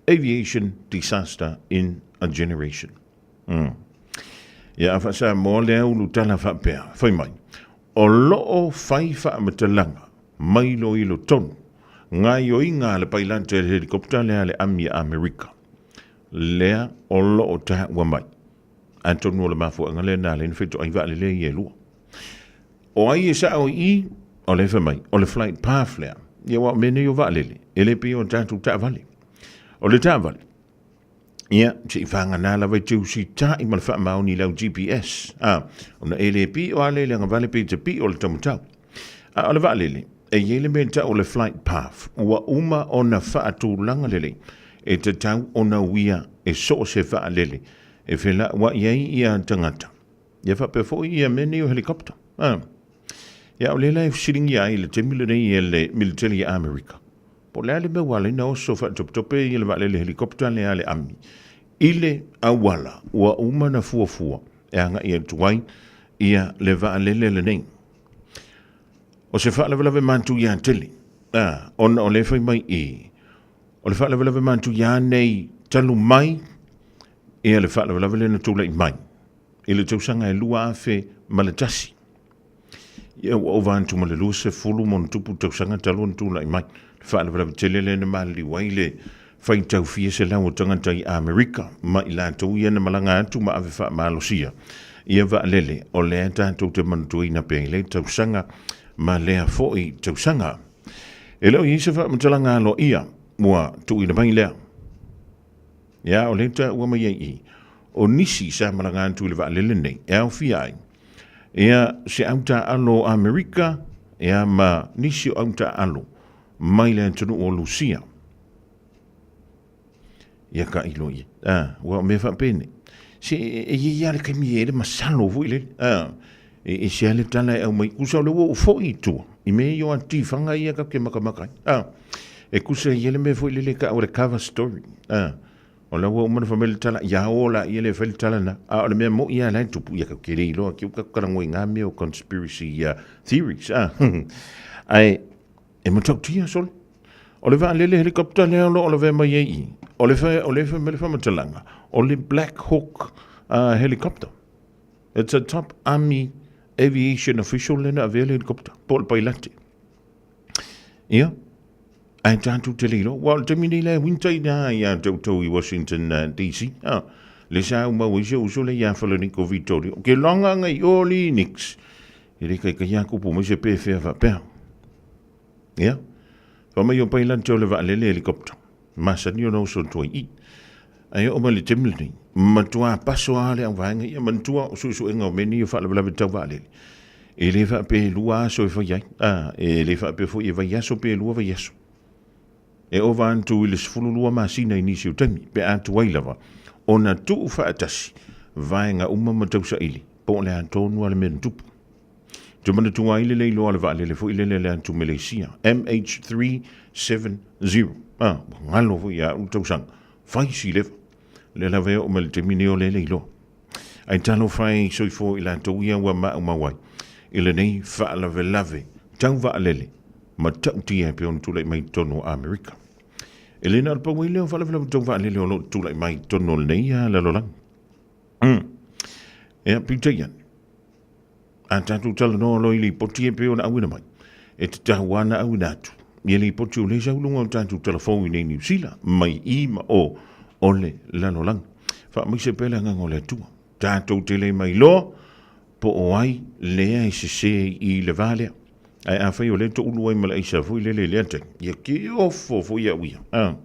aviation disaster in a generation. Mm. Ia a faa-Samoa lea ulu tala faapea, fai mai, O lo o fai faamatalaga mai iloilo tonu gaioiga a le pailate le helikopta lea a le Ami a Amerika lea o lo o taua mai. Atonu o le mafuaaga lea na ala ai ona fetoai vaalele ia e lua. O ai e sao i i? O lea e fai mai, o le flight path lea. Ia aua o mea nei o vaalele, e le pei o tatou taavale. O le taavale, Ia, se i vagana lava i te usitai ma le faamaoni i lau GPS, a, ona e le pio lava lea i le agavale pe te pio le taumatau. A o le vaalele, e i ai le mea e tau o le flight path, ua uma ona faatulaga lelei e tatau ona uia e so o se vaalele e felauai ai ia tagata. Ia faapea foi ia mea nei o helicopter. A. Ia, o lea la e fesiligia ai i le taimi lenei e le militeli a Amerika. Po o le a le mea ua ala ai ona oso faatopetope ia le vaalele helicopter lea a le ami i le auala ua uma ona fuafua e agai atu ai ia le vaalele lenei. O se faalavelave matuia tele, a, ona o lea e fai mai i, o le faalavelave matuia nei talu mai ia le faalavelave lea na tulai mai i le tausaga e 2001. Ia ua ova atu ma le 20 ma ona tupu tausaga talu ona tulai mai le faalavelave tele lea na maliliu ai le faitau fia selau o tagata i Amerika ma i latou ia na malaga atu ma ave faamalosia ia vaalele o lea tatou te manatuaina pea i lea tausaga ma lea foi tausaga. E le o i ai se faamatalaga aloaia ua tuuina mai lea. Ia, o lea taua mai ai i, o nisi sa malaga atu i le vaalele nei e aofia ai ia se au taaalo o Amerika ia ma nisi o au taaalo mai le atunuu o Lusia. Ia tailo i ai. A, aua o mea faapenei, se e i ai lava le taimi e i ai le masalo foi lele, a, e ese lava le tala e aumai, tusa o lea ua ou foi i tua i mea ia o atifaga ia tatou te matamata ai, a, e tusa e i ai le mea foi lele e tau o le cover story, a, o la ua uma ona fai mai le tala, ia o laia lea e fai le tala lena, a o le mea moni lava la e tupu, ia tatou te le iloa, te i ua tatou talanoa i na mea o conspiracy theories, a, ae e matautia sole. O le vaalele helicopter lea o lo o lavea mai ai i, o le o le fai mai le faamatalaga, o le Black Hawk helicopter. It's a top army aviation official lea na avea le helicopter, po o le pailate. Ia, ae tatou te le iloa. Aua o le taimi nei la e winter i ina ia te outou i Washington DC. Ah, le sa umau ai si ou uso lea ia Falaniko Vittorio. Ke loga ngai o li nix. E le kaikai a kupu mai se pe fea faapea. Ia, fai mai o pailate o le vaalele helicopter, masani ona oso atu ai i. Ae oo mai le taimi lenei, matua paso lava le auvaega ia, manatua o suesuega o mea nei o faalavelave tau vaalele. E le faapea e lua aso e fai ai, a, e le faapea foi e vaiaso pe lua vaiaso. E ova atu i le 12 masina i nisi o taimi, pe a tuai lava ona tuu faatasi vaega uma ma tausaili po o le a tonu lava le mea na tupu. Te manatua ai le leiloa o le vaalele foi lele le atu Meleisia, MH370. Ah, ua galo foi ia au le tausaga. Fai si leva. Lea lava e oo mai le taimi nei o le leiloa. Ai talofa e soifua i latou ia ua maumau ai i lenei faalavelave tau vaalele ma ta'utia e pei ona tulai mai i totonu o Amerika. E le na o le pau ai lea o faalavelave tau vaalele o lo o tulai mai i totonu o lenei lalolagi. Ia, peitai ane, a tatou talanoa loa i lipoti e pei ona auina mai, e tatau lava ona auina atu ia lipoti o lea sau i luga o le tatou talafou i nei Niu Sila, mai i ma o o le lalolagi. Faamaise pea le agaga o le Atua. Tatou te le mailoa po o ai lea e sese i le va lea. Ae afai o lea e toulu ai ma le aisa foi lele i lea taimi, ia ke ofo foi au ia. Ah.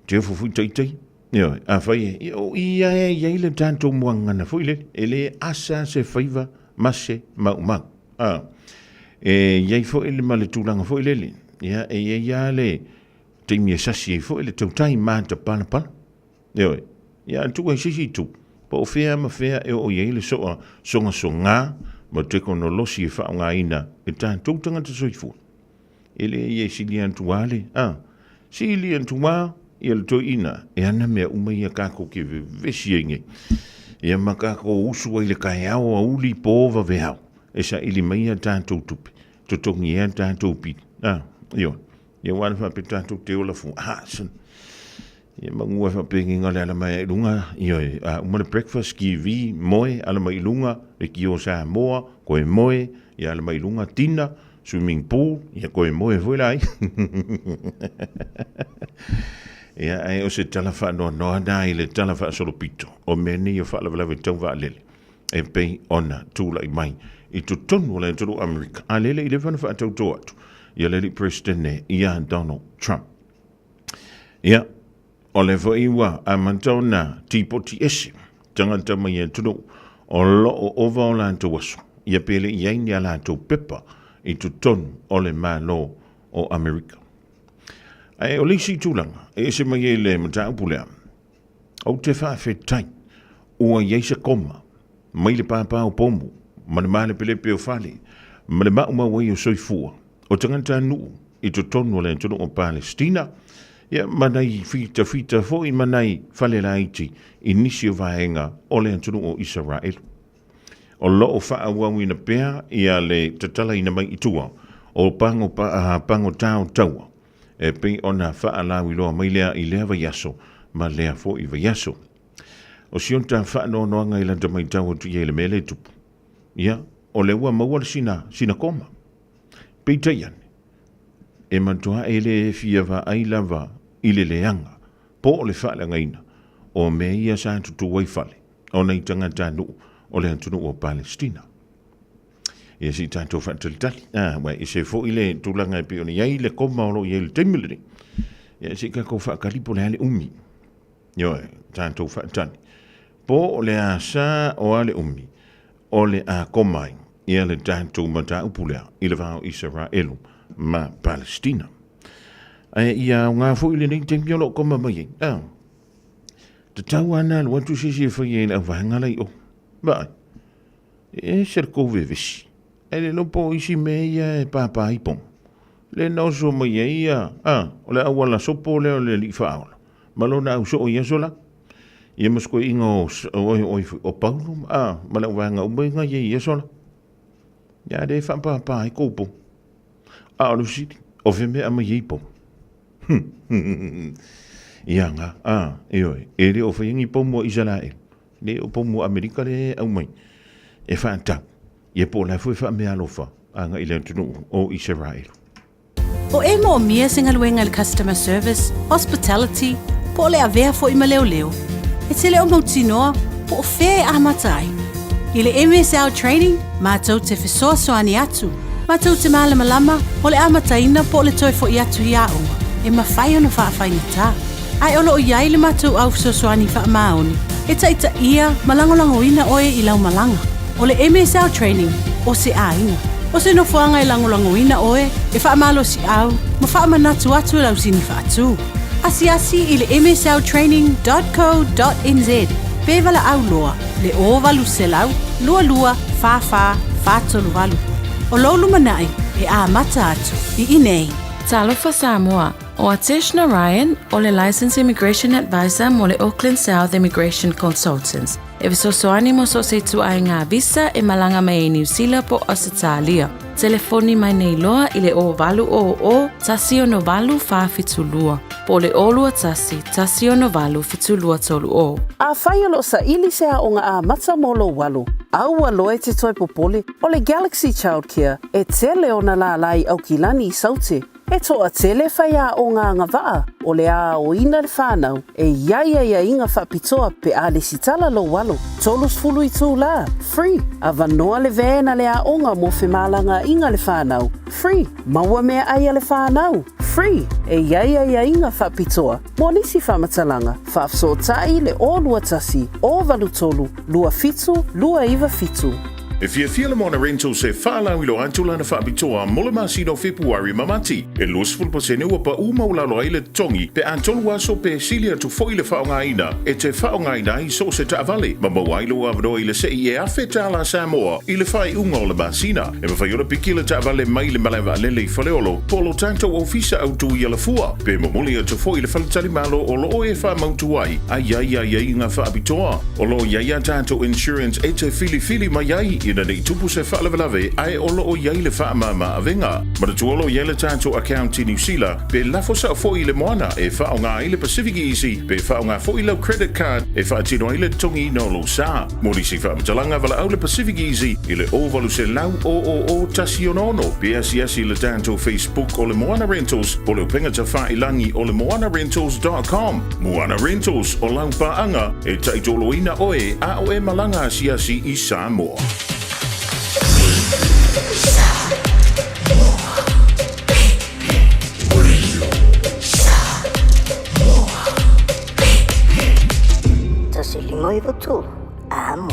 Te ofo foi taitai. Ioe, afai e, ia, o ia e i ai le tatou muagana foi lele, e le asa se faiva ma se maumau. Ah. E i ai foi le ma le tulaga foi lele, ia, e i ai lava le taimi e sasi ai foi le tautai matapalapala. Ioe, ia a tuu ai se isi itu, po o fea ma fea e oo i ai le soa sogasogā ma tekonolosi e faaaogaina e tatou tagata soifua. E le ia e sili atu lava le, a, sili atu lava ia le toeaina e ana mea uma ia kākou ke vevesi ai nei. Ia ma kākou usu ai le kaeao auli pō vaveao e saili mai a tatou tupe, totogi ai a tatou pili. A, ioe. Ia aua le faapea tatou te ola fua. A, son. Ia manu e faapenei le ala mai ai i luga, ioe, a uma le breakfast, TV, moe, ala mai i luga, le kio Samoa, koe moe, ia ala mai i luga, dinner, swimming pool, ia koe moe foi la ai. Ia, ae o se tala faanoanoa na i le tala faasolopito o mea nei o faalavelave tau vaalele e pei ona tulai mai i totonu o le atunuu Amerika. A lele i leva ona faatautō atu ia le alii Peresetene ia Donald Trump. Ia, o lea foi ua amata ona tipoti ese tagata mai atunuu o lo o ova o latou aso, ia pe le i ai ni a latou pepa i totonu o le Malo o Amerika. Ae o le isi tulaga e ese mai ai le mataupu lea, ou te faafetai ua i ai se koma mai le pāpā o pomu ma le malepelepe o fale ma le maumau ai o soifua o tagatanuu i totonu o le atunuu o Palestina, ia, ma nai fitafita foi ma nai fale laiti i nisi o vaega o le atunuu o Isaraelu. O lo o faaauauina pea ia le tatalaina mai i tua o pago, pagotā o taua e pei ona faalauiloa mai lea i lea vaiaso ma lea foi vaiaso. O si ota faanoanoaga i lata matau atu i ai i le mea lea e tupu, ia, o lea ua maua le sina, sina koma. Peitai ane, e matua e le fia vaai lava i le leaga po o le faaleagaina o mea ia sa tutū ai fale o nai tagatanuu o le atunuu o Palestina. Ia se i tatou faatalitali, a, ua ese foi le tulaga e pei ona i ai le koma o lo o i ai i le taimi lenei. Ia se i tatou faatali po o le a le umi. Ioe, tatou faatali. Po o le a sa o a le umi o le a koma ai ia le tatou mataupu lea i le va o Isaraelu ma Palestina. Ae ia aoga foi lenei taimi o lo o koma mai ai. A. Tatau lava ona alu atu se isi e faia i le auvaega la i o. Vaai, e ese le tou vevesi. Ae le iloa po o isi mea ia e pāpā ai pomu. Lea na oso mai ai ia, a, o le auala sopo lea o le alii faaola, ma lona au soo i aso la. Ia ma sikoiina o, o, o, o Paulo, a, ma le auvaega uma ia i aso la. Ia, lea e faapāpā ai kou pomu. A o le fesili, o fea mea e aumai ai pomu? Ia nga, a, ioe, e le o faia ni pomu a Isaraelu, le o pomu a Amerika lea e aumai e faatau, ia po o la e foi e faameaalofa agai i le atunuu o Isaraelu. O e moomia se galuega i le customer service, hospitality, po o le avea foi ma leoleo, e te le o mautinoa po o fea e amata ai. I le MSL Training, matou te fesoasoani atu, matou te malamalama o le amataina po o le toe foi atu i aoga, e mafai ona faafaigata. Ae o lo o i ai le matou au fesoasoani faamaoni e taitaia ma lagolagoina oe i lau malaga. O le MSL Training, o se aiga. O se nofoaga e lagolagoina oe, e faamalosiau ma faamanatu atu i lau sini faatu. Asiasi i le msltraining dot co dot nz pe valaau loa le 0800 22 44 438. O lou lumanai e amata atu i inei. Talofa Samoa, o Atesh Narayan o le Licensed Immigration Advisor mo le Auckland South Immigration Consultants. E fesoasoani mo so o se ituaiga visa e malaga mai ai Niu Sila po o Ausetalia. Telefoni mai nei loa i le 0800 168 472 po o le 021 168 7230. Afai o lo o saili se aoga amata mo lou alo, aua loa e te toe popole, o le Galaxy Childcare e tele ona lālā i Aukilani i Saute. E toatele faiaoga agavaa o le aoina le whanau e i ai aiaiga faapitoa pe a lesitala lou alo. 30 itulā, free, avanoa le van a le aoga mo femalagaaiga le whanau, free, maua meaai a le whanau, free, e i ai aiaiga faapitoa mo nisi faamatalaga, faafesootai le 021 083 27 297. E fiafia le Moana Rentals e faalauiloa atu lana faapitoa mo le masina o Fepuari ma Mati. E 20% ua paʻu maualalo ai le totogi pe a tolu aso pe sili atu foi le faaaogaina e te faaaogaina ai so o se taavale ma maua ai lou avanoa i le sei e $1,000 Samoa i le faaiuga o le masina. E mafai ona piki le taavale mai le malae vaalele i Faleolo po o lo tatou ofisa autu i Alafua pe momoli atu foi i le faletalimalo o lo o e faamautu ai a i ai aiaiga faapitoa. O lo o i ai a tatou insurance e te filifili mai ai ina nei tupu se faalavelave ae o lo o i ai le faamama avega. Manatua o lo o i ai le tatou account i Niu Sila pe lafo sao foi i le moana e faaaoga ai le Pacific Easy pe faaaoga foi lau credit card e faatino ai le totogiina o lou sa. Mo nisi faamatalaga valaau le Pacific Easy i le 0800 000 166 pe asiasi i le tatou Facebook o le Moana Rentals po o le upega tafailangi o le moanarentals dot com. Moana Rentals, o lau paaga e taitoloina oe a o e malaga asiasi i Samoa. Amo.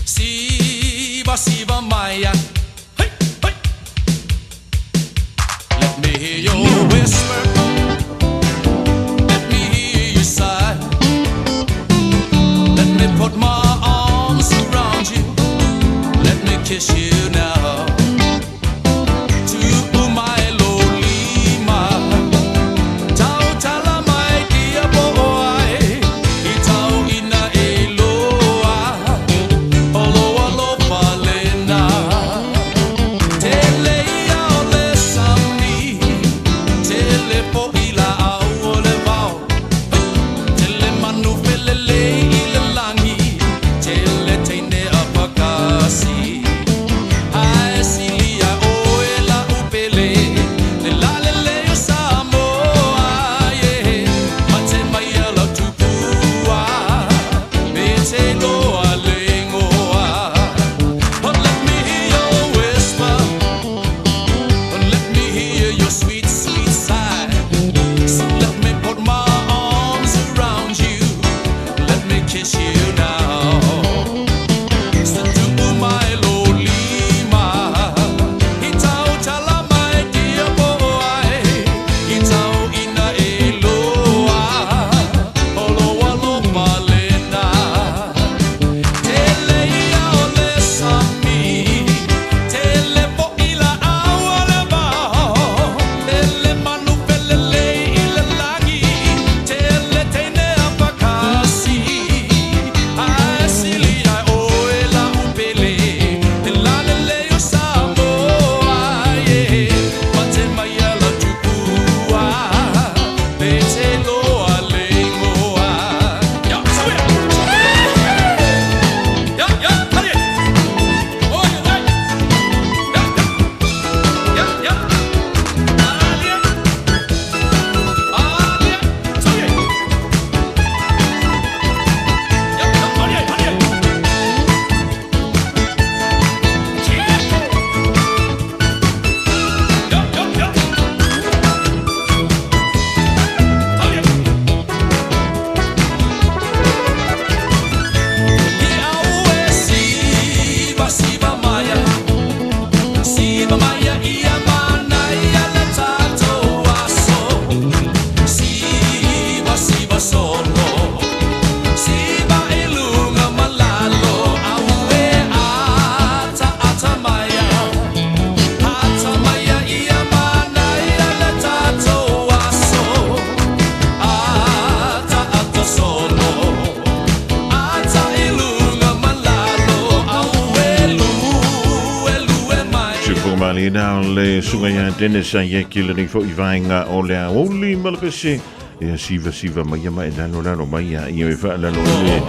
Siva, siva maya. Hey, hey. Let me hear your whisper. Let me hear you sigh. Let me put my arms around you. Let me kiss you now. To my Lolima. Siva mai a ia manaia le tatou aso. Siva, siva solo. Siva i luga ma lalo. Auē ata ata maia. Ata maia ia manaia le tatou aso. Ata ata solo. Ata i luga ma lalo. Auē lue lue mai. Sifumalie na o le suga ia Dennis a ia ki lenei fo'i vaega o le aoauli ma le pese ia siva siva mai ma e lalo lalo mai ia ia e faalalo ai le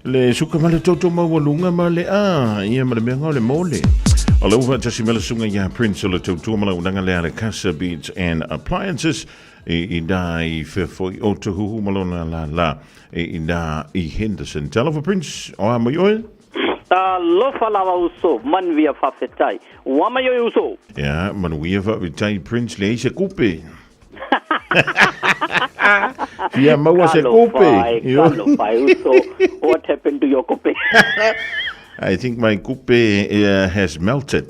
le suka ma le toto maualuga ma le a ia ma le mea o le mole. O le ufa tasi me le suga ia Prince o le tautua ma launaga lea le Casa Beads and Appliances i i nā i whea o te huhu ma lona la la i i nā i Henderson. Talofa Prince, o a mai oe? Talofa lava uso, manuia fafetai. Ua mai oe uso. Ia, manuia fafetai Prince, leai se kupe. Fia maua se kupe. Talofa e uso. What happened to your kupe? I think my kupe has melted.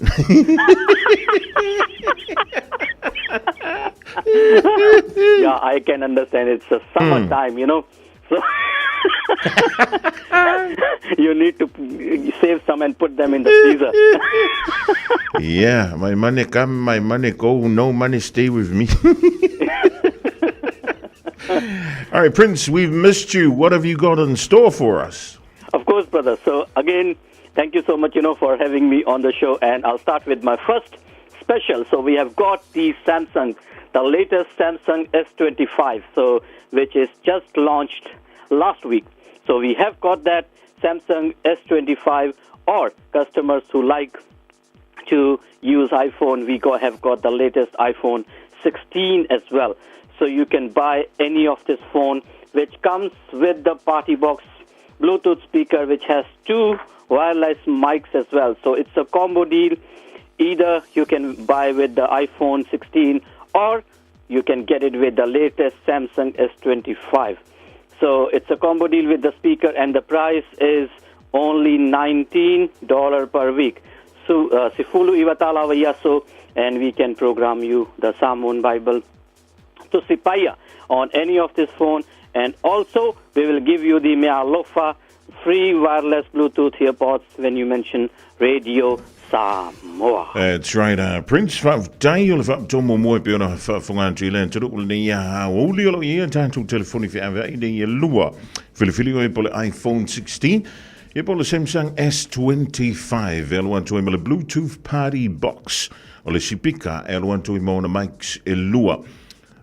Yeah, I can understand. It's a summertime, you know. So you need to save some and put them in the freezer. Yeah, my money come, my money go, no money stay with me. All right, Prince, we've missed you. What have you got in store for us? Of course, brother. So again, thank you so much, you know, for having me on the show. And I'll start with my first special. So we have got the Samsung, the latest Samsung S25, so which is just launched last week. So we have got that Samsung S25, or customers who like to use iPhone, we have got the latest iPhone 16 as well. So you can buy any of this phone, which comes with the PartyBox Bluetooth speaker, which has 2 wireless mics as well. So it's a combo deal. Either you can buy with the iPhone 16 or you can get it with the latest Samsung S25. So it's a combo deal with the speaker, and the price is only $19 per week. So Sifulu Iwatala Vayaso, and we can program you the Samoan Bible to Sipaya on any of this phone. And also, we will give you the Mealofa free wireless Bluetooth earpods when you mention Radio Samoa. That's right, Prince, faafetai o le faapitoa muamua e pei ona faafofoga atu i le atunuu lenei ia aoauli o lo o i ai a tatou telefoni feaveai nei e lua. Filifili oe po o le iPhone 16 ia po o le Samsung S25 e alu atu ai ma le Bluetooth Party Box o le sipika e alu atu ai ma ona mics e lua.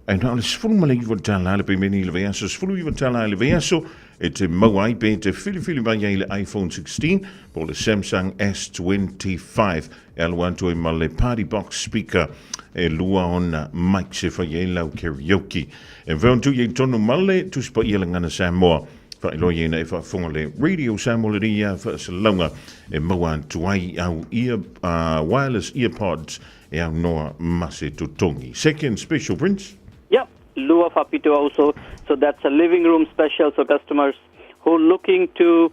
Ae na o le $19 le pemeni i le vaiaso, $19 i le vaiaso e te maua ai pe te filifili mai ai le iPhone 16 po o le Samsung S25 e alu atu ai ma le Party Box Speaker e lua ona mics e fai ai lau karaoke. E mawhai ona tui ai tonu ma le Tusi Paia le Gagana Samoa. Faailoa ia ina e faafofoga le Radio Samoa lenei ia faasalauga e maua atu ai au ear, wireless earpods E aunoa ma se totogi. Second special, Prince. Yep, lua faapitoa uso. So that's a living room special. So customers who looking to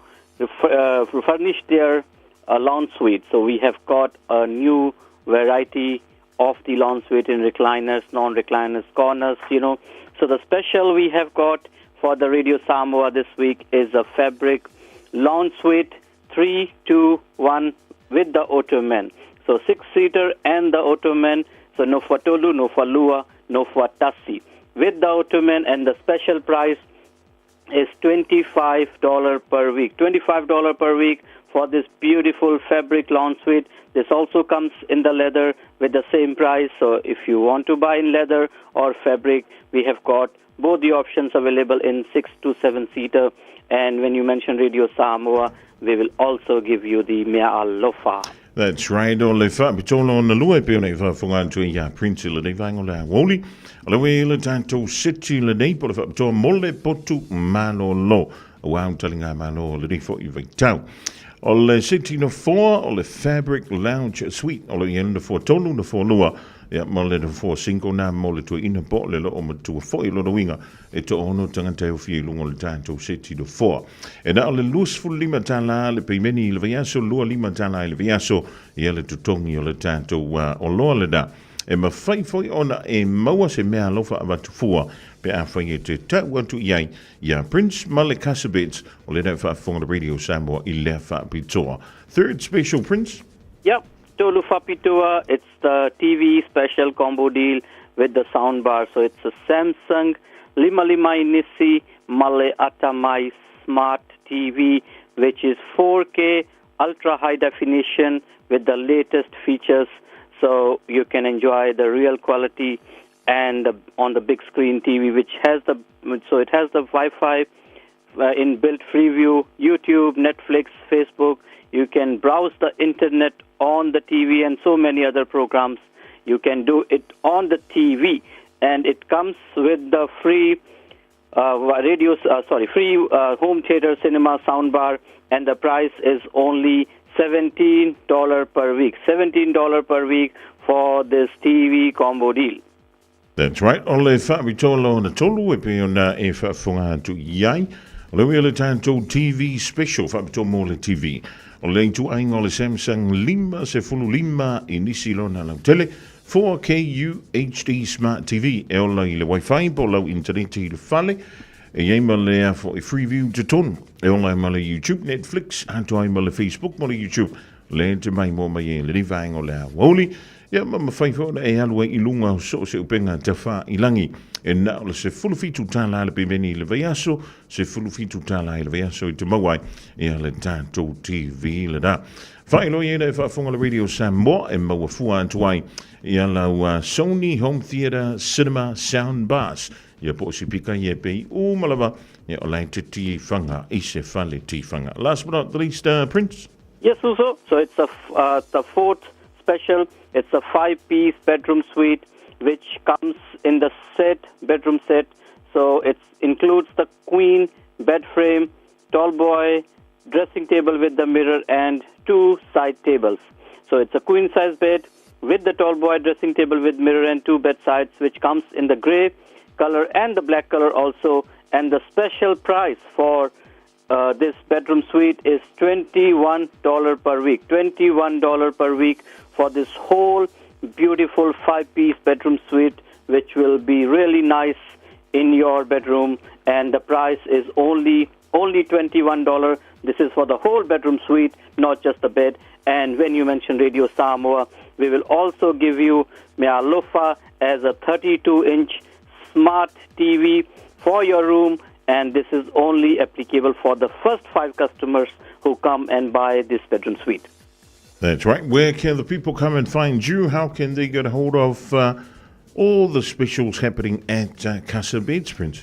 furnish their lounge suite. So we have got a new variety of the lounge suite in recliners, non-recliners, corners, you know. So the special we have got for the Radio Samoa this week is a fabric lounge suite 3, 2, 1 with the ottoman. So 6-seater and the ottoman. So no for Tolu, no for Lua, no for Tasi. With the ottoman, and the special price is $25 per week. $25 per week for this beautiful fabric lounge suite. This also comes in the leather with the same price. So if you want to buy in leather or fabric, we have got both the options available in 6 to 7 seater. And when you mention Radio Samoa, we will also give you the mea alofa. That's right, o le faapitoa ona lua e pei ona e faafofoga atu ai iā Prince i lenei vaega o le aoauli. O le ua i le tatou seti lenei po o le faapitoa mo le potu malolo aua au taligamalo o lenei foi vaitau. O le seti nofoa o le Fabric Lounge Suite o lo o i ai le nofoa tolu, nofoa lua, ia ma le nofoa single na mo le toeaina po o le loo matua foi. O lona uiga e toaono tagata e ofia i luga o le tatou seti nofoa. E na o le $25 le peimeni i le vaiaso, $25 i le vaiaso ia le totogi o le tatou oloa lena. E mafai foi ona e maua se mea alofa avatu fua pe afai e te tau atu i ai iā Prince ma le Casa Beds o lena e faafofoga le Radio Samoa i lea faapitoa. Third special, Prince? Yep, tolu faapitoa, it's the TV special combo deal with the sound bar. So it's a Samsung lima lima inisi ma le Atamai Smart TV, which is 4K ultra high definition with the latest features. So you can enjoy the real quality and the, on the big screen TV, which has the so it has the Wi-Fi inbuilt Freeview, YouTube, Netflix, Facebook. You can browse the internet on the TV and so many other programs. You can do it on the TV, and it comes with the free radio, sorry, free home theater cinema soundbar, and the price is only $17 per week. $17 per week for this TV combo deal. That's right. O le faapitoa lona tolu e pei ona e faafofoga atu i ai. O le uia o le tatou TV special faapitoa mo le TV. O le ituaiga o le Samsung 55 inisi lona lautele 4K UHD Smart TV e ola i le Wi-Fi po o lau initaneti i le fale. E i ai ma le a foi Freeview totonu. E ola ai ma le YouTube, Netflix, atoa ai ma le Facebook ma le YouTube. Le te maimoa mai ai i lenei vaega o le aoauli. Ia ma mafai foi ona e alu ai i luga o so o se upega tafailangi. E na o le $17 le pemeni i le vaiaso, $17 i le vaiaso i te maua ai ia le tatou TV lena. Faailoa i ai e faafofoga le Radio Samoa e maua fua atu ai ia lau Sony Home Theatre Cinema Sound Bars. Ia po o sipika ia e pei uma lava ia o la e te tifaga i se fale tifaga. Last but not the least, Prince. Yes, Uso. So it's a, the fourth special. It's a five-piece bedroom suite, which comes in the set, bedroom set. So it includes the queen bed frame, tall boy, dressing table with the mirror, and two side tables. So it's a queen size bed with the tall boy dressing table with mirror and two bed sides, which comes in the gray color and the black color also. And the special price for this bedroom suite is $21 per week. $21 per week for this whole beautiful five-piece bedroom suite, which will be really nice in your bedroom. And the price is only only $21. This is for the whole bedroom suite, not just the bed. And when you mention Radio Samoa, we will also give you Mealofa as a 32-inch smart TV for your room and this is only applicable for the first five customers who come and buy this bedroom suite. That's right. Where can the people come and find you? How can they get a hold of all the specials happening at Casa Beds, Prince?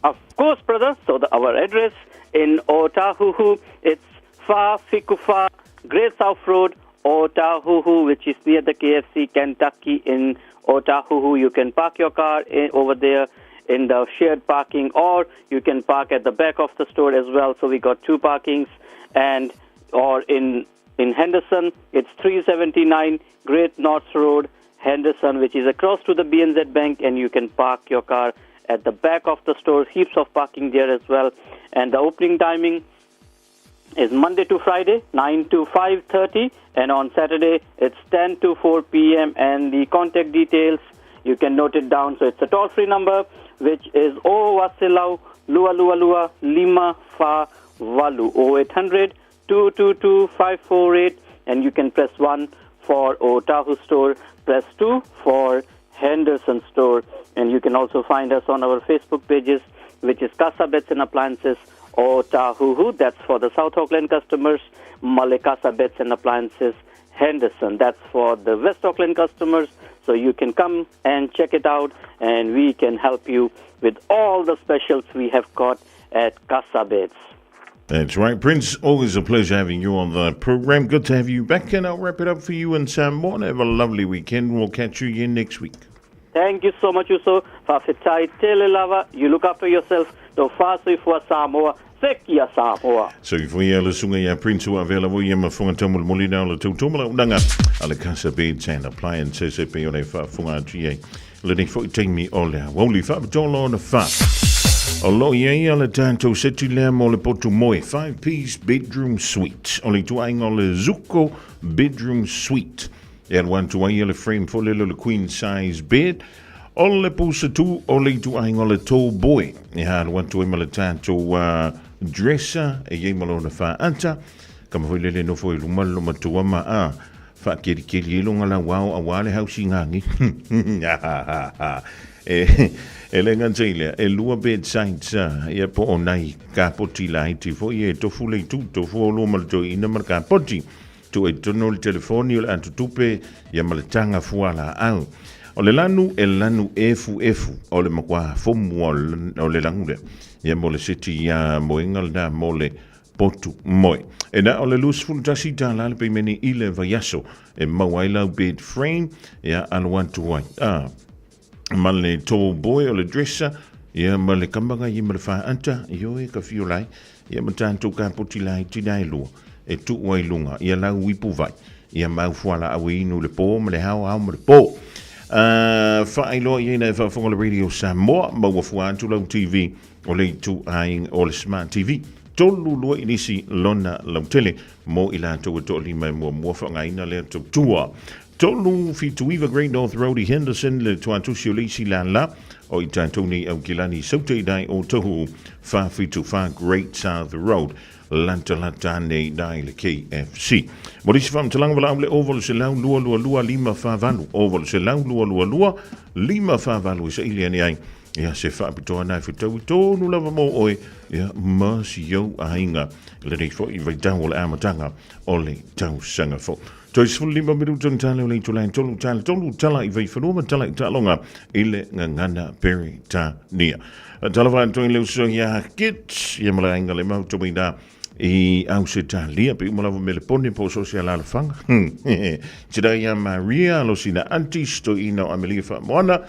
Of course, brother. So the, our address in Otahuhu, it's Fa Fikufa, Great South Road, Otahuhu, which is near the KFC Kentucky in Otahuhu. You can park your car in, over there in the shared parking, or you can park at the back of the store as well. So we got two parkings, and or in in Henderson, it's 379 Great North Road, Henderson, which is across to the BNZ Bank, and you can park your car at the back of the store. Heaps of parking there as well. And the opening timing is Monday to Friday, 9 to 5.30, and on Saturday, it's 10 to 4 p.m. And the contact details, you can note it down. So it's a toll-free number, which is O Wasilau Lua Lua Lua Lima Fa Valu, 0800 222 548, and you can press 1 for Otahu store, press 2 for Henderson store, and you can also find us on our Facebook pages, which is Casa Beds and Appliances Otahuhu. That's for the South Auckland customers. Malekasa Beds and Appliances Henderson. That's for the West Auckland customers. So you can come and check it out, and we can help you with all the specials we have got at Casa Beds. That's right, Prince. Always a pleasure having you on the program. Good to have you back, and I'll wrap it up for you and Sam Morton. Have a lovely weekend. We'll catch you again next week. Thank you so much, Uso. Fa'afetai tele lava. You look after yourself. Tofa soifua Samoa. Pasifiki a Samoa. Soifua ia le susuga ia Prince ua avea lava ia ma fofoga taumolimoli na o le tautomalaunaga a le Casa Beds and Appliances e pei ona e faafofoga atu i ai lenei foi taimi o le aoauli faapitoa lona fa. O lo o i ai le tatou seti lea mo le potu moe 5-piece bedroom suite o le ituaiga o le Zuko bedroom suite e alu atu ai le frame foi lele o le queen size bed o le pusatu o le ituaiga o le tall boy e alu atu ai ma le tatou dresser e i ai ma lona faata kama foi lele nofo i luma le lomatua ma a faakelikeli ai loga lauao auā le hausigagi. E le gata i lea, e lua bedsides ia po o nai kapoti laiti foi e tofu le itu, tofu o lua ma le toeaina ma le kapoti. Tuu ai totonu le telefoni o le atutupe ia ma le taga fualaau. O le lanu e lanu efuefu o le matua fomu o le lanu lea. Ia mo le seti ia moega lena mo le potu moe. E na o le $21 le peimene i le vaiaso e maua ai lau bed frame ia alu atu ai. Ah, ma le tall boy o le dresser ia ma le kamaga ia ma le faata ioe ka fio lai ia ma tatou kapoti lai tina e lua e tuu ai luga ia lau ipu vai ia mau fuala au e inu le pō ma le ao ao ma le pō. Faailoa i ai na e faafofoga le Radio Samoa ma ua fua atu lau TV o le ituaiga o le Smart TV. 32 inisi lona lautele mo i latou e toalima e muamua faaaogaina lea tautua. 379 Great North Road i Henderson le tuatusi o le isi lala o i tatou nei Aukilani i Sauta i o Tohu 474 Great South Road latalata ane i ina i le KFC. Mo nisi faamatalaga valaau le 0800 222 548 0800 222 548 e saili ane ai ia se faapitoa na e fetaui tonu lava mo oe ia ma si ou aiga lenei foi vaitau o le amataga o le tausaga fou. Toe 15 minuta na tale o le itula e tolu tala tolu tala i vaifanua ma tala i taaloga i le gagana Peretania. Tala faatoa i le uso ia Kit, ia ma le aiga le mau tomaina i Ausetalia, pe uma lava me le pone po so se alalafaga. Tira ia Maria, lo sina auntie, stoina o Amelia Faamoana,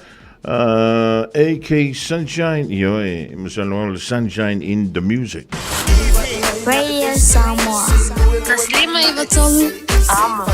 AK Sunshine, ioe, masalo le Sunshine in the Music. Radio Samoa. Taslima Ivatolu. Amo.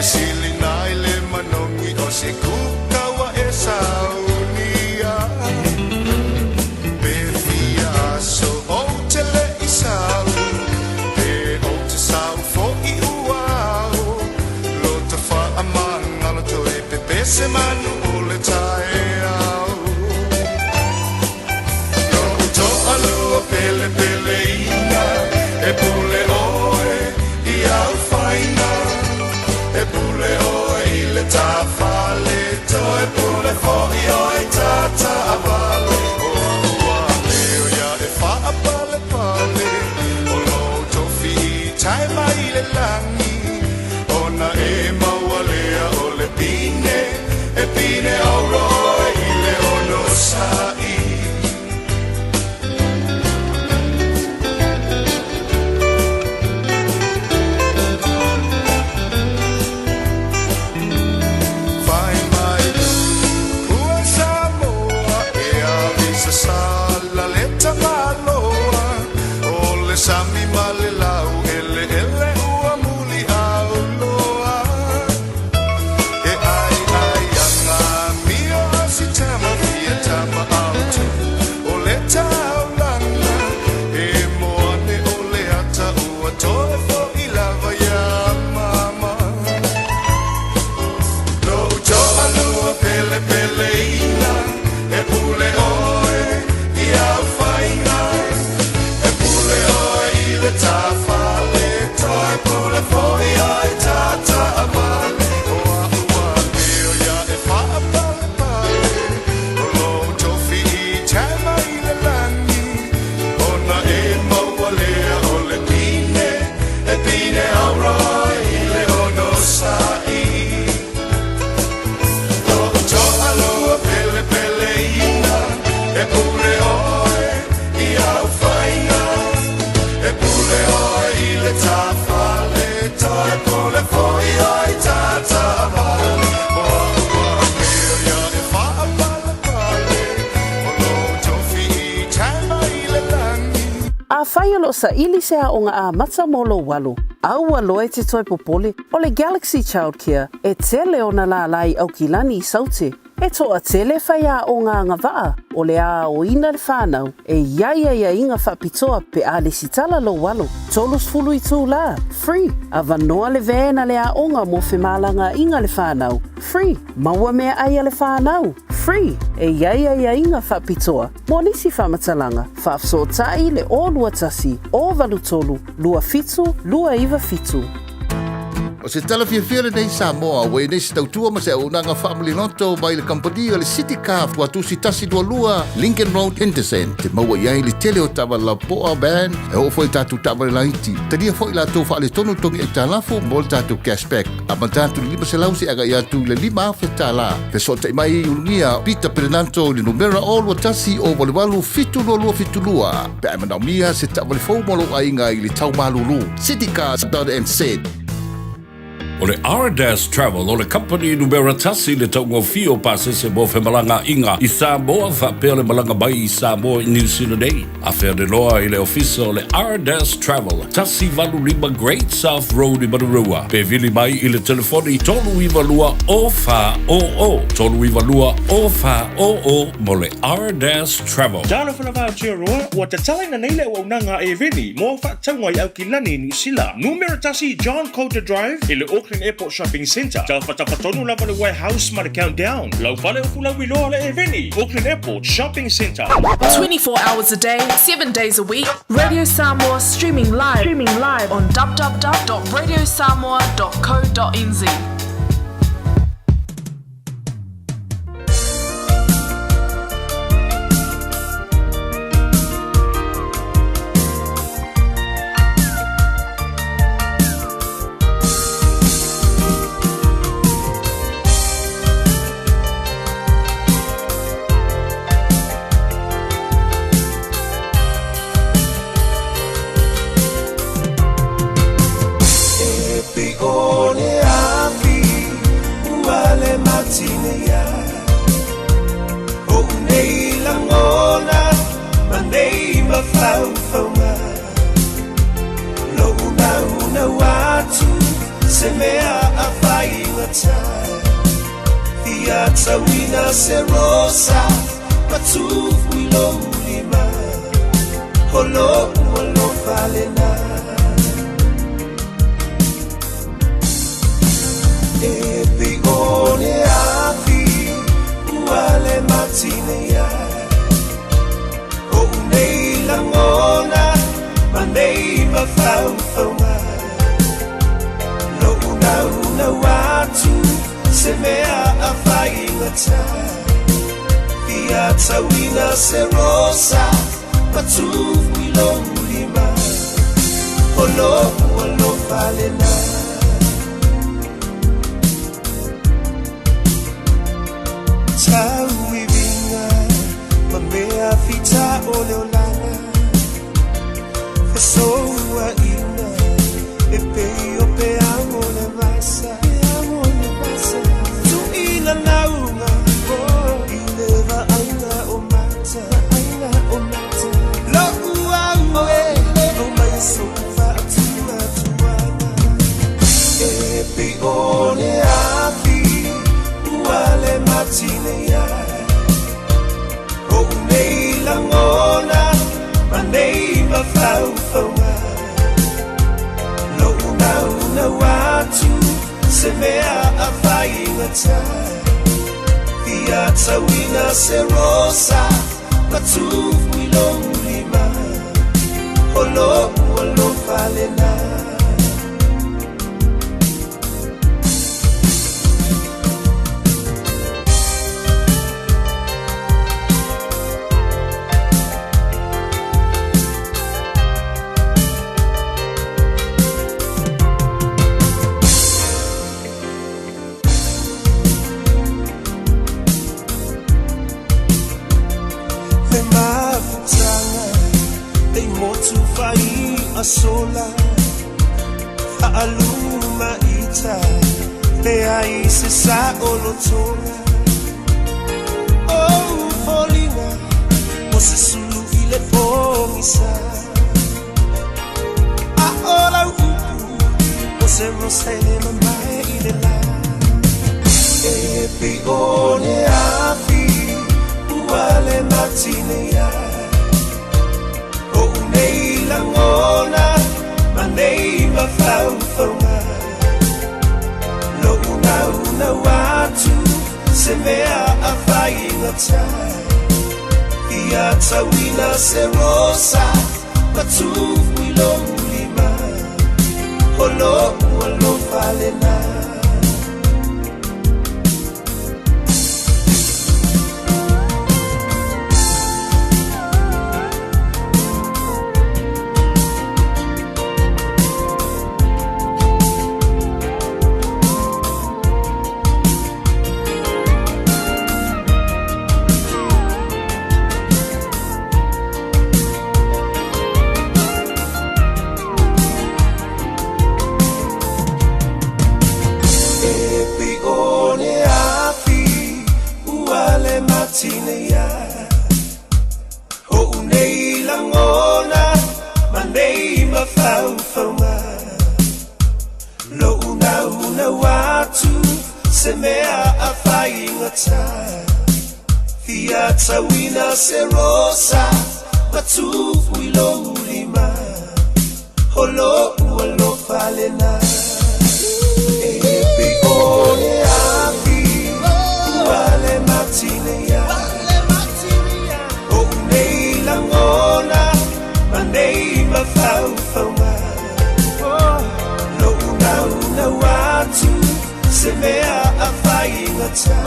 E silina i le manogi o se kuka ua e saunia. Pe fia aso ou te le i sau, pe ou te sau fo'i ua ao, lo tafaamagalo toe pepese manu o le taeao. Lo'u to'alua pelepeleina, e pule oe i au faiga, e pule oe i le tāfale, toe pule fo'i oe tātaavale. O a'u ua leo ia e faapalepale, o lou tofi i tae mai le lagi, ona e maua lea o le pine, e pine auro oe i le onosa'i. Fai mai ua Samoa e avisa sala le tamaloa, o le sami ma le lau eleele ua muli au loa. E ai ai anga mio si tama fia tama au tu o le taulanga, e moane o le ata ua toe fo'i lava ia mama. Lo'u to'alua pelepeleina, e pule oe i au faiga, e pule oe i le tāfale, toe pule fo'i oe tātaavale. O a'u ua leo ia e faapalepale, o lou tofi i tae mai le lagi, ona e maua lea o le pine, e pine auro oe i le onosa'i. Lo'u to'alua pelepeleina, e pule oe i au faiga, e pule oe i le tāfale, toe pule fo'i oe tātaavale. O a'u ua leo ia e faapalepale, o lou tofi i tae mai le lagi. Afai o loo saili se aoga amata mo lou alo, aua loa e te toe popole, o le Galaxy Childcare e tele ona lālā i Aukilani i Saute. E toatele faiaoga agavaa o le a aoina le fanau e i ai aiaiga faapitoa pe a lesitala lou alo. 30 itulā, free, avanoa le van a le aoga mo femalagaaiga a le fanau, free, maua meaai a le fanau, free, e i ai aiaiga faapitoa mo nisi faamatalaga, faafesootai le 021 083 27 297. O se tala fiafia lenei Samoa ua i nei se tautua ma se auaunaga faamaliloto mai le kamupani o le City Car Tuatusi 122 Lincoln Road Henderson. Te maua i ai le tele o taavale lapoa, van, e oo foi i tatou taavale laiti. Talia foi latou faaletonu togi aitalafu mo le tatou cashback. Amata atu i le 500 seia agai atu i le $5,000. Fesootai mai i Ulugia Peter Perenanto i le numera 021 088 72272 pe a e manaomia se taavale fou mo lou aiga i le tau malulu. Citycars.nz. O le Ardas Travel o le kamupani numera tasi i le taugofie o pasese mo femalagaaiga i Samoa faapea le malaga mai i Samoa i Niu Sila nei. Afea le loa i le ofisa o le Ardas Travel, 185 Great South Road i Manurewa, pe vili mai i le telefoni 392 0400, 392 0400 mo le Ardas Travel. Talofa lava Aotearoa, ua tatalaina nei le auaunaga a Eveni mo au faatauga i Aukilani i Niu Sila. Numera tasi John Coulter Drive i le Auckland Airport Shopping Centre. Tafatafa tonu lava le Warehouse ma le Countdown. Lau fale o fulauiloa le Eveni, Auckland Airport Shopping Centre. 24 hours a day, 7 days a week. Radio Samoa streaming live, streaming live on www.radiosamoa.co.nz. E piʻo le afi ua le matine ia O'u nei lagona ma nei mafaufauga Lo'u naunau atu se mea a fai. Fiatauina se rosa Matufu i lou lima O lou alofa lena E pei o le afi Ua le matinei ai O'u nei lagona Ma nei mafaufauga Lo'u naunau atu Se mea a faigata Fia tauina se rosa Matufu i lou lima O lo'u alofa lena Tauiviga ma mea fita o le olaga Fesouaʻiga e pei o peau o le vasa Tuʻuina lauga i le vaaiga o mata Lo'u au e aumai sou faatuatuaga E pei o le afi ua le matinei ai O'u nei lagona ma nei mafaufauga Lo'u naunau atu se mea a faigata Fia tauina se rosa Matufu i lou lima O lo'u alofa lena Le mafutaga e i motu fai'a sola Fa'aluma i tai Leai se sa'olotoga O foliga O se sulu i le pogisa A o lau upu O se rosa e le mamae i le la E pei o le afi Ua le matinei ai O'u nei lagona Ma nei mafaufauga Lo'u naunau atu Se mea a faigata Fia tauina se rosa Matufu i lou lima O lo'u alofa lena E pei o le afi ua le matinei ai O'u nei lagona ma nei mafaufauga Lo'u naunau atu se mea a faigata Fia tauina se rosa Matufu i lou lima O lo'u alofa lena E pei o le afi ua le matinei ai O'u nei lagona ma nei mafaufauga Lo'u naunau atu se mea a faigata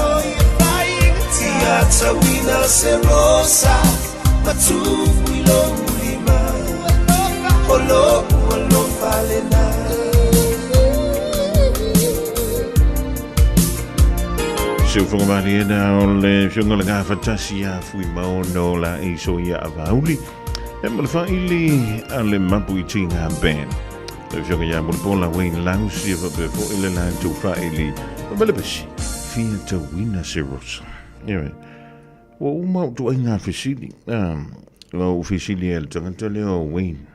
Fia tauina se rosa Matufu i lou lima O lo'u alofa lena Seufogamaliena o le fioga le gafatasi ia Fuimaono la iso ia Avauli e ma le faili a le Mapu i Tinga Band. Le fioga ia Mulipola Wayne Lausi e faapea foi le latou faili ma Melebesi fia tauina se rosa. Ioe. Ua uma ou tuaiga fesili. Ua ou fesili ai i le tagata lea o Wayne.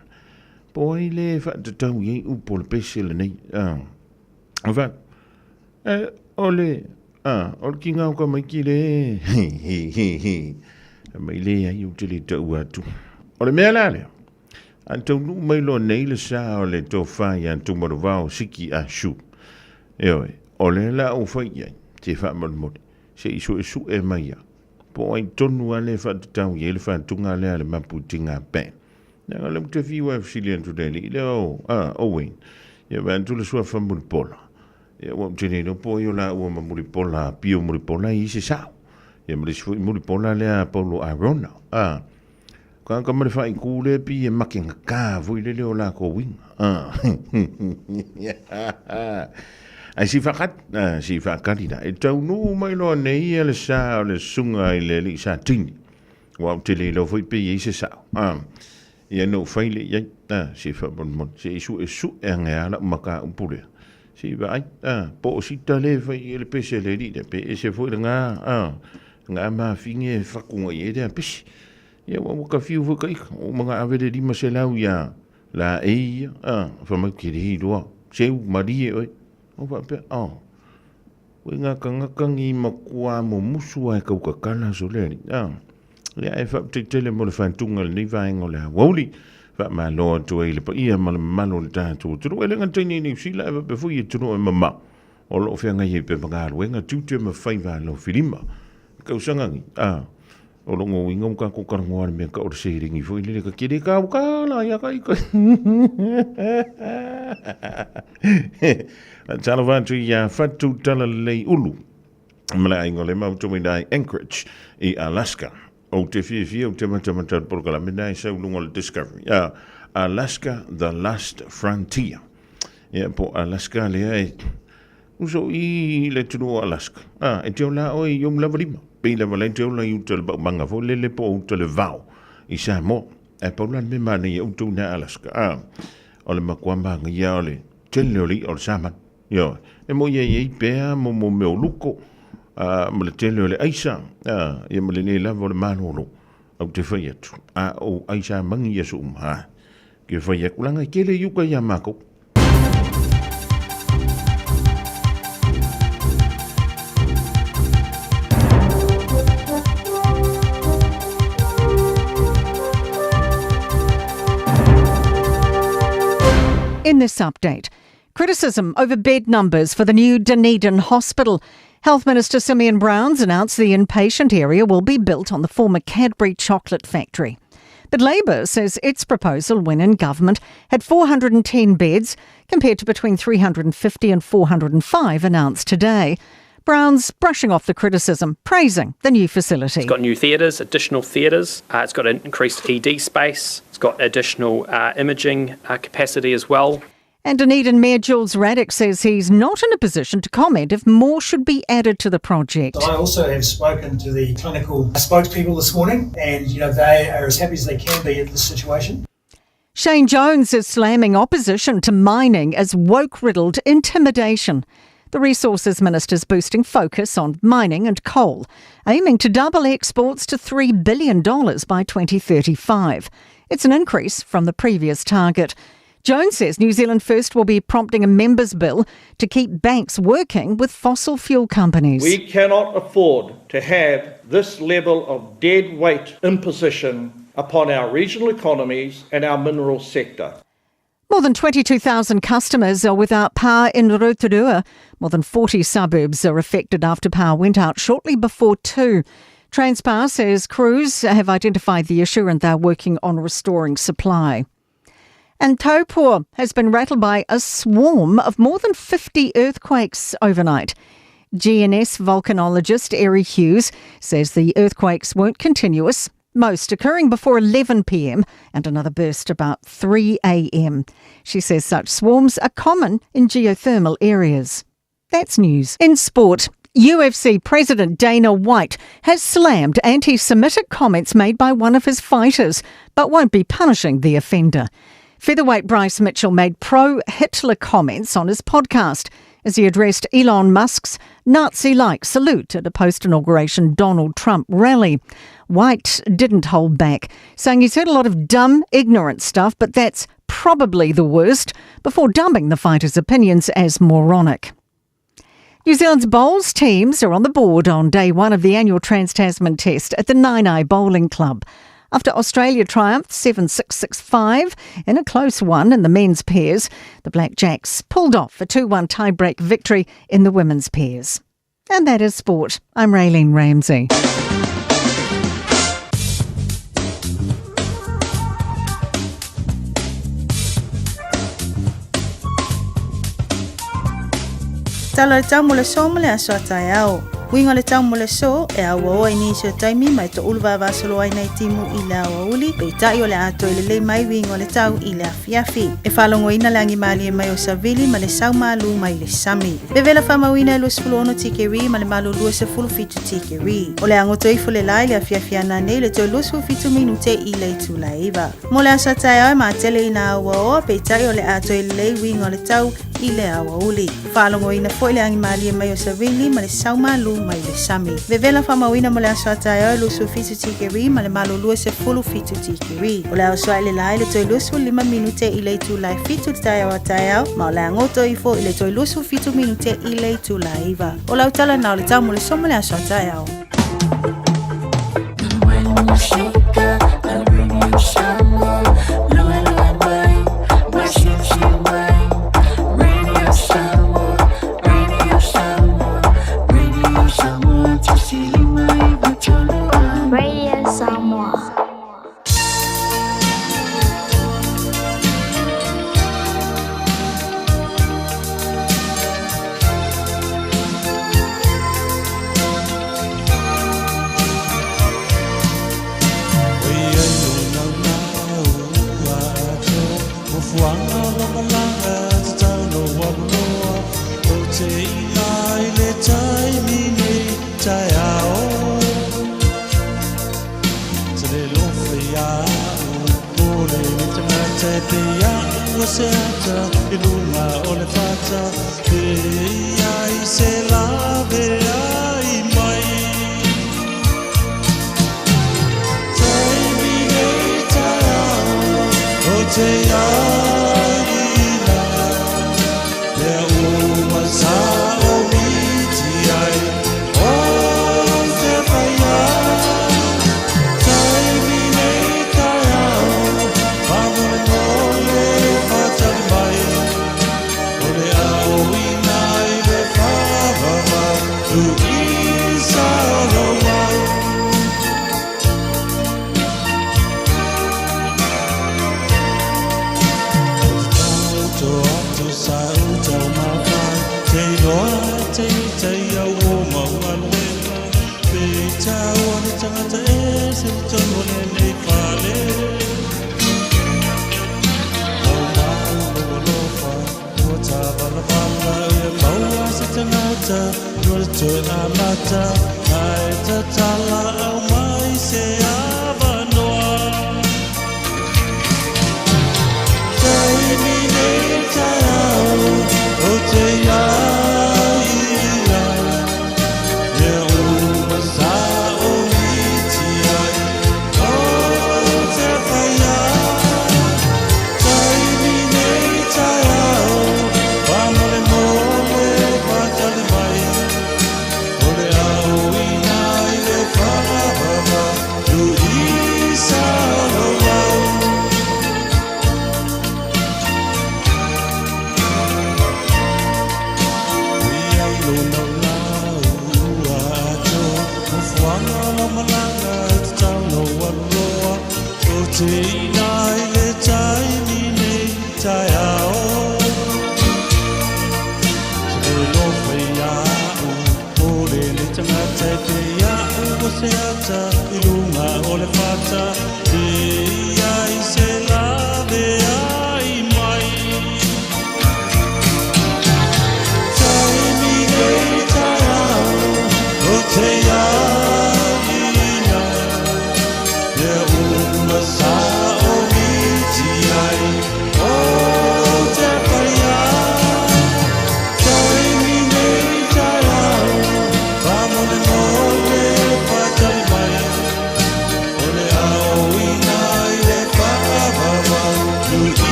Po o ai le faatatau i ai upu o le pese lenei. O fa, o le A, o le kiga o ka maiki le, he, he, he, he. Mai leai ou te le taua atu. O le mea la lea, a taunuu mai loa nei le sa o le tofa ia Tumaluvao Siki Ah Shu. Ioe, o lea la ou fai i ai, se faamolemole, se i suesue mai ia, po o ai tonu lava lea e faatatau i ai le faatuga lea a le Mapu Tiga Band. Leaga o lea ou te fiu lava e fesili atu i le alii lea o, a, Owen, ia vaai atu le suafa Mulipola. Ia ua ou te le iloa po o ai o laua ma Mulipola, Pio Mulipola e i ai se sao. Ia ma le isi foi Mulipola lea a Paulo Arona. A, ka ka ma le faaiku lea pi e makegata foi lele o lakou uiga. A, ai si faakali, a, si faakali la. E taunuu mai loa nei ia le sa o le susuga i le alii Satini. Ua ou te le iloa foi pe i ai se sao. A, ia na ou fai lea i ai, a, se faamolemole, se i suesue ane lava lau mataupu lea. Se i vaai, a, po o sita lea e fai i ai le pese a le alii lea, pe ese foi lena, a, lena mafine e fatu i ai lea pese. Ia ua ua ka fiu foi ka ika, ua uma ona ave le 500 ia Laei ia, a, fai mai, te le iloa, seu malie oe. Ou faapea, a, Koe ngā kangaka ngi makuā mumusu a e kaukakala so le alii. A, ia e whaaptetele mo le whantunga le nei vaenga o le awauli. Wha mā loa atu ai le paia ma le mamalu o le tātou atunuu. E le ngata i nei Niu Sila e wape fui e atunuu e mamao. O loo whengai e pe mangaluenga tiute ma whaiva lau whirima. Kausanga ngi, a, o longo uiga o kako karangoa le mea ka o le sērengi foi lele ka kere ka o ka la ia ka ika. Talofa atu i a Whatu Talalelei Ulu ma le aiga o le mau Tuminai Anchorage i Alaska. O te fiafia o te matamata o le polokalame na e sau lunga o le Discovery. Alaska The Last Frontier. Ia po Alaska lea e Uso i le atunuu o Alaska. A, e te ola oe i ou lava lima. Pei lava lai te ola i uta le paumanga foi lele po o uta le vao i Samoa. Ae pau la le mea manaia outou ina Alaska. A, o le makuā manaia o le tele o le i'a o le samana. Ioe. E moi ai ai pea mo mo mea o luko, a, ma le tele o le aisa, a, ia ma le lē lava o le malolo. Au te fai atu, a ou aisa mangi i aso uma, a, ke fai atu, leaga e tele i uka iā makou. In this update, criticism over bed numbers for the new Dunedin Hospital. Health Minister Simeon Brown's announced the inpatient area will be built on the former Cadbury Chocolate Factory. But Labour says its proposal when in government had 410 beds compared to between 350 and 405 announced today. Brown's brushing off the criticism, praising the new facility. It's got new theatres, additional theatres. It's got an increased ED space. It's got additional imaging capacity as well. And Dunedin Mayor Jules Raddick says he's not in a position to comment if more should be added to the project. I also have spoken to the clinical spokespeople this morning, and you know they are as happy as they can be at this situation. Shane Jones is slamming opposition to mining as woke-riddled intimidation. The Resources Minister's boosting focus on mining and coal, aiming to double exports to $3 billion by 2035. It's an increase from the previous target. Jones says New Zealand First will be prompting a members bill to keep banks working with fossil fuel companies. We cannot afford to have this level of dead weight imposition upon our regional economies and our mineral sector. More than 22,000 customers are without power in Rotorua. More than 40 suburbs are affected after power went out shortly before 2. Transpower says crews have identified the issue and they're working on restoring supply. And Taupo has been rattled by a swarm of more than 50 earthquakes overnight. GNS volcanologist Eri Hughes says the earthquakes weren't continuous, most occurring before 11 p.m. and another burst about 3 a.m. She says such swarms are common in geothermal areas. That's news. In sport, UFC President Dana White has slammed anti-Semitic comments made by one of his fighters, but won't be punishing the offender. Featherweight Bryce Mitchell made pro-Hitler comments on his podcast as he addressed Elon Musk's Nazi-like salute at a post-inauguration Donald Trump rally. White didn't hold back, saying he's heard a lot of dumb, ignorant stuff, but that's probably the worst, before dumbing the fighter's opinions as moronic. New Zealand's bowls teams are on the board on day one of the annual Trans Tasman Test at the Naenae Bowling Club. After Australia triumphed 7-6-6-5 in a close one in the men's pairs, the Black Jacks pulled off a 2-1 tiebreak victory in the women's pairs. And that is sport. I'm Raylene Ramsey. Tala le tau mo le so ma le aso a taeao. Uiga o le tau mo le so, e auaoa i nisi o taimi ma e toʻulu vavasolo ai nai timu i le aoauli, peitai o le a toe lelei mai uiga o le tau i le afiafi. E faalogoina le agimalie mai o savili ma le sau malū mai le sami. Vevela faamauina e 26 tikeri ma le malu 27 tikeri. O le a goto ifo le la i le afiafi ananei i le toe 27 minute i le itula e 9. Mo le aso a taeao e matele ina auaoa, peitai o le a toe lelei uiga o le tau i le aoauli. Faalogoina foi le agimalie mai o savili ma le sau malū mai le sami. Vevela faamauina mo le aso a taeao e 27 tikeri ma le malu 27 tikeri. O le a oso ae le la i le toe 25 minute i le itula e 7 i le taeao a taeao, ma o le a goto ifo i le toe 27 minute i le itula e 9. O lau tala na o le tau mo le so ma le aso a taeao. Radio Samoa.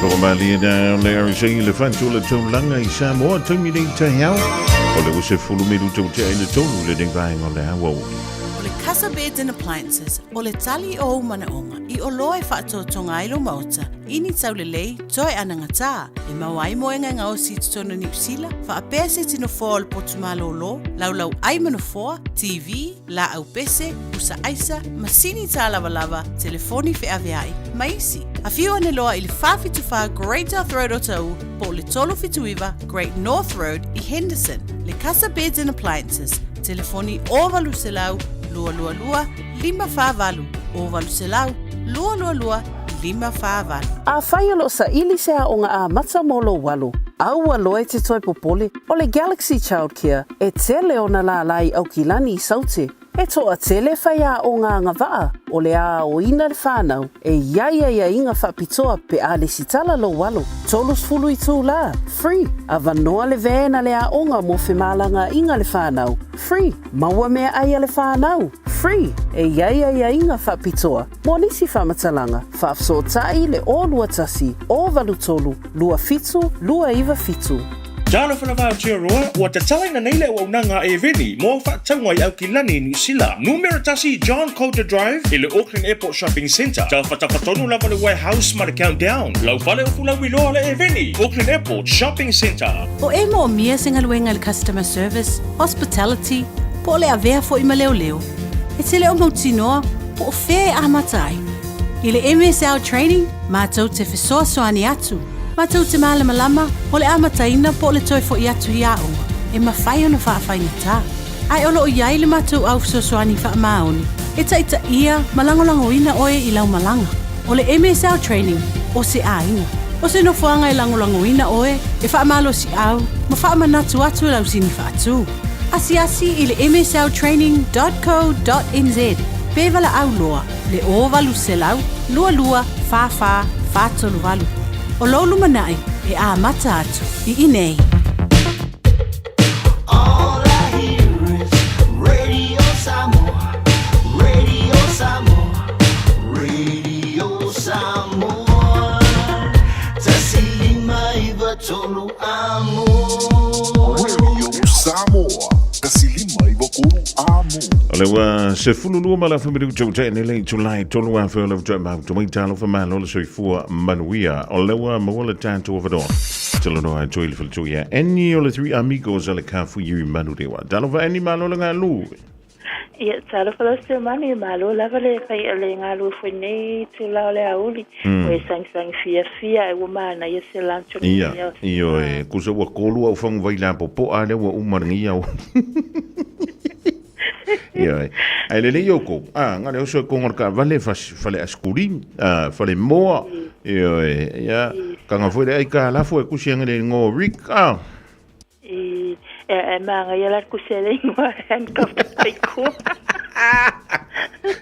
Faafofoga malie na o le RSA le fatu o le taulaga i Samoa taimi nei taeao. O le ua 10 minuta ua tea i le 3 lenei vaega o le aoauli. O le Casa Beds and Appliances, o le tali o ou manaoga i oloa e faatotoga ai lou maota i ni taulelei toe anagatā e maua ai moega e gaosi i totonu o Niu Sila, faapea se iti nofoa o le potu malōlō, laulau ai ma nofoa, TV, laau pese, pusa aisa, masini tālavalava, telefoni feaveai, ma isi. Afio ane loa i le 474 Great South Road Otahuhu po o le 379 Great North Road i Henderson. Le Casa Beds and Appliances, telefoni 0800 222 548, 0800 222 548. Afai o lo o saili se aoga amata mo lou alo, aua loa e te toe popole, o le Galaxy Childcare e tele ona lālā i Aukilani i Saute. E toatele faiaoga agavaa o le aoina le fanau e i ai aiaiga faapitoa pe a lesitala lou alo. 30 itulā, free, avanoa le van a le aoga mo femalagaaiga le fanau, free, maua meaai a le fanau, free, e i ai aiaiga faapitoa mo nisi faamatalaga, faafesootai le 021 083 27 297. Talofa lava Aotearoa, ua tatalaina nei le auaunaga a Eveni mo au faatauga i Aukilani i Niu Sila. Numera 1 John Coulter Drive i le Auckland Airport Shopping Centre. Tafatafa tonu lava le Warehouse ma le Countdown. Lau fale o Fulauiloa le Eveni, Auckland Airport Shopping Centre. O e moomia se galuega i le customer service, hospitality, po o le avea foi ma leoleo, e te le o mautinoa po o fea e amata ai. I le MSL Training, matou te fesoasoani atu, matou te malamalama o le amataina po o le toe foi atu i aoga e mafai ona faafaigata. Ae o lo o i ai le matou au fesoasoani faamaoni e taitaia ma lagolagoina oe i lau malaga. O le MSL Training, o se aiga. O se nofoaga e lagolagoina oe, e faamalosiau ma faamanatu atu e lau sini faatu. Asiasi i le msltraining dot co dot nz pe valaau loa le 0800 22 44 438. O lou lumanai e amata atu i inei. All I hear is Radio Samoa, Radio Samoa, Radio Samoa. Tasi lima iva tolu amo. Radio Samoa, tasi lima iva tolu amo. O le ua 12 ma le afa minuta ua tea nei le itula e tolu afe o le utua mau tumai talofa malo le soifua manuia. O le ua maua le tatou avanoa. Talanoa atu i le faletua ia Annie o le Three Amigos a le Kafuiu i Manurewa. Talofa Annie, malo le galue. Ia, talofa lau Seumanu, malo lava le fai le galue foi nei itula o le aoauli. Ua e sagisagi fiafia ae ua manaia se lunch o Ia, lenei aso. ioe, kusa ua kolu au faguvai lapopoa lea ua uma lenei aoauli. Ioe. Ae lelei oukou, a, na le oso e koga o le taavale, fas, fale aisikulimi, a, fale moa, ioe, ia, kaga foi le aikalafo e kusi age le igoa o Rick, a. I, e, e māngaia la le kusi a le igoa handcuff paikua.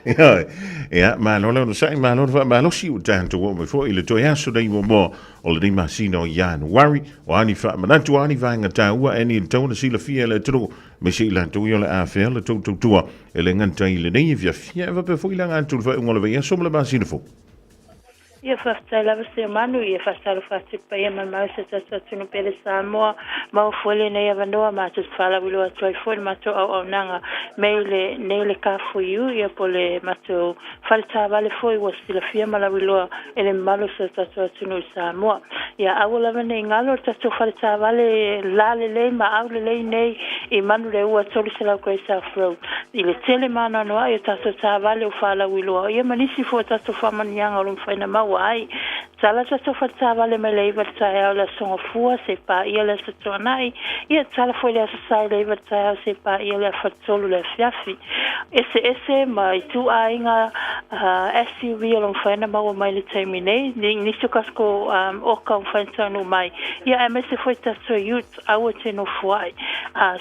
Ioe, ia, malo le onosai, malo le faamalosi, ua tatou oo mai foi i le toe aso nei muamua o lenei masina o Ianuari, o a ni faamanatu, o a ni vaega taua, e ni tatau ona silafia e le atunuu, Me se i latou ia o le a fea le tou tautua e le gata i lenei afiafi, ae faapea foi le aga atu i le faaiuga o le vaiaso ma le masina fou. Ia faafetai lava Seumanu, ia faatalofa atu i le paia ma le mamalu o si o tatou atunuu pele Samoa, maua foi lenei avanoa matou te faalauiloa atu ai foi le matou auaunaga mei le nei le Kafuiu ia po le matou fale taavale foi ua silafia ma lauiloa e le mamalu o si o tatou atunuu i Samoa. Ia aua lava ne i galo le tatou fale taavale la lelei ma au lelei nei i Manuleua 300 Great South Road. I le tele ma anoanoai o tatou taavale ua faalauiloa ia ma nisi foi o tatou faamanuiaga o lo o mafai ona maua ai. Tala tatou fale taavale mai le 9 i le taeao i le Aso Gafua seia paia le Aso Toonai, ia tala foi le Aso Sa i le 9 i le taeao seia paia le afa 3 i le afiafi. Eseese ma ituaiga SUV o lo o mafai ona maua mai i le taimi nei, nisi o Cusco oka o mafai ona taunuu mai, ia aemaise foi tatou ute aua te nofoai.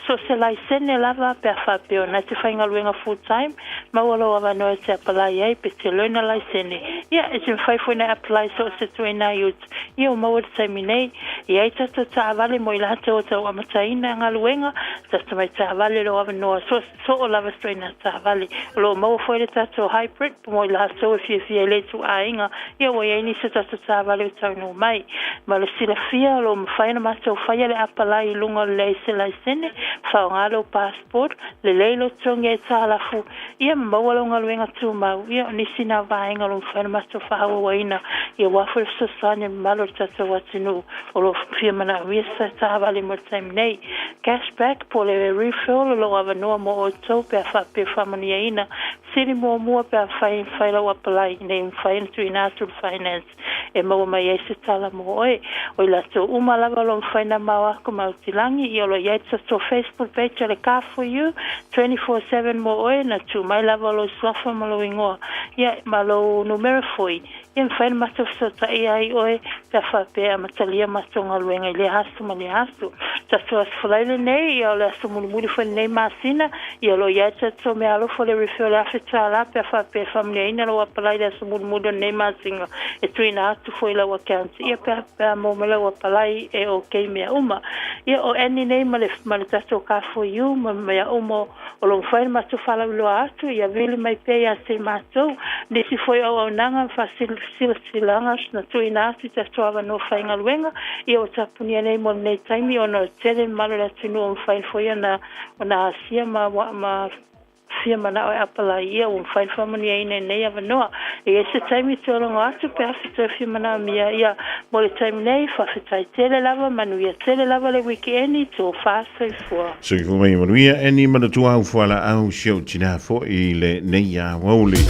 So o se laisene lava pe a faapea o na e te faigaluega full time, maua lou avanoa e te apalai ai pe te learner laisene, ia e te mafai foi ona e apply so o se se ituaiga ute ia ua maua i le taimi nei. E i ai tatou taavale mo i latou o tau amataina galuega, tatou mai taavale o lo o avanoa soo lava se ituaiga taavale. O lo o maua foi le tatou hybrid mo i latou e fiafia i lea ituaiga, ia ua i ai nisi o tatou taavale ua taunuu mai. Ma le silafia o lo o mafai ona matou faia le apalai i luga o le leai se laisene, faaaoga lou passport, lelei lou totogi aitalafu, ia ma maua lau galuega tumau. Ia o nisi na o vaega o lo o mafai ona matou faaauauina, ia aua foi le fesoasoani i le mamalu o le tatou atunuu o lo o fia manaomia se taavale mo le taimi nei. Cash back po o le refill o lo o avanoa mo outou pe a faapea e faamanuiaina. Sili muamua pe a fai fai lau apalai ina ia mafai ona tuuina atu le finance e maua mai ai se tala mo oe. O i latou uma lava o lo o mafai ona mao aku ma Aotilangi, ia o lo o i ai le tatou Facebook page o le Car For You 24/7 mo oe, na tuu mai lava o lou suafa ma lou igoa, ia ma lou numera foi, ia mafai ona matou fesootaia ai oe pe a faapea e amatalia matou galuega i lea aso ma lea aso. Tatou Aso Faraile lenei, ia o le aso mulimuli foi lenei masina, ia o lo o i ai le tatou meaalofa o le refill e $1,000 pe a faapea e faamanuiaina lou apalai i le aso mulimuli o lenei masina e tuuina atu foi i lau account, ia pe a pe a maua mai lau apalai e okay mea uma. Ia o Annie nei ma le ma le tatou Car For You ma mea uma o lo o mafai ona matou faalauiloa atu, ia vili mai pea ia te matou. Nisi foi o auaunaga ma faasilasilaga na tuuina atu i tatou avanoa faigaluega, ia ua tapunia nei mo lenei taimi ona o le tele mamalu o le atunuu o mafai foi ona ona asia ma ma fia manao e apalai, ia ua mafai ona faamanuiaina i lenei avanoa. E i ai se taimi e toe logo atu pe a toe fia manaomia, ia mo le taimi nei, faafetai tele lava, manuia tele lava le wikeeni, tofa soifua. Soifua mai manuia e ni manatua au fualaau si ou tinā foi i lenei aoauli.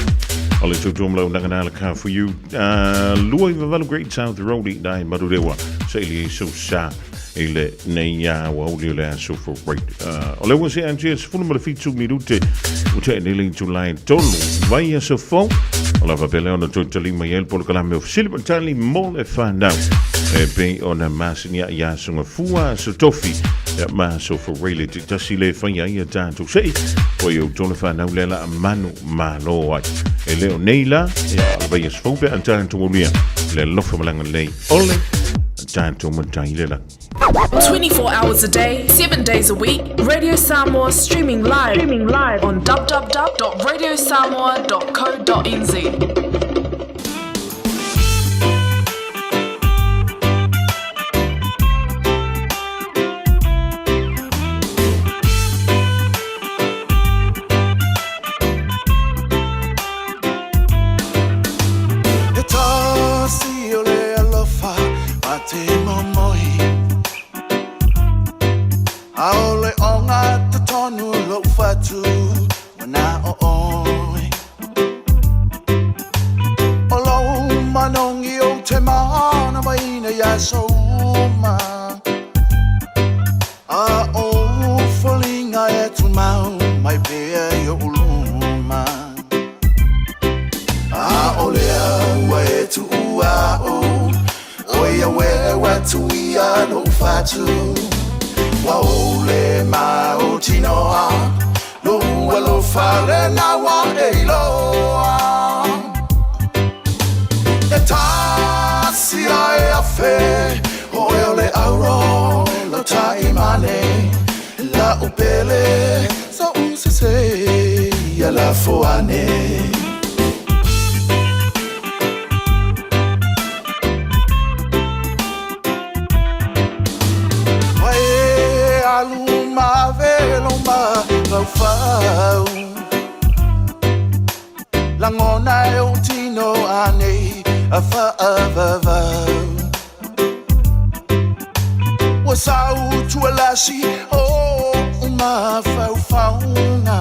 O le tautua ma lau nagana le Car For You. 28 Great South Road i nai Marurewa. Sa ili e sau sa i lenei aoauli o le aso for right. O le ua se antia 17 minute o te nei le July tolu. Vai aso fou. O la whapele ona toi tali mai el polokalame o Fisili Matali mo le whanau. E pei ona masini a ia aso ngafua aso tofi. Ia ma aso foreile te tasi le whai ai a tātou sei. O i au tole whanau le la manu malo ai. E leo nei la, ia ala vai aso fou pe an tātou ulia. Le lofa malanga lei ole. Tātou matai le la. 24 hours a day, 7 days a week, Radio Samoa streaming live, streaming live on www.radiosamoa.co.nz. E tasi o le alofa ma te momoi Aole o ngā tonu lou fatu Wana o oi O lou manongi o te mana waina ia souma A o foliga e tumau mai pea i oʻu luma. ʻAʻole au ua e tuʻu aʻu, ʻo ia ue ua tuia loʻu fatu. Ua ʻole ma o tinoa, loʻu alofa lena ua e iloa. E tasi a e afe, ʻoe o le auro lau taimane, la'u pele soʻu sese ia lafo ane. Ua e alu ma ave lou mafaufau Lagona e ou tino anei a faavavau Ua sau tualasi o ou mafaufauga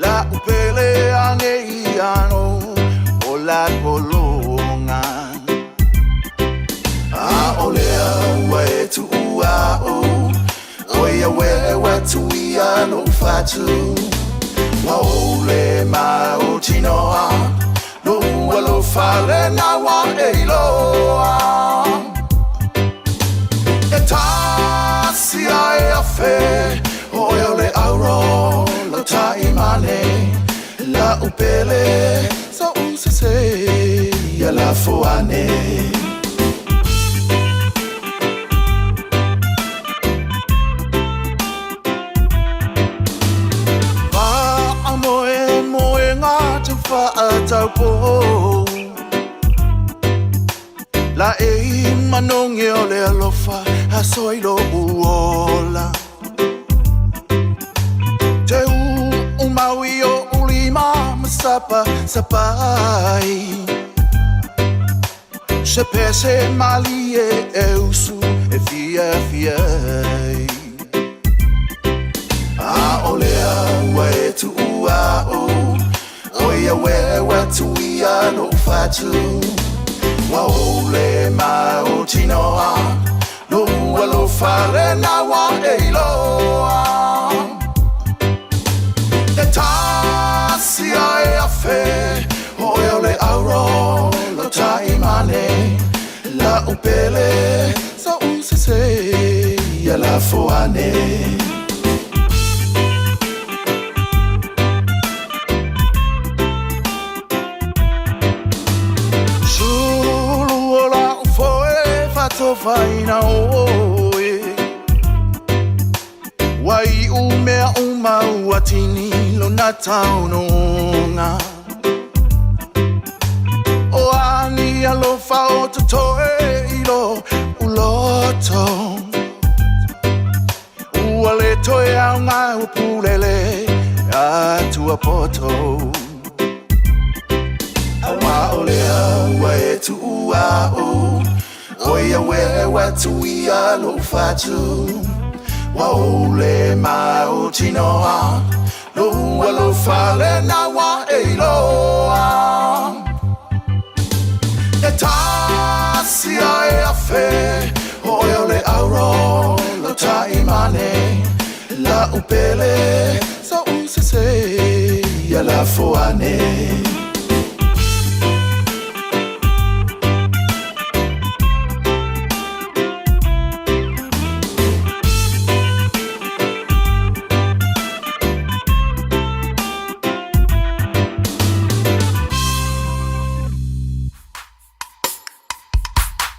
La'u pele anei ano o la pologa ʻAʻole au ua e tuʻu aʻu ʻO ia ue ua tuia loʻu fatu Ua ʻole ma o tinoa Loʻu alofa lena ua e iloa E tasi a e afe ʻOe o le auro lau taimane La'u pele soʻu sese ia la. lafo ane. Faamoemoega taufaataupou Laei manogi o le alofa aso i lou ola Te uumau i oʻu lima ma sapasapai Se pese malie e usu e fiafia ai ʻAʻole au ua e tuʻu aʻu ʻO ia ueu atu ia loʻu fatu Ua ou le mautinoa Lou alofa lena ua e iloa E tasi a e afe ʻOe o le auro lo taimane La'u pele soʻu sese ia lafo ane. Sulu o la'u foe faatofaina oe Ua iʻu mea uma ua tini lona taunuuga O a ni alofa o totoe i loʻu loto Ua le toe aoga ua pulele atuapoto Ua ʻole au ua e tuʻu aʻu ʻO ia ueu atu ia loʻu fatu Ua ou le mautinoa Lou alofa lena ua e iloa E tasi a e afe ʻOe o le auro lo taimane La'u pele soʻu sese ia lafo ane.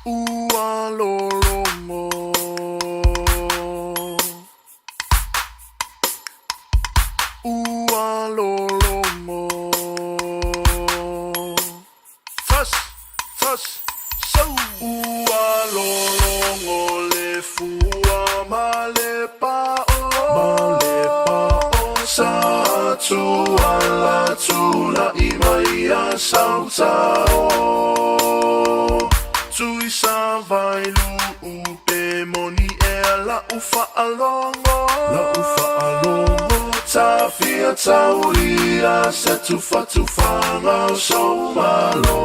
Ua lologo Ua lologo Fas, fas, sau Ua lologo le fua ma le pa'o Ma le pa'o Sa tuala tula'i mai a sautao Tui sa vai lu'u pe moni ea la'u fa'alogo La'u fa'alogo Tafia taulia se tufatufaga o sou malo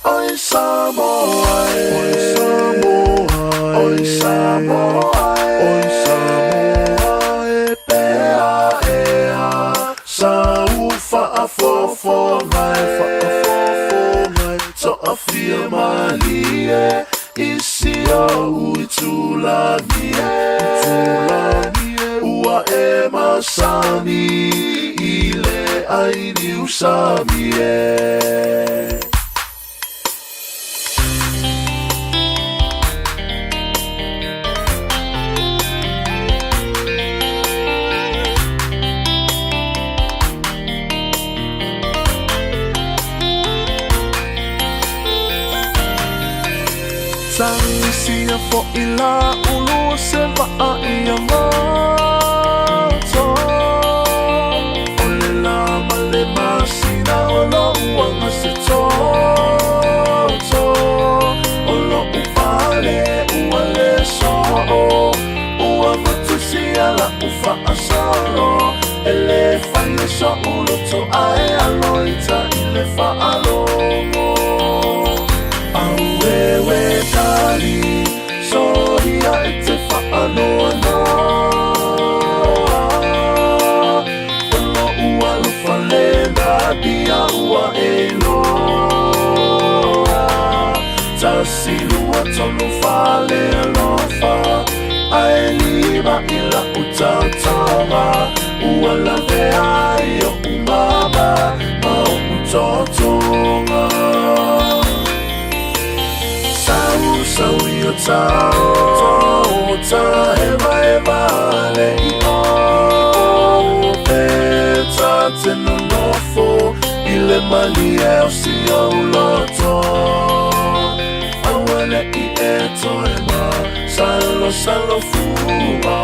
Oi Samoa e Oi Samoa e Oi Samoa e Oi Samoa e Pea ea Sa u faafofoga e Faafofoga e Toafia malie I si o'u itulagi e Itulagi e Ua e masani I le ai niu sami e. Tagisia foʻi la ulu o se vaʻa ia moto O le lā ma le masina o loʻu aga se toto O loʻu pale ua le soo Ua matusia laʻu faasolo E lē fai e soʻu loto ae alo ita i le faalogo Auewe tali soia e te faanoanoa O loʻu alofa lena ia ua e iloa Tasi lua tolu fa le alofa Ae lima i la'u taotoga Ua lavea ai o'u mama Ma o'u totoga. ta ta hevaeva le i o Pe ta te nonofo i le malie o si ou loto Aua neʻi e toe masalosalo fua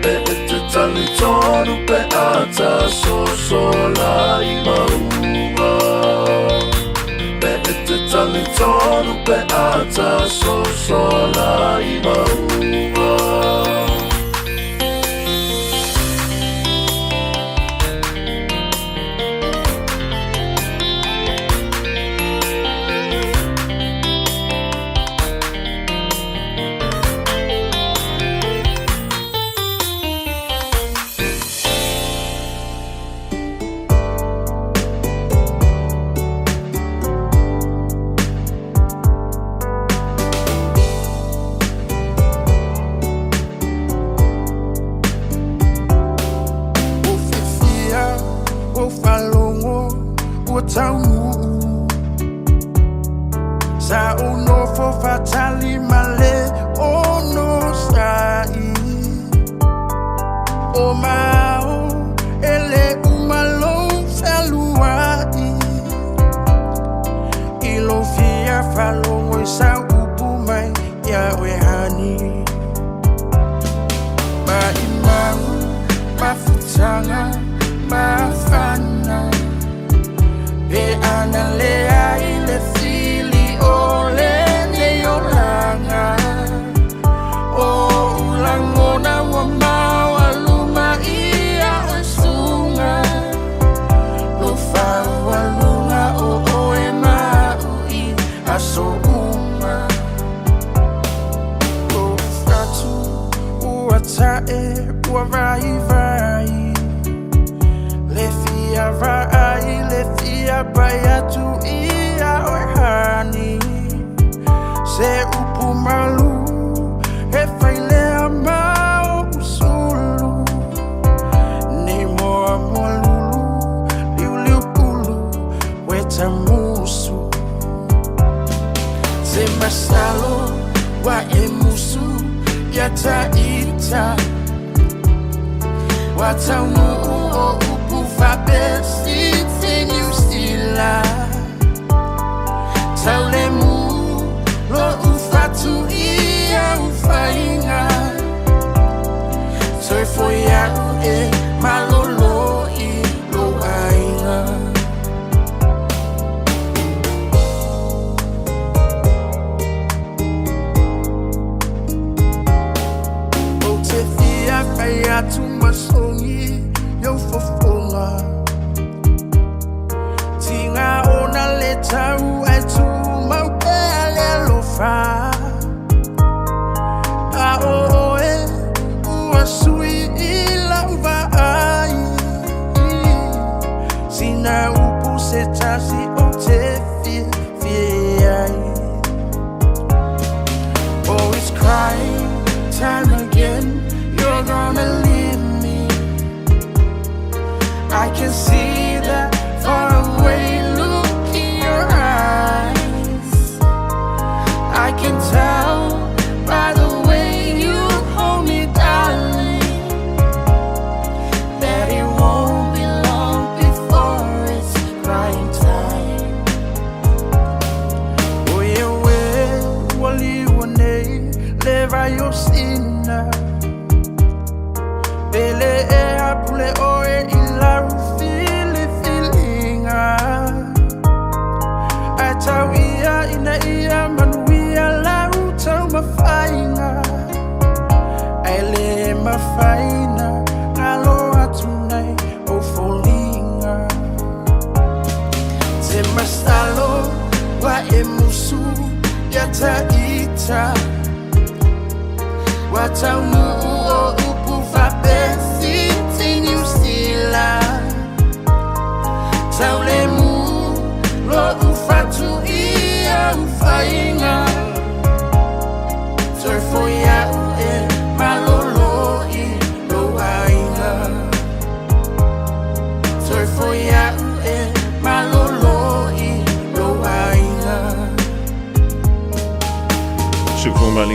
Pe e te talitonu pe a ta sosola i mauga Pe e te talitonu pe a ta sosola i mauga. Ua fiafia, ua faalogo, ua taunuu. Sa ou nofo faatali ma le onosai. O mao e le uma lou fealuai. I lou fia faalogo i sau upu mai ia oe honey. Maʻimau, mafutaga, mafana. Pe ana leai le fili o lenei olaga. O oʻu lagona ua maualuma ia oe suga. Lou faualuga o oe ma aʻu i aso uma. Lou fatu ua taʻe ua vaivai. Le fia vaai le fia pai atu ia oe honey. Se upu malu e fai lea ma oʻu sulu. Nei moamoa lulu liuliu pulu ueta musu. Se masalo ua e musu ia ta ita. Ua taunuu o upu faapesiti Niu Sila. Taulemu loʻu fatu i au faiga. Toe foi aʻu e malolo i lou aiga. Ou te fia fai atu ma sogi i ou fofoga. Tiga ona le tau ae tumau pea le alofa. A o oe ua sui i lau vaai. Sina upu se tasi ou te fiafia ai. Oh, it's crying time again. You're gonna leave me. I can see that faraway look in your eyes. I can tell by the way you hold me, darling, that it won't be long before it's crying time. O ia oe ua liua nei le vai o sina. Pele e apule oe i lau filifiliga. Ae tau ia ina ia manuia lau taumafaiga. Ae le mafai ona galo atu nai ou foliga. Te masalo ua e musu ia ta ita. Ua taunuu o upu faapesiti Niu Sila. Taulemu loʻu fatu i au faiga. Toe foi aʻu e malolo i lou aiga. Toe foi aʻu e malolo i lou aiga.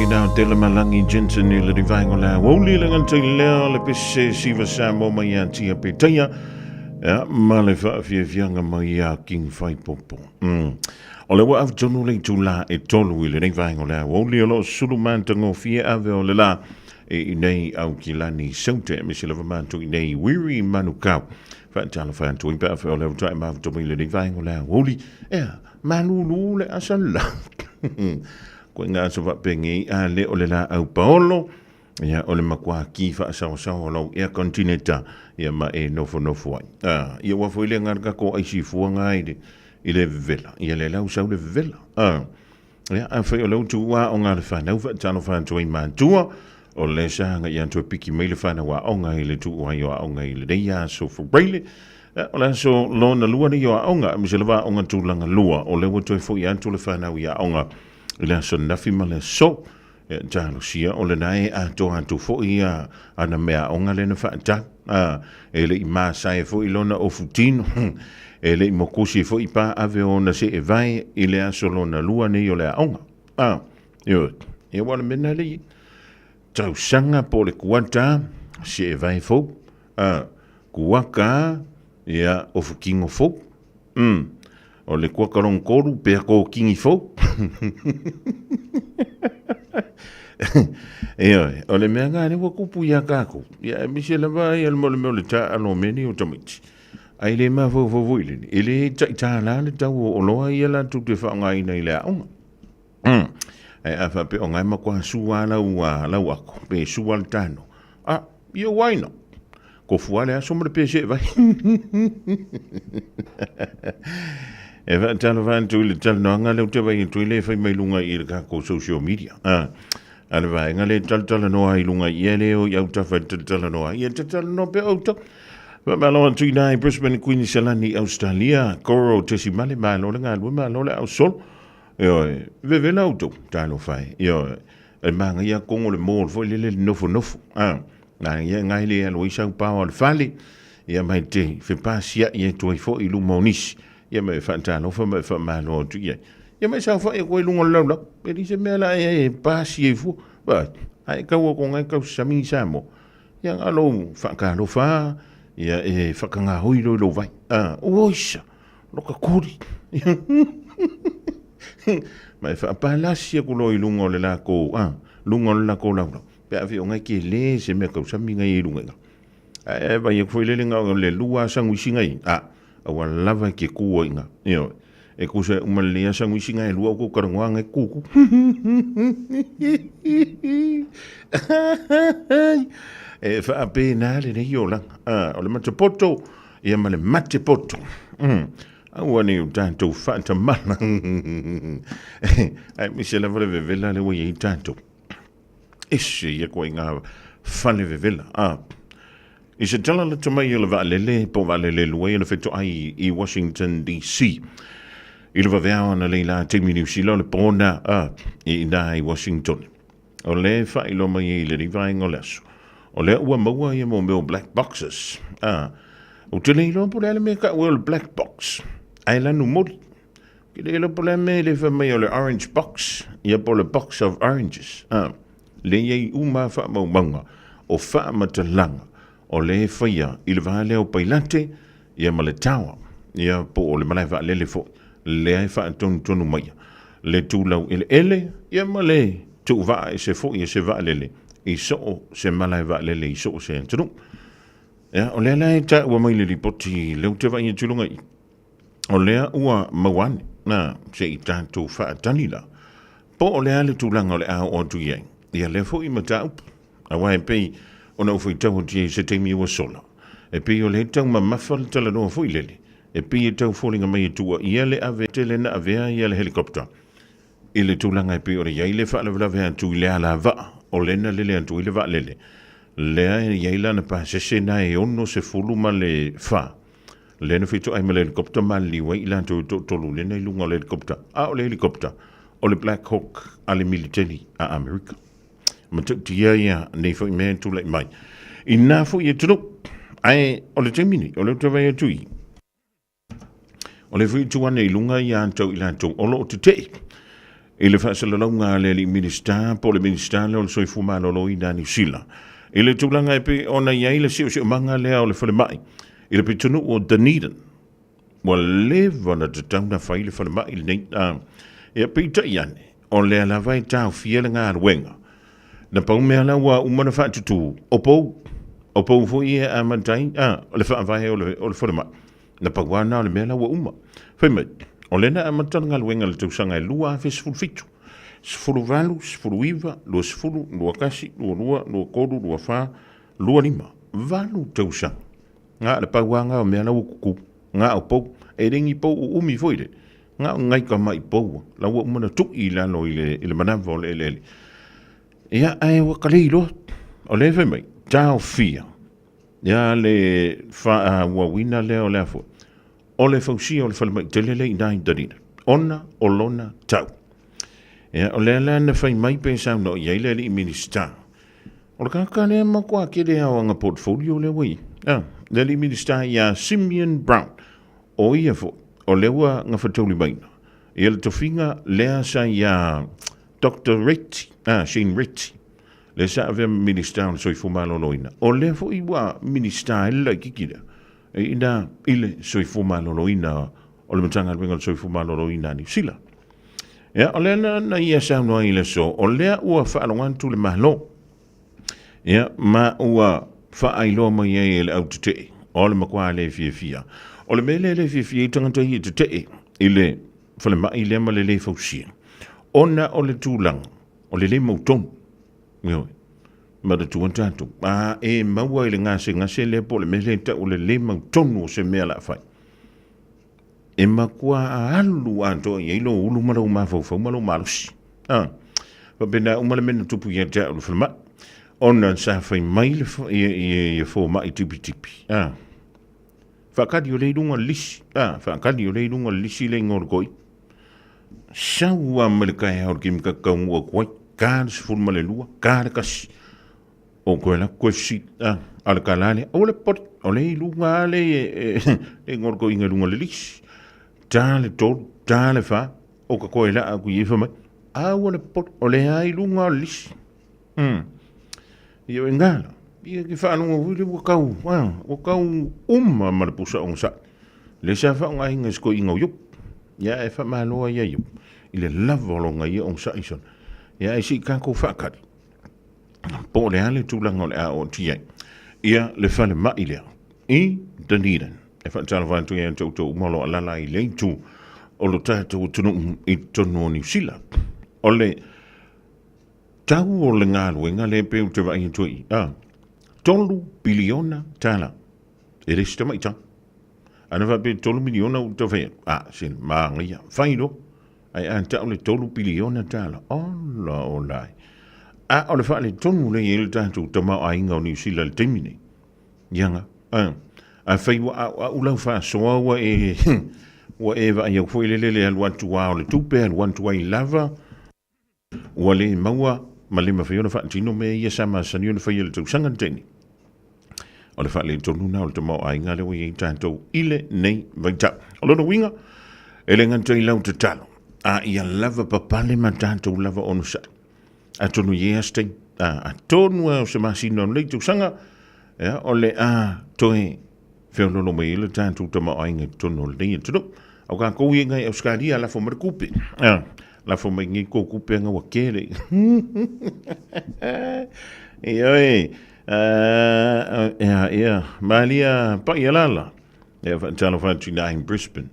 ina o Tele Malangi Jensen i le rivaenga o le aoauli le gata i lea o le pese siva Samoa mai ia Tia Petaia ia, ma le faafiafiaga mai ia King Faipopo. O le ua ave tonu le itulā e tolu i lenei vaega o le aoauli o lo o sulu matagofie ave o le la e i nei Aukilani Saute aemaise lava matou i nei Wiri Manukau. Faatalofa atu ai pe afai o le au tae mafuta mai i lenei vaega o le aoauli. Ea, malūlū le asa la. Koe ngā aso faapengei a le o le laau paolo, ia o le makuā ki faasaosaoa o lau ea contineta, ia ma e nofonofo ai. A, ia ua foi le ngā kako ai sifua ngā i le, i le vevela. Ia le lau sau le vevela. A, ia a fai o lau tuua o ngā le whanau faatalofa atu ai mātua, o le saga ia atu e piki mai le whanau a onga i le tuu ai o a onga i le nei aso Faraile. Ia, o le aso lona lua nei o aoga, aemaise lava aoga tulaga lua, o lea ua toe foi atu le fanau i aoga i le aso ananafi ma le aso. Ia, talosia, o lena e atoa atu foi ia ana meaaoga lea na faatau. A, e le i masae foi lona ofu tino, e le i mokusi foi pa ave ona seevae i le aso lona lua nei o le aoga. A, ioe, ia ua o le mea lena lea i ai. Tausaga po o le kuata, seevae fou. A, kuaka, ia, ofu kino fou. O le kuaka lona tolu, pea kō kingi fou. Ioe, o le mea ngā ua kupu ia kākou. Ia, e misi lava ia le mo le mea o le tāalo o mea nei o tamaiti. Ai le mafaufau foi lele, e le taitala le tau o oloa ia latou te faaaogaina i le aoga. Ae a faapea o ngai matua sua lau, lau ako, pe sua le tano. A, ia why not? Kofu a le aso ma le pese vai. E faatalofa atu i le talanoaga lea ou te vaai atu ai lea e fai mai luga i le tatou social media. A, a le vaega lea e talatalanoa ai i luga i ia lea o i autafa e talatalanoa ai. Ia talatalanoa pea outou. Faamalo atu i ina i Brisbane, Kuiniselani, Australia, Koro Tesimale, malo le galue, malo le ausolo. Ioe, vevela outou, talofa e. Ioe, e manaia kongo le mall foi lele le nofonofo. A, manaia ngai le alu ai sau pao o le fale, ia mai te fepasia'i atu ai foi i luma o nisi, ia ma e faatalofa ma e faamalo atu i ai. Ia ma e saofai atu ai i luga o le laulau, e leai se mea la e pasi ai fua. Vaai, a e tau atu ngai tau sami i Samoa, ia na lou faatalofa, ia e whakangahoi loi lou vai. A, oisa, loka kuri. Ma e whaapalasi aku loa i lunga o le lako, a, lunga o le lako laulau. Pe a whio ngai ke le se mea kausami ngai e lunga inga. Ae vai aku foi lele nga o le lua sanguisi ngai, a, aua lava ke kua inga. Io, e kusa uma le sanguisi ngai lua o ku karangoa ngai kuku. E whaapena le nei o langa. A, o le matapoto, ia ma le mate poto. Aua nei o tātou whaatamala. Ai, mise lava le vevela le ua i ai tātou. Ese ia koe ngā whale vevela. A, i se tala lata mai o le vaalele, po vaalele lua ia le whetoai i Washington DC. I le vaveao ana lei la taimi Niu Sila o le pōna, a, i ina i Washington. O le whailo mai i le rivaenga o le aso. O lea ua maua ia mō mea o black boxes. A, o te le iloa po le a le mea kau e o le black box. Ae lanu moli. Ke le iloa po le a mea le wha mai o le orange box, ia po le box of oranges. A, le iei uma whaamaumauga o whaamatalaga o le whaia i le vā lea o Pailate, ia ma le tower, ia po o le malae whaalele foi, lea e whaatonutonu maia. Le tūlau eleele, ia ma le tuuvaa e se foi e se vaalele, i soo se malae vaalele i soo se atunuu. Ia, o lea la e taua mai le lipoti lea ou te vaai atu i luga i. O lea ua maua ane, na, se i tatou faatali la. Po o le a le tulaga o le a oo atu i ai. Ia lea foi mataupu. Aua e pei ona ou faitau atu i ai i se taimi ua sola. E pei o lea e tau mamafa le talanoa foi lele. E pei e tau foliga mai e tuuaia le ave tele na avea ia le helicopter i le tulaga e pei ona i ai le faalavelave atu i le alavaa o lea na lele atu ai le vaalele lea e i ai lana pasese na e 64 lea na fetoai ma le helicopter maliliu ai i latou e toatolu lea na i luga o le helicopter a o le helicopter o le Black Hawk a le militeli a Amerika. Matautia ia nei foi mea e tulai mai. Inā foi e atunuu, ae o le taimi nei, o lea ou te vaai atu i O le foi tu ane i lunga ia tou i latou o lo o tetee. I le faasalalauga a le alii Minisita po o le Minisita lea o le Soifua Maloloina a Niu Sila i le tulaga e pei ona i ai le siosiomaga lea o le falemai i le pitonuu o Dunedin, ua leva ona tatau ona fai le falemai lenei. Ia, peitai ane, o lea lava e taofia le galuega. Na pau mea la ua uma ona faatutū, o pou. O pou foi ia e amata ai le faavae o le falemai. Na pau lava lena o le mea la ua uma. Fai mai, o lea na amata le galuega i le tausaga e 2017, 18, 19, 20, 21, 22, 23, 24, 25, valu tausaga. Na o le pau lava lena o mea la ua tutū, na o pou. E le ni pou uumi foi lele, na o ni nai tamai pou la ua uma ona tui i lalo i le manava o le eleele. Ia, ae ua ta le iloa. O lea e fai mai, taofia ia le faaauauina lea o le a foi, o le fausia o le falemai tele lea i ina i Dunedin, ona o lona tau. Ia, o lea la na fai mai pe saunoa i ai le alii Minisita. O le tagata lea e matua tele lava o ana portfolio lea ua i ai. Ah, le alii Minisita ia Simeon Brown, o ia foi, o lea ua gafataulimaina ia le tofiga lea sa ia Doctor Reti, ah, Shane Reti, lea sa avea ma Minisita o le Soifua Maloloina, o lea foi ua Minisita ai le laitiiti lea i ina i le Soifua Maloloina o le Matagaluega o le Soifua Maloloina a Niu Sila. Ia, o lea na, na ia saunoa ai i le aso, o lea ua faalogo atu le Malo, ia, ma ua faailoa mai ai e le au tetee, o le matua le fiafia. O le mea lea le fiafia ai tagata ia tetee i le falemai lea ma le le fausia, ona o le tulaga o le le mautonu. Ioe. Manatua tatou, a e maua i le gasegase lea po o le mea lea e tau o le le mautonu o se mea o le a fai, e matua alu atoa i ai lou ulu ma lou mafaufau ma lou malosi. A, faapena uma le mea na tupu ia te au i le falemai, ona sa fai mai le ia fomai tipitipi, a, faakali o lea i luga o le lisi, a, faakali o lea i luga o le lisi le igoa o le toeaina. Sau lava mai le taeao i le taimi ta te taunuu atu ai, ta le 12, ta le 1, ou toe alu atu toe fesili, a, a o le tala lava lea, aua le popole, o lea e i luga lava le igoa o le toeaina i luga o le lisi. Ta le 3, ta le 4, ou te toe laa atu i ai fai mai, aua le popole, o lea lava e i luga o le lisi. Ia o i ina la, ia e te faalogo foi lea ua tau, a, ua tau uma ma le pusa ogasai. Lea sa faaaogaina e si toeaina o Iopu. Ia ae faamalo ai ia Iopu i le lava o lona ia onosai sona. Ia ae se i tatou faatali po o le a le tulaga o le a oo atu i ai ia le falemai lea i Dunedin. E faatalofa atu ia te outou uma o lo o alaala i le itu o lo tatou atunuu i totonu o Niu Sila. O le tau o le galuega lea pei ou te vaai atu ai, a, $3 piliona. E le se tamaitai. Ana faapea e $3 miliona ua tau fai atu, a, se manaia, fai loa. Ae a tau le $3 piliona, ola ola ai. A o le faaletonu lea e i ai le tatou tamaoaiga o Niu Sila i le taimi nei. Ia nga, a, afai ua a'ua'u lau faasoa ua e, ua e vaai au foi lele le alu atu lava o le tupe, alu atu ai lava, Ua le maua ma le mafai ona faatino mea ia sa masani ona faia i le tausaga na tea nei. O le faaletonu lena o le tamaoaiga lea ua i ai tatou i lenei vaitau. O lona uiga, e le gata i lau tatalo, a ia lava papale ma tatou lava onosai. Atonu i ai lava se taimi, atonu lava o se masina o lenei tausaga, ia, o le a toe feoloolo mai ai le tatou tamaoaiga i totonu o lenei atunuu. Au kākou ia i Ausetalia, lafo mai le tupe. Lafo mai nei kou tupe anga ua kele. Ioe, ia, ia, malia pai alala. Ia, whaatalofa atu i in Brisbane.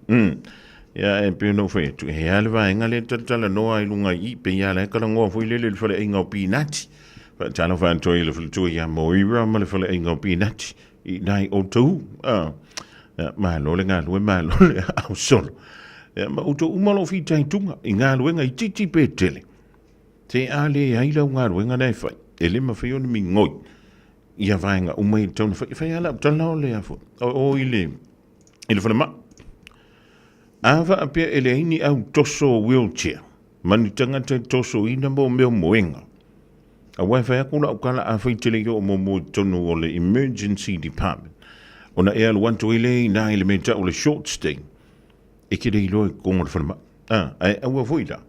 Ia, e pei ona ou fai atu, he aha le vaega lea e talatalanoa ai lunga i i, pe ia la e talanoa foi lele i le faleaiga o Pinati. Whaatalofa atu ai i le faletua ia Moira ma le faleaiga o Pinati. I nai outou, ia, malo le galue, malo le aao solo. Ia, ma outou uma o lo o fitaituga i galuega itiiti pe tele. Te a le ai lau galuega na e fai, e le mafai ona migoi ia vaega uma i le tau na fai. E fai lava lau tala o le a foi, o i le, i le falemai. A faapea e leai ni au toso wheelchair, ma ni tagata e tosoina mo mea o moega, Aua e fai atu lau tala afai e te le i oo muamua i totonu o le emergency department, ona e alu atu ai lea i ina i le mea e tau o le short stay, e te le iloa i totonu o le falemai. A, ae aua foi la,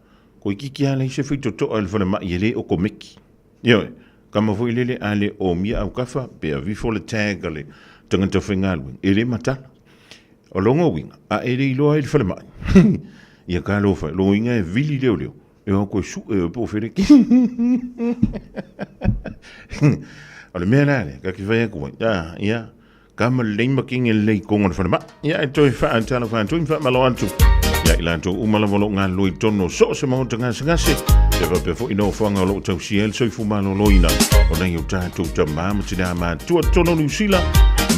Toeitiiti lava leai se faitotoa i le falemai e le o komeki. Ioe, kama foi lele a le omia autafa pe avifo le tag a le tagata faigaluega, e le matala. O lona uiga, a e le iloa ai le falemai, ia talofa e, lona uiga e vili leoleo, e o atu e sue oe po o fea le O le mea la lea, ta te fai atu ai, a, ia, Kama lelei ma kini lelei i totonu o le falemai. Ia e toe faatalofa atu ma faamalo atu ia i latou uma lava o lo o galulue i totonu o so o se maota gasegase, ia faapea foi nofoaga o lo o tausia ai le soifua maloloina o nai o tatou tama ma tinā matutua i totonu o Niu Sila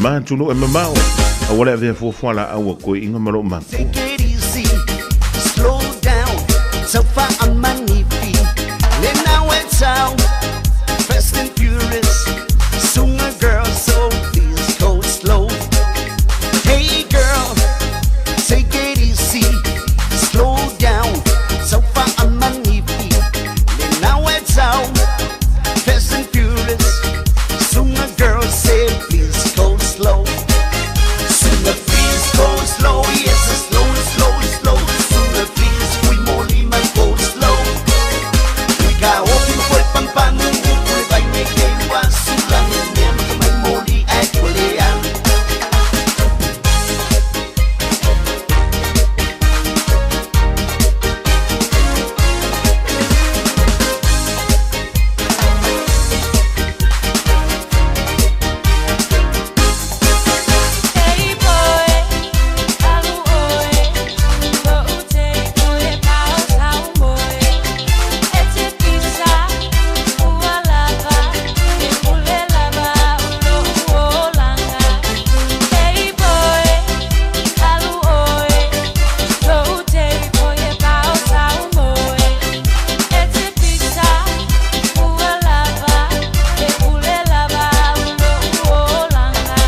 ma atunuu e mamao. Aua le avea fuafua laau a toeaiina ma loo matua. Take it easy, slow down, taufa amanifi, le now it's out, fast and furious, Sunga girl, so please go slow. Hey girl, take it easy, slow down, taufa amanifi, le now it's out, fast and furious, Sunga girl, say please go slow. Sunga please go slow, yes, slow, slow, slow. Sunga please, kui moli ma go slow. Ka opi foi pampanu, ui vai me ke ua sulani mea maka mai moli ai kule alu. Hey boy, alu oe, ko ute koe pao tau moe. E te pisa, ua lava, e pule lava ulo uolanga. Hey boy, alu oe, ko ute koe pao tau moe. E te pisa, ua lava, e pule lava ulo uolanga.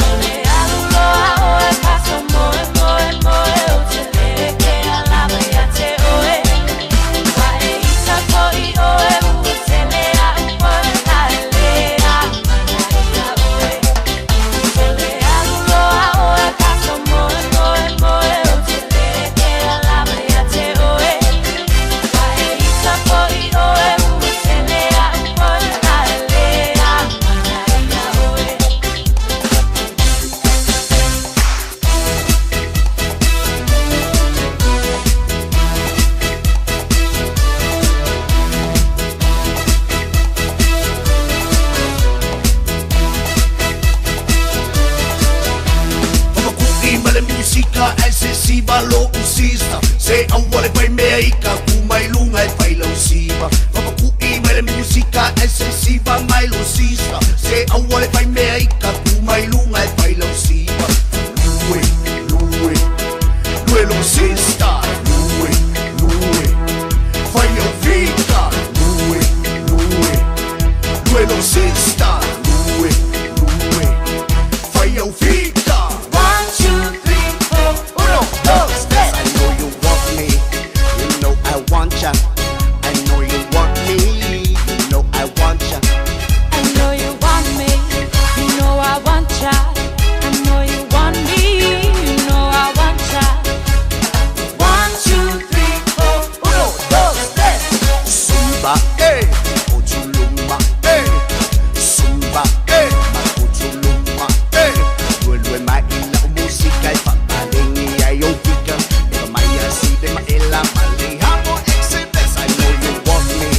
Ole alu loa oe paso moe moe moe o te leke a lava ia te oe. Wa e ita koi oe ua tele a upoe a e le a mana ia oe. Ole alu loa oe paso moe moe moe o te leke a lava ia te oe. Wa e ita koi oe ua tele a upoe a e le a mana ia oe. Papaku'i ma le musika ae se siva lo'u sister Se aua le fai mea i ka ku mai luga e fai lau siva Papaku'i ma le musika ae se siva mai lo sister Se aua le fai mea i ka ku mai luga e fai lau siva Lue, lue, lue lo sister Lue, lue, fai au fika Lue, lue, lue lo sister Lue, lue, fai au fika 1, 2, 3, 4, uno, dos, tres. I know you want me, you know I want ya. I know you want me, you know I want ya. I know you want me, you know I want ya. I know you want me, you know I want ya. 1, 2, 3, 4, uno, dos, tres. Zumba, eh, Otuluma, eh. Zumba, eh, Makutuluma, eh. Lue lue mai ila o musika e fapalengi ai o fika. Eva mai asi de ma ela mali hamo exhibits. I know you want me,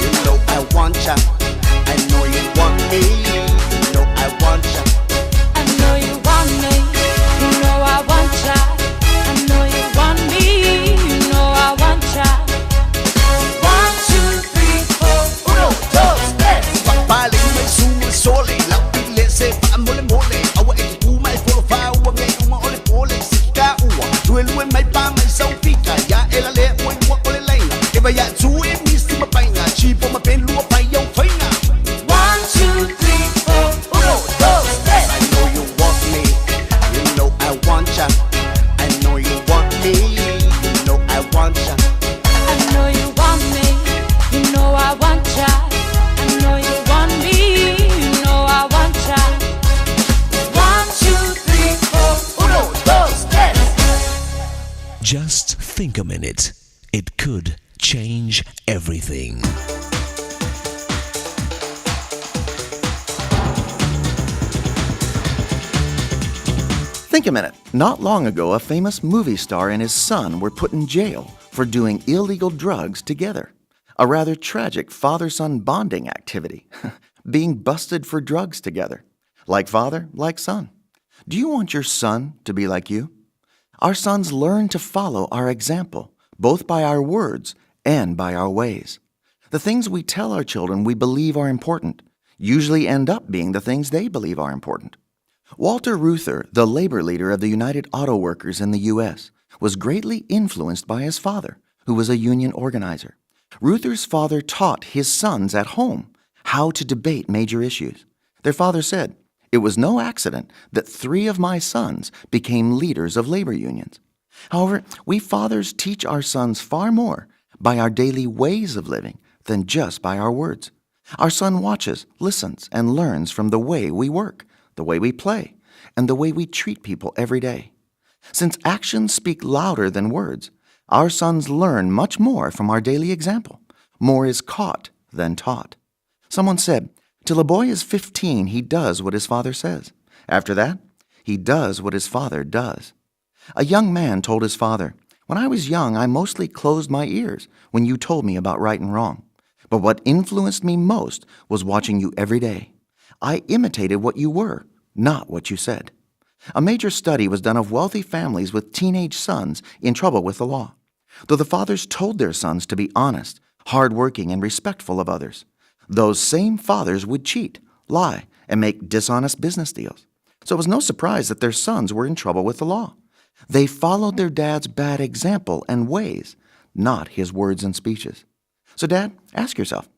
you know I want ya. I know you want me, you know I want ya. I know you want me, you know I want ya. I know you want me, you know I want ya. 1, 2, 3, 4, uno, dos, tres. Papalengi mai suma sole, lau pile se pa mole mole. Aua e te kuma e folo fa ua nge uma o le pole se ka ua. Lue lue mai pa mai sau fika, ya ela le ua ua o le laina. Eva ya tu e misti ma painga, chipo ma pen lua pai au fainga. 1, 2, 3, 4, uno, dos, tres. I know you want me, you know I want ya. I know you want me, you know I want ya. I know you want me, you know I want ya. I know you want me, you know I want ya. 1, 2, 3, 4, uno, dos, tres. Just think a minute. It could Change everything. Think a minute. Not long ago, a famous movie star and his son were put in jail for doing illegal drugs together. A rather tragic father son bonding activity, being busted for drugs together. Like father, like son. Do you want your son to be like you? Our sons learn to follow our example, both by our words and by our ways. The things we tell our children we believe are important usually end up being the things they believe are important. Walter Reuther, the labor leader of the United Auto Workers in the U.S., was greatly influenced by his father, who was a union organizer. Reuther's father taught his sons at home how to debate major issues. Their father said, It was no accident that three of my sons became leaders of labor unions. However, we fathers teach our sons far more by our daily ways of living than just by our words. Our son watches, listens, and learns from the way we work, the way we play, and the way we treat people every day. Since actions speak louder than words, our sons learn much more from our daily example. More is caught than taught. Someone said, Till a boy is 15, he does what his father says. After that, he does what his father does. A young man told his father, When I was young, I mostly closed my ears when you told me about right and wrong. But what influenced me most was watching you every day. I imitated what you were, not what you said. A major study was done of wealthy families with teenage sons in trouble with the law. Though the fathers told their sons to be honest, hardworking, and respectful of others, those same fathers would cheat, lie, and make dishonest business deals. So it was no surprise that their sons were in trouble with the law. They followed their dad's bad example and ways, not his words and speeches. So, Dad, ask yourself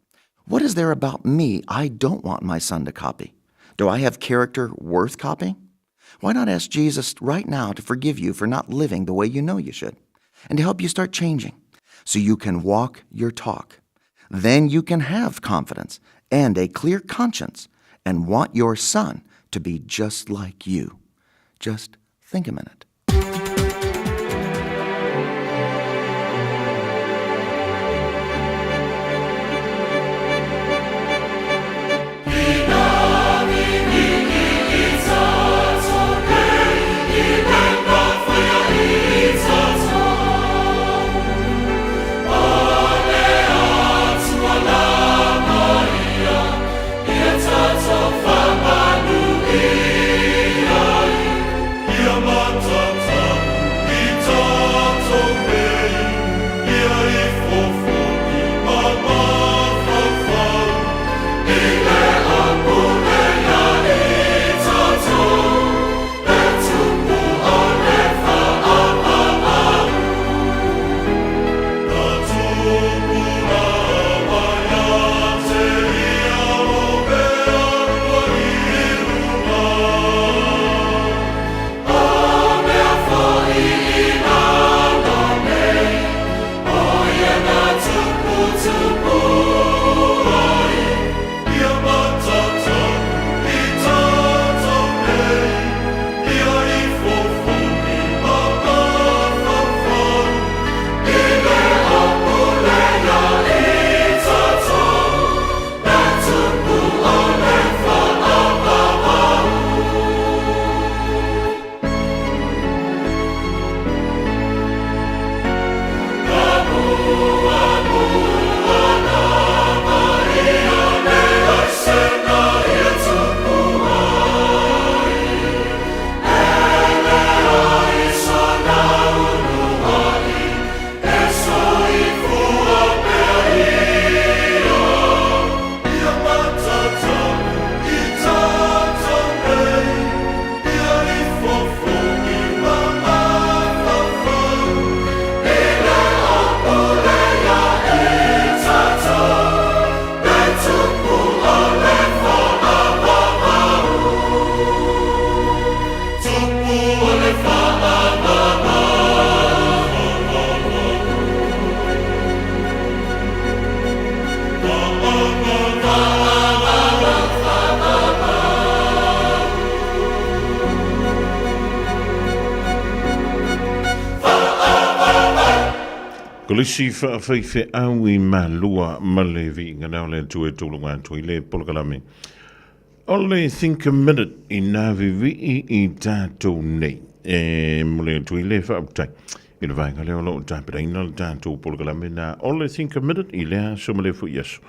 what is there about me I don't want my son to copy? Do I have character worth copying? Why not ask Jesus right now to forgive you for not living the way you know you should and to help you start changing so you can walk your talk? Then you can have confidence and a clear conscience and want your son to be just like you. Just think a minute. Ia Kolisi faafaifeau i Malua ma le viiga na o le Atua e tauloga atu ai le polokalame. O le Think a Minute i nā vivii i tātou nei. E mole atu i le faafetai i le vaega lea o lo o tapenaina le tātou polokalame na o le Think a Minute i lea aso ma lea foi aso.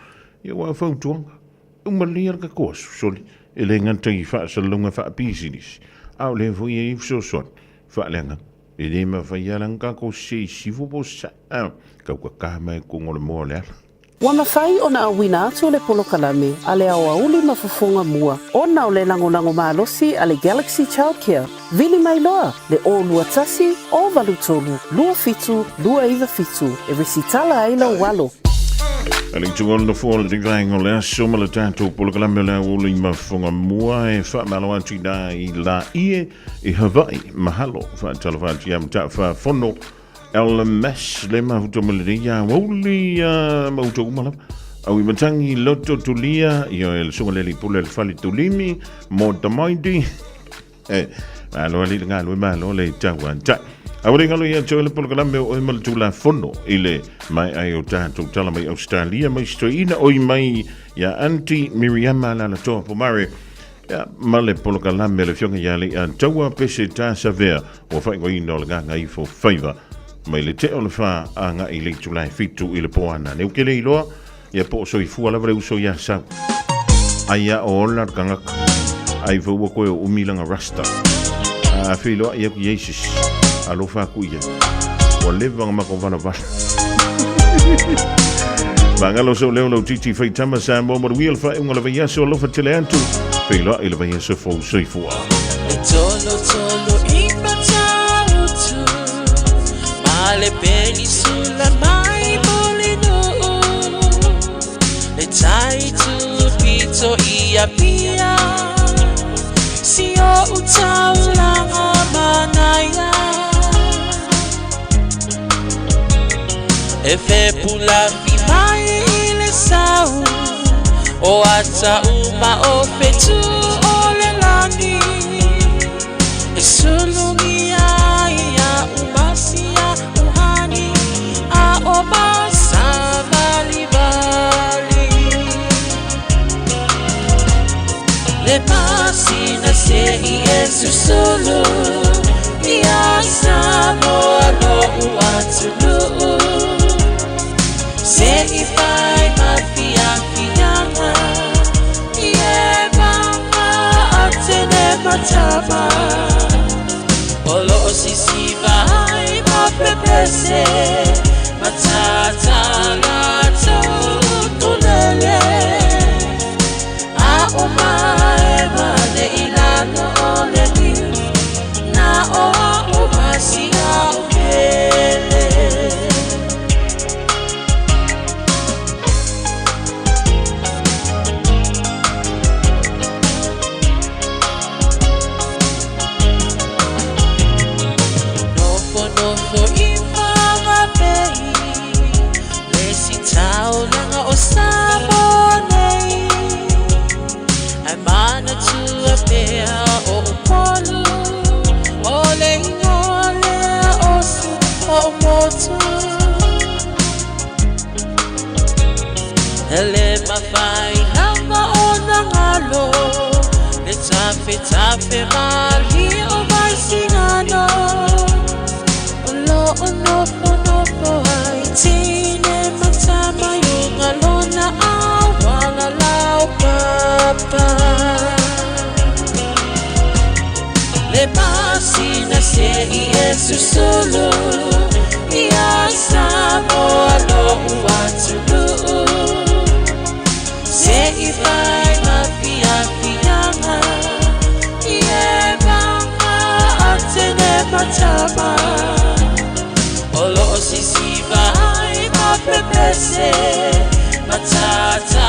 Ia ua fautuaga, umalia le tatou aso, soli, e le gata i faasalalauga faapisinisi, a o lea foi e i ai fesoasoani faaleagaga. E le mafai lava la ona tatou sese i sisifo po o sasae, a, tau tata mai totonu o le moa o le ala. Ua mafai ona auina atu le polokalame a le aoauli ma fofoga mua ona o le lagolago malosi a le Galaxy Childcare. Vili mai loa le 021 083 27 297 e resitala ai lou alo. A le itu o le nofoa o le vaega o le aso ma le tatou polokalame o le aoauli ma fofoga mua e faamalo atu i nā i Laie i Hawaii. Mahalo, faatalofa atu ia Mataafa Fono LMS le mahuta ma lenei ia aoauli mahuta uma lava. Au i matangi loto tulia ia e le sunga le pule le fale tulimi mo tamaiti. E, malo ali le galue malo le tau antai. Aua le galo ia te oe le polokalame o oe ma le Tulafono i le mai ai o tatou tala mai Australia mai Stoina oi mai ia Aunty Miriama Lalatoa Pomare Ia, ma le polokalame a le Afioga ia Leiataua Pese Tasavea ua faaigoaina o le Gagaifo Faiva mai le tea o le fa agai i le itula e fitu i le po ana. Neu ke le iloa, ia po o soifua lava le uso ia Sau. Ai a o ola le tagata, ai foi ua koe o umi langa rasta. A feiloai aku i ai sisi, alofa aku i ai. Ua leva ona matou valavala. Magalo so leo lau titi fai tama sa mo mo wheel fa unga le vaiaso alofa tele atu. Feiloai i le vaiaso fou soifua. E tolo tolo i Matautu Ma le penisula mai Mulinuu Le tai tupito i Apia Si o utaulanga manaia E fepulafi mai i le sau O ata uma o fetu o le lani E sulugia ia umasia uhani A o masavalivali Le masina se i e susulu Ia Samoa lo'u atunuu Se i fai ma fiafiaga I e vaga atene matama O loo sisiva ai ma pepese Matata latou utulele A o mae ma le ilalo o le niu Na o a o masia o pele. Nofo nofo i Whanganui Le si taulaga o Samoa nei Ai manatua pea o Upolu O le ingoa lea o si o motu E le mafai lava ona galo Le tafetafe malie o Vaisigano O loo nofonofo ai tine ma tama i luga lona auala laupapa Le masina se i e susulu Ia Samoa lo'u atunuu Se i fai ma fiafiaga I e vaga atene matama O loo sisiva ai ma pepese Matata